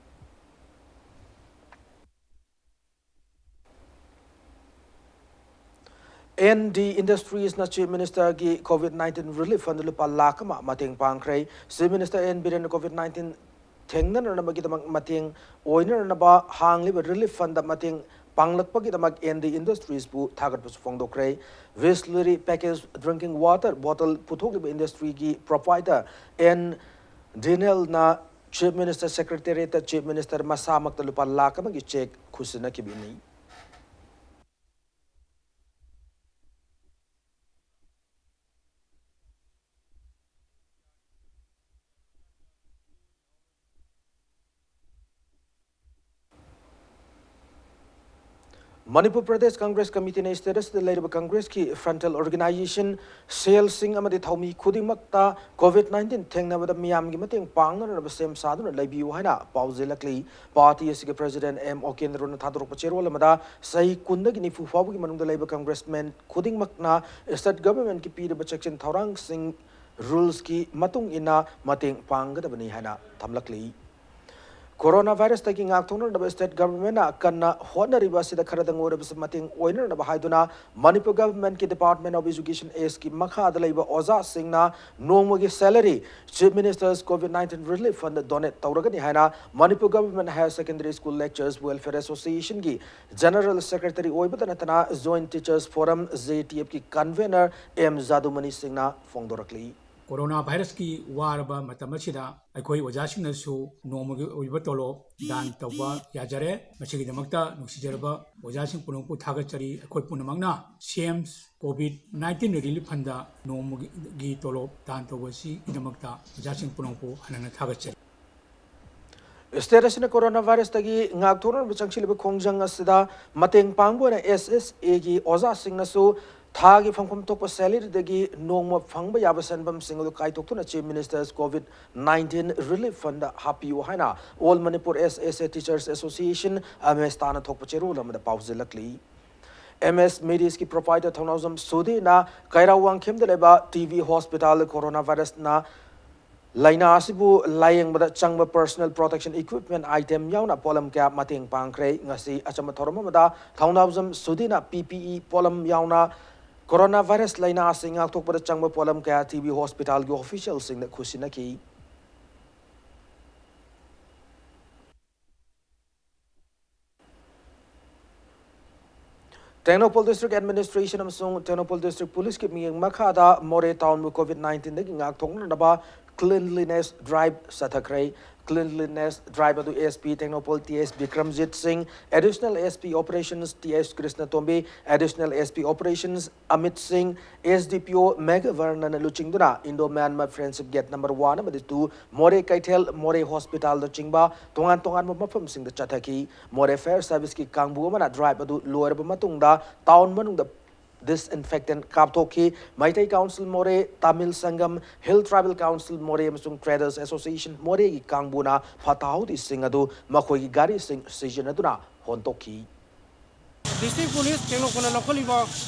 ꯑꯦꯟ ꯗꯤ Industries ꯅ Chief Minister ꯒꯤ COVID nineteen Relief Fund ꯂꯨꯄꯥ ꯂꯥꯈ ꯑꯃ ꯃꯇꯦꯡ ꯄꯥꯡꯈ꯭ꯔꯦ꯫ Chief Minister ꯑꯦꯟ ꯕꯤꯔꯦꯟꯅ COVID nineteen ꯊꯦꯡꯅꯅꯅꯕꯒꯤꯗꯃꯛ ꯃꯇꯦꯡ ꯑꯣꯏꯅꯅꯕ ꯍꯥꯡꯂꯤꯕ relief fund ꯗ ꯃꯇꯦꯡ ꯄꯥꯡꯂꯛꯄꯒꯤꯗꯃꯛ ꯑꯦꯟ ꯗꯤ Industries ꯄꯨ ꯊꯥꯒꯠꯄꯁꯨ ꯐꯣꯡꯗꯣꯛꯈ꯭ꯔꯦ꯫ Bisleri package drinking water bottle ꯄꯨꯊꯣꯛꯂꯤꯕ industry ꯒꯤ proprietor ꯑꯦꯟ ꯗꯤꯅꯦꯜꯅ Chief Minister Secretariat ꯇ Chief Minister ꯃꯁꯥꯃꯛꯇ ꯂꯨꯄꯥ ꯂꯥꯈ ꯑꯃꯒꯤ cheque ꯈꯨꯠꯁꯤꯟꯅꯈꯤꯕꯅꯤ꯫ ꯃꯅꯤꯄꯨꯔ ꯄ꯭ꯔꯗꯦꯁ ꯀꯪꯒ꯭ꯔꯦꯁ ꯀꯃꯤꯇꯤꯅ state ꯑꯁꯤꯗ ꯂꯩꯔꯤꯕ ꯀꯪꯒ꯭ꯔꯦꯁꯀꯤ frontal organisation cell ꯁꯤꯡ ꯑꯃꯗꯤ ꯊꯧꯃꯤ ꯈꯨꯗꯤꯡꯃꯛꯇ COVID nineteen ꯊꯦꯡꯅꯕꯗ ꯃꯤꯌꯥꯝꯒꯤ ꯃꯇꯦꯡ ꯄꯥꯡꯅꯅꯕ ꯁꯦꯝ ꯁꯥꯗꯨꯅ ꯂꯩꯕꯤꯌꯨ ꯍꯥꯏꯅ ꯄꯥꯎꯖꯦꯜꯂꯛꯂꯤ꯫ Party ꯑꯁꯤꯒꯤ President ꯑꯦꯝ ꯑꯣꯀꯦꯟꯗ꯭ꯔꯣꯅ ꯊꯥꯗꯣꯔꯛꯄ ꯆꯦꯔꯣꯜ ꯑꯃꯗ ꯆꯍꯤ ꯀꯨꯟꯗꯒꯤ ꯅꯤꯐꯨ ꯐꯥꯎꯕꯒꯤ ꯃꯅꯨꯡꯗ ꯂꯩꯕ congressman ꯈꯨꯗꯤꯡꯃꯛꯅ state government ꯀꯤ ꯄꯤꯔꯤꯕ ꯆꯦꯛꯁꯤꯟ ꯊꯧꯔꯥꯡꯁꯤꯡ, rules ꯀꯤ ꯃꯇꯨꯡ ꯏꯟꯅ ꯃꯇꯦꯡ ꯄꯥꯡꯒꯗꯕꯅꯤ ꯍꯥꯏꯅ ꯊꯝꯂꯛꯂꯤ꯫ Coronavirus ꯇꯒꯤ ꯉꯥꯛꯊꯣꯛꯅꯅꯕ state government ꯅ ꯀꯟꯅ ꯍꯣꯠꯅꯔꯤꯕ ꯑꯁꯤꯗ ꯈꯔꯗꯪ ꯑꯣꯏꯔꯕꯁꯨ ꯃꯇꯦꯡ ꯑꯣꯏꯅꯅꯕ ꯍꯥꯏꯗꯨꯅ ꯃꯅꯤꯄꯨꯔ government ꯀꯤ Department of Education Act ꯀꯤ ꯃꯈꯥꯗ ꯂꯩꯕ ꯑꯣꯖꯥꯁꯤꯡꯅ ꯅꯣꯡꯃꯒꯤ salary Chief Minister's COVID nineteen Relief Fund donate ꯇꯧꯔꯒꯅꯤ ꯍꯥꯏꯅ Manipur Government Higher Secondary School Lecturers Welfare Association ꯒꯤ General Secretary ꯑꯣꯏꯕꯇ ꯅꯠꯇꯅ Joint Teachers Forum, J T F ꯀꯤ convener ꯑꯦꯝ ꯖꯥꯗꯨꯃꯅꯤ ꯁꯤꯡꯅ ꯐꯣꯡꯗꯣꯔꯛꯂꯤ꯫ Corona virus ꯀꯤ ꯋꯥꯔꯕ ꯃꯇꯝ ꯑꯁꯤꯗ ꯑꯩꯈꯣꯏ ꯑꯣꯖꯥꯁꯤꯡꯅꯁꯨ ꯅꯣꯡꯃꯒꯤ ꯑꯣꯏꯕ ꯇꯣꯂꯣꯞ ꯗꯥꯟ ꯇꯧꯕ ꯌꯥꯖꯔꯦ꯫ ꯃꯁꯤꯒꯤꯗꯃꯛꯇ ꯅꯨꯡꯁꯤꯖꯔꯕ ꯑꯣꯖꯥꯁꯤꯡ ꯄꯨꯝꯅꯃꯛꯄꯨ ꯊꯥꯒꯠꯆꯔꯤ꯫ ꯑꯩꯈꯣꯏ ꯄꯨꯝꯅꯃꯛꯅ CM's COVID nineteen Relief Fund ꯗ ꯅꯣꯡꯃꯒꯤ ꯇꯣꯂꯣꯞ ꯗꯥꯟ ꯇꯧꯕ ꯑꯁꯤꯒꯤꯗꯃꯛꯇ ꯑꯣꯖꯥꯁꯤꯡ ꯄꯨꯝꯅꯃꯛꯄꯨ ꯍꯟꯅ ꯍꯟꯅ ꯊꯥꯒꯠꯆꯔꯤ꯫ State ꯑꯁꯤꯅ ꯀꯣꯔꯣꯅꯥ ꯚꯥꯏꯔꯁꯇꯒꯤ ꯉꯥꯛꯊꯣꯛꯅꯅꯕ ꯆꯪꯁꯤꯜꯂꯤꯕ ꯈꯣꯡꯖꯪ ꯑꯁꯤꯗ ꯃꯇꯦꯡ ꯄꯥꯡꯕ ꯑꯣꯏꯅ ꯑꯦꯁ ꯑꯦꯁ ꯑꯦꯒꯤ ꯑꯣꯖꯥꯁꯤꯡꯅꯁꯨ ꯊꯥꯒꯤ ꯐꯪꯐꯝ ꯊꯣꯛꯄ ꯁꯦꯂꯔꯤꯗꯒꯤ ꯅꯣꯡꯃ ꯐꯪꯕ ꯌꯥꯕ ꯁꯦꯟꯐꯝꯁꯤꯡ ꯑꯗꯨ ꯀꯥꯏꯊꯣꯛꯇꯨꯅ Chief Minister's COVID nineteen Relief Fund ꯍꯥꯞꯄꯤꯌꯨ ꯍꯥꯏꯅ All Manipur S S A Teachers Association, ꯑꯃꯦꯁꯇꯥꯅ ꯊꯣꯛꯄ ꯆꯦꯔꯣꯜ ꯑꯃꯗ ꯄꯥꯎꯖꯦꯜꯂꯛꯂꯤ꯫ ꯑꯦꯝ ꯑꯦꯁ ꯃꯦꯗꯤꯁꯀꯤ ꯄ꯭ꯔꯣꯚꯥꯏꯗꯔ ꯊꯧꯅꯥꯎꯖꯝ ꯁꯨꯗꯤꯅ ꯀꯩꯔꯥꯎ ꯋꯥꯡꯈꯦꯝꯗ ꯂꯩꯕ ꯇꯤ ꯕꯤ ꯍꯣꯁꯄꯤꯇꯥꯜ ꯀꯣꯔꯣꯅꯥ ꯚꯥꯏꯔꯁꯅ ꯂꯥꯏꯅꯥ ꯑꯁꯤꯕꯨ ꯂꯥꯌꯦꯡꯕꯗ ꯆꯪꯕ personal protection equipment item ꯌꯥꯎꯅ ꯄꯣꯠꯂꯝ ꯀꯌꯥ ꯃꯇꯦꯡ ꯄꯥꯡꯈ꯭ꯔꯦ꯫ ꯉꯁꯤ ꯑꯆꯝꯕ ꯊꯧꯔꯝ ꯑꯃꯗ ꯊꯧꯅꯥꯎꯖꯝ ꯁꯨꯗꯤꯅ ꯄꯤ ꯄꯤ ꯏ ꯄꯣꯠꯂꯝ ꯌꯥꯎꯅ ꯀꯣꯔꯣꯅꯥ ꯚꯥꯏꯔꯁ ꯂꯥꯏꯅꯥ ꯑꯁꯤ ꯉꯥꯛꯊꯣꯛꯄꯗ ꯆꯪꯕ ꯄꯣꯠꯂꯝ ꯀꯌꯥ ꯇꯤ ꯕꯤ ꯍꯣꯁꯄꯤꯇꯥꯜꯒꯤ ꯑꯣꯐꯤꯁꯤꯌꯦꯜꯁꯤꯡꯗ ꯈꯨꯠꯁꯤꯟꯅꯈꯤ꯫ ꯇꯦꯡꯅꯧꯄꯜ District Administration ꯑꯃꯁꯨꯡ ꯇꯦꯡꯅꯧꯄꯜ District Policeꯀꯤ ꯃꯤꯠꯌꯦꯡ ꯃꯈꯥꯗ ꯃꯣꯔꯦ ꯇꯥꯎꯟꯕꯨ COVID nineteenꯗꯒꯤ ꯉꯥꯛꯊꯣꯛꯅꯅꯕ cleanliness drive ꯆꯠꯊꯈ꯭ꯔꯦ꯫ Cleanliness drive ꯑꯗꯨ S P Tengnoupal T S Bikramjit ꯁꯤꯡ, Additional S P Operations T S ꯀ꯭ꯔꯤꯁꯅꯇꯣꯝꯕꯤ, Additional S P Operations Amit ꯁꯤꯡ, S D P O ꯃꯦꯘꯚꯔꯅꯅ ꯂꯨꯆꯤꯡꯗꯨꯅ Indo Myanmar Friendship Gate number one ꯑꯃꯗꯤ two, ꯃꯣꯔꯦ ꯀꯩꯊꯦꯜ, ꯃꯣꯔꯦ ꯍꯣꯁꯄꯤꯇꯥꯜꯅꯆꯤꯡꯕ ꯇꯣꯉꯥꯟ ꯇꯣꯉꯥꯟꯕ ꯃꯐꯝꯁꯤꯡꯗ ꯆꯠꯊꯈꯤ꯫ ꯃꯣꯔꯦ Fire Serviceꯀꯤ ꯀꯥꯡꯕꯨ ꯑꯃꯅ drive ꯑꯗꯨ ꯂꯣꯏꯔꯕ ꯃꯇꯨꯡꯗ ꯇꯥꯎꯟ ꯃꯅꯨꯡꯗ disinfectant ꯀꯥꯞꯊꯣꯛꯈꯤ꯫ ꯃꯩꯇꯩ Council ꯃꯣꯔꯦ, ꯇꯥꯃꯤꯜ ꯁꯪꯒꯝ, Hill Tribal Council ꯃꯣꯔꯦ ꯑꯃꯁꯨꯡ Traders Association ꯃꯣꯔꯦꯒꯤ ꯀꯥꯡꯕꯨꯅ ꯐꯠꯇ ꯍꯥꯎꯗꯤꯁꯤꯡ ꯑꯗꯨ ꯃꯈꯣꯏꯒꯤ ꯒꯥꯔꯤꯁꯤꯡ ꯁꯤꯖꯤꯟꯅꯗꯨꯅ ꯍꯣꯟꯗꯣꯛꯈꯤ꯫ District Police ꯇꯦꯡꯅꯧꯄꯜꯅ ꯂꯧꯈꯠꯂꯤꯕ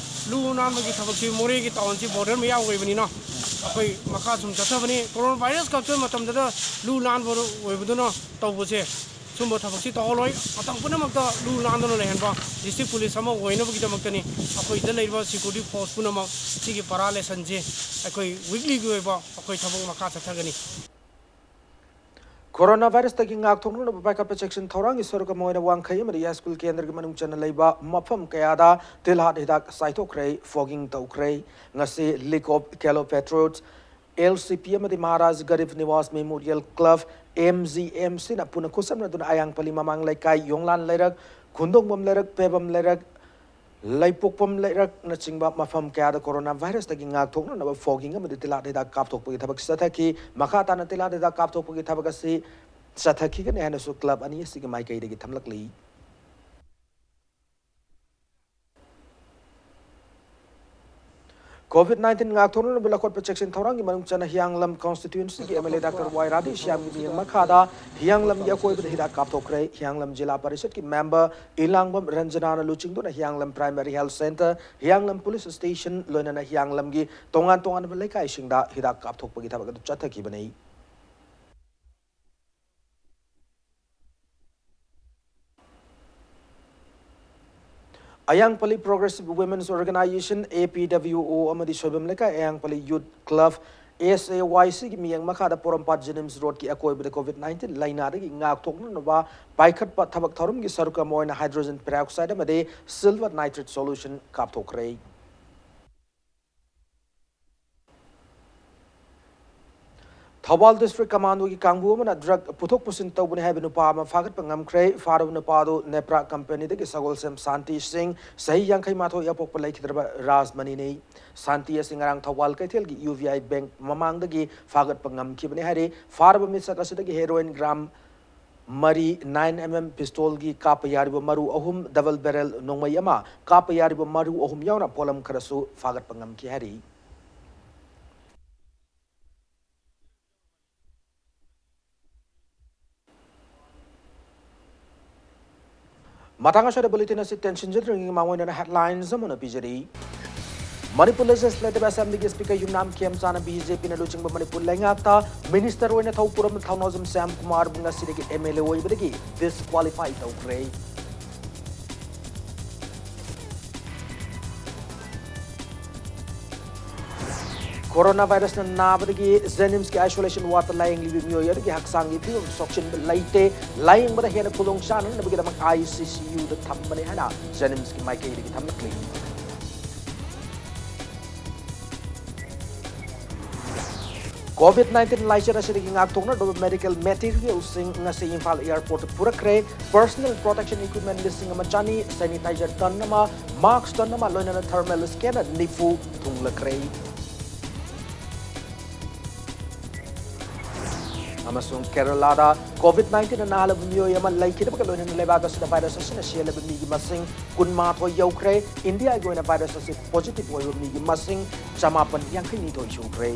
ꯂꯨ ꯅꯥꯟꯕꯒꯤ ꯊꯕꯛꯁꯤ, ꯃꯣꯔꯦꯒꯤ ꯇꯥꯎꯟꯁꯤ ꯕꯣꯔꯗꯔ ꯃꯌꯥ ꯑꯣꯏꯕꯅꯤꯅ ꯑꯩꯈꯣꯏ ꯃꯈꯥ ꯁꯨꯝ ꯆꯠꯊꯕꯅꯤ꯫ ꯀꯣꯔꯣꯅꯥ ꯚꯥꯏꯔꯁ ꯀꯛꯄ ꯃꯇꯝꯗꯗ ꯂꯨ ꯅꯥꯟꯕ ꯑꯣꯏꯕꯗꯨꯅ ꯇꯧꯕꯁꯦ, ꯁꯨꯝꯕ ꯊꯕꯛꯁꯤ ꯇꯧꯍꯜꯂꯣꯏ꯫ ꯃꯇꯝ ꯄꯨꯝꯅꯃꯛꯇ ꯂꯨ ꯅꯥꯟꯗꯨꯅ ꯂꯩꯍꯟꯕ, district police ꯑꯃ ꯑꯣꯏꯅꯕꯒꯤꯗꯃꯛꯇꯅꯤ꯫ ꯑꯩꯈꯣꯏꯗ ꯂꯩꯔꯤꯕ security force ꯄꯨꯝꯅꯃꯛ ꯁꯤꯒꯤ ꯄꯔꯥ ꯂꯦꯁꯟꯁꯦ ꯑꯩꯈꯣꯏ weeklyꯒꯤ ꯑꯣꯏꯕ ꯑꯩꯈꯣꯏ ꯊꯕꯛ ꯃꯈꯥ ꯆꯠꯊꯒꯅꯤ꯫ ꯀꯣꯔꯣꯅꯥ ꯚꯥꯏꯔꯁꯇꯒꯤ ꯉꯥꯛꯊꯣꯛꯅꯅꯕ ꯄꯥꯏꯈꯠꯄ ꯆꯦꯛꯁꯤꯟ ꯊꯧꯔꯥꯡꯒꯤ ꯁꯔꯨꯛ ꯑꯃ ꯑꯣꯏꯅ ꯋꯥꯡꯈꯩ ꯑꯃꯗꯤ ꯌꯥꯏꯁ꯭ꯀꯨꯜ ꯀꯦꯟꯗ꯭ꯔꯒꯤ ꯃꯅꯨꯡ ꯆꯟꯅ ꯂꯩꯕ ꯃꯐꯝ ꯀꯌꯥꯗ ꯇꯤꯜꯍꯥꯠ ꯍꯤꯗꯥꯛ ꯆꯥꯏꯊꯣꯛꯈ꯭ꯔꯦ, fogging ꯇꯧꯈ꯭ꯔꯦ꯫ ꯉꯁꯤ League of Calopatriots, L C P ꯑꯃꯗꯤ Maharaj Garib ꯅꯤꯋꯥꯁ Memorial Club, M G M Cꯅ ꯄꯨꯟꯅ ꯈꯨꯠꯁꯝꯅꯗꯨꯅ ꯑꯌꯥꯡꯄꯜꯂꯤ ꯃꯃꯥꯡ ꯂꯩꯀꯥꯏ, ꯌꯣꯡꯂꯥꯟ ꯂꯩꯔꯛ, ꯈꯨꯟꯗꯣꯡꯕꯝ ꯂꯩꯔꯛ, ꯄꯦꯕꯝ ꯂꯩꯔꯛ, ꯂꯩꯄꯣꯛꯄꯝ ꯂꯩꯔꯛꯅꯆꯤꯡꯕ ꯃꯐꯝ ꯀꯌꯥꯗ ꯀꯣꯔꯣꯅꯥ ꯚꯥꯏꯔꯁꯇꯒꯤ ꯉꯥꯛꯊꯣꯛꯅꯅꯕ fogging ꯑꯃꯗꯤ ꯇꯤꯜꯍꯥꯠ ꯍꯤꯗꯥꯛ ꯀꯥꯞꯊꯣꯛꯄꯒꯤ ꯊꯕꯛ ꯆꯠꯊꯈꯤ꯫ ꯃꯈꯥ ꯇꯥꯅ ꯇꯤꯜꯍꯥꯠ ꯍꯤꯗꯥꯛ ꯀꯥꯞꯊꯣꯛꯄꯒꯤ ꯊꯕꯛ ꯑꯁꯤ ꯆꯠꯊꯈꯤꯒꯅꯤ ꯍꯥꯏꯅꯁꯨ club ꯑꯅꯤ ꯑꯁꯤꯒꯤ ꯃꯥꯏꯀꯩꯗꯒꯤ ꯊꯝꯂꯛꯂꯤ꯫ COVID nineteen ꯉꯥꯛꯊꯣꯛꯅꯅꯕ ꯂꯧꯈꯠꯄ ꯆꯦꯛꯁꯤꯟ ꯊꯧꯔꯥꯡꯒꯤ ꯃꯅꯨꯡ ꯆꯟꯅ ꯍꯤꯌꯥꯡꯂꯝ constituency ꯒꯤ MLA Doctor ꯋꯥꯏ ꯔꯥꯙꯦꯁ꯭ꯌꯥꯝꯒꯤ ꯃꯤꯠꯌꯦꯡ ꯃꯈꯥꯗ ꯍꯤꯌꯥꯡꯂꯝꯒꯤ ꯑꯀꯣꯏꯕꯗ ꯍꯤꯗꯥꯛ ꯀꯥꯞꯊꯣꯛꯈ꯭ꯔꯦ꯫ ꯍꯤꯌꯥꯡꯂꯝ ꯖꯤꯂꯥ ꯄꯔꯤꯁꯠꯀꯤ member ꯏꯂꯥꯡꯕꯝ ꯔꯟꯖꯅꯥꯅ ꯂꯨꯆꯤꯡꯗꯨꯅ ꯍꯤꯌꯥꯡꯂꯝ Primary Health Centre, ꯍꯤꯌꯥꯡꯂꯝ Police Station, ꯂꯣꯏꯅꯅ ꯍꯤꯌꯥꯡꯂꯝꯒꯤ ꯇꯣꯉꯥꯟ ꯇꯣꯉꯥꯟꯕ ꯂꯩꯀꯥꯏꯁꯤꯡꯗ ꯍꯤꯗꯥꯛ ꯀꯥꯞꯊꯣꯛꯄꯒꯤ ꯊꯕꯛ ꯑꯗꯨ ꯆꯠꯊꯈꯤꯕꯅꯤ꯫ ꯑꯌꯥꯡꯄꯜꯂꯤ Progressive Women's Organisation, APWO, ꯑꯃꯗꯤ ꯁꯣꯏꯕꯝ ꯂꯩꯀꯥꯏ ꯑꯌꯥꯡꯄꯜꯂꯤ Youth Club, SAYC ꯒꯤ ꯃꯤꯠꯌꯦꯡ ꯃꯈꯥꯗ ꯄꯣꯔꯣꯝꯄꯥꯠ JNIMS Road ꯀꯤ ꯑꯀꯣꯏꯕꯗ COVID nineteen ꯂꯥꯏꯅꯥꯗꯒꯤ ꯉꯥꯛꯊꯣꯛꯅꯅꯕ ꯄꯥꯏꯈꯠꯄ ꯊꯕꯛ ꯊꯧꯔꯝꯒꯤ ꯁꯔꯨꯛ ꯑꯃ ꯑꯣꯏꯅ hydrogen peroxide ꯑꯃꯗꯤ silver nitrate solution ꯀꯥꯞꯊꯣꯛꯈ꯭ꯔꯦ꯫ Thoubal District Commando ꯒꯤ ꯀꯥꯡꯕꯨ ꯑꯃꯅ drug ꯄꯨꯊꯣꯛ ꯄꯨꯁꯤꯟ ꯇꯧꯕꯅꯤ ꯍꯥꯏꯕ ꯅꯨꯄꯥ ꯑꯃ ꯐꯥꯒꯠꯄ ꯉꯝꯈ꯭ꯔꯦ꯫ ꯐꯥꯔꯕ ꯅꯨꯄꯥ ꯑꯗꯨ ꯅꯦꯄ꯭ꯔꯥ company ꯗꯒꯤ ꯁꯒꯣꯜꯁꯦꯝ ꯁꯥꯟꯇꯤ ꯁꯤꯡ, ꯆꯍꯤ ꯌꯥꯡꯈꯩ ꯃꯥꯊꯣꯏ ꯄꯣꯛꯄ, ꯂꯩꯈꯤꯗ꯭ꯔꯕ ꯔꯥꯖꯃꯅꯤꯅꯤ꯫ ꯁꯥꯟꯇꯤ ꯑꯁꯤ ꯉꯔꯥꯡ ꯊꯧꯕꯥꯜ ꯀꯩꯊꯦꯜꯒꯤ UVI Bank ꯃꯃꯥꯡꯗꯒꯤ ꯐꯥꯒꯠꯄ ꯉꯝꯈꯤꯕꯅꯤ ꯍꯥꯏꯔꯤ꯫ ꯐꯥꯔꯕ ꯃꯤꯁꯛ ꯑꯁꯤꯗꯒꯤ heroin gram ꯃꯔꯤ, nine MM pistol ꯒꯤ ꯀꯥꯞꯄ ꯌꯥꯔꯤꯕ ꯃꯔꯨ ꯑꯍꯨꯝ, double barrel ꯅꯣꯡꯃꯩ ꯑꯃ, ꯀꯥꯞꯄ ꯌꯥꯔꯤꯕ ꯃꯔꯨ ꯑꯍꯨꯝ ꯌꯥꯎꯅ ꯄꯣꯠꯂꯝ ꯈꯔꯁꯨ ꯐꯥꯒꯠꯄ ꯉꯝꯈꯤ ꯍꯥꯏꯔꯤ꯫ ꯃꯇꯥꯡ ꯑꯁꯤꯗ bulletin ꯑꯁꯤ ꯇꯦꯟꯁꯤꯟꯖꯗ꯭ꯔꯤꯉꯩ ꯃꯃꯥꯡ ꯑꯣꯏꯅ headlines ꯑꯃꯨꯛ ꯄꯤꯖꯔꯤ꯫ ꯃꯅꯤꯄꯨꯔ Legislative Assembly ꯒꯤ Speaker ꯌꯨꯝꯅꯥꯝ ꯈꯦꯝꯆꯥꯟꯅ BJP ꯅ ꯂꯨꯆꯤꯡꯕ ꯃꯅꯤꯄꯨꯔ ꯂꯩꯉꯥꯛꯇ Minister ꯑꯣꯏꯅ ꯊꯧ ꯄꯨꯔꯝꯕ ꯊꯧꯅꯥꯎꯖꯝ ꯁ꯭ꯌꯥꯝ ꯀꯨꯃꯥꯔꯕꯨ ꯉꯁꯤꯗꯒꯤ MLA ꯑꯣꯏꯕꯗꯒꯤ disqualify ꯇꯧꯈ꯭ꯔꯦ꯫ Coronavirus ꯅ ꯅꯥꯕꯗꯒꯤ JNIMS ꯀꯤ isolation ward ꯇ ꯂꯥꯌꯦꯡꯂꯤꯕ ꯃꯤꯑꯣꯏ ꯑꯗꯨꯒꯤ ꯍꯛꯆꯥꯡꯒꯤ ꯐꯤꯕꯝ ꯁꯣꯛꯆꯤꯟꯕ ꯂꯩꯇꯦ꯫ ꯂꯥꯌꯦꯡꯕꯗ ꯍꯦꯟꯅ ꯈꯨꯗꯣꯡ ꯆꯥꯅꯅꯕꯒꯤꯗꯃꯛ ICCU ꯗ ꯊꯝꯕꯅꯤ ꯍꯥꯏꯅ JNIMS ꯀꯤ ꯃꯥꯏꯀꯩꯗꯒꯤ ꯊꯝꯂꯛꯂꯤ꯫ COVID nineteen ꯂꯥꯏꯆꯠ ꯑꯁꯤꯗꯒꯤ ꯉꯥꯛꯊꯣꯛꯅꯕ medical material ꯁꯤꯡ ꯉꯁꯤ ꯏꯝꯐꯥꯜ airport ꯇ ꯄꯨꯔꯛꯈ꯭ꯔꯦ꯫ Personal protection equipment ꯂꯤꯁꯤꯡ ꯑꯃ ꯆꯅꯤ, sanitizer ton ꯑꯃ, mask ton ꯑꯃ, ꯂꯣꯏꯅꯅ thermal scanner ꯅꯤꯐꯨ ꯊꯨꯡꯂꯈ꯭ꯔꯦ꯫ ꯑꯃꯁꯨꯡ ꯀꯦꯔꯂꯥꯗ ꯀꯣꯚꯤꯗ ꯅꯥꯏꯟꯇꯤꯟꯅ ꯅꯥꯍꯜꯂꯕ ꯃꯤꯑꯣꯏ ꯑꯃ ꯂꯩꯈꯤꯗꯕꯒ ꯂꯣꯏꯅꯅ ꯂꯩꯕꯥꯛ ꯑꯁꯤꯗ ꯚꯥꯏꯔꯁ ꯑꯁꯤꯅ ꯁꯤꯍꯜꯂꯕ ꯃꯤꯒꯤ ꯃꯁꯤꯡ ꯀꯨꯟꯃꯥꯊꯣꯏ ꯌꯧꯈ꯭ꯔꯦ꯫ ꯏꯟꯗꯤꯌꯥꯒꯤ ꯑꯣꯏꯅ ꯚꯥꯏꯔꯁ ꯑꯁꯤ ꯄꯣꯖꯤꯇꯤꯚ ꯑꯣꯏꯕ ꯃꯤꯒꯤ ꯃꯁꯤꯡ ꯆꯃꯥꯄꯟ ꯌꯥꯡꯈꯩꯅꯤꯊꯣꯏ ꯁꯨꯈ꯭ꯔꯦ꯫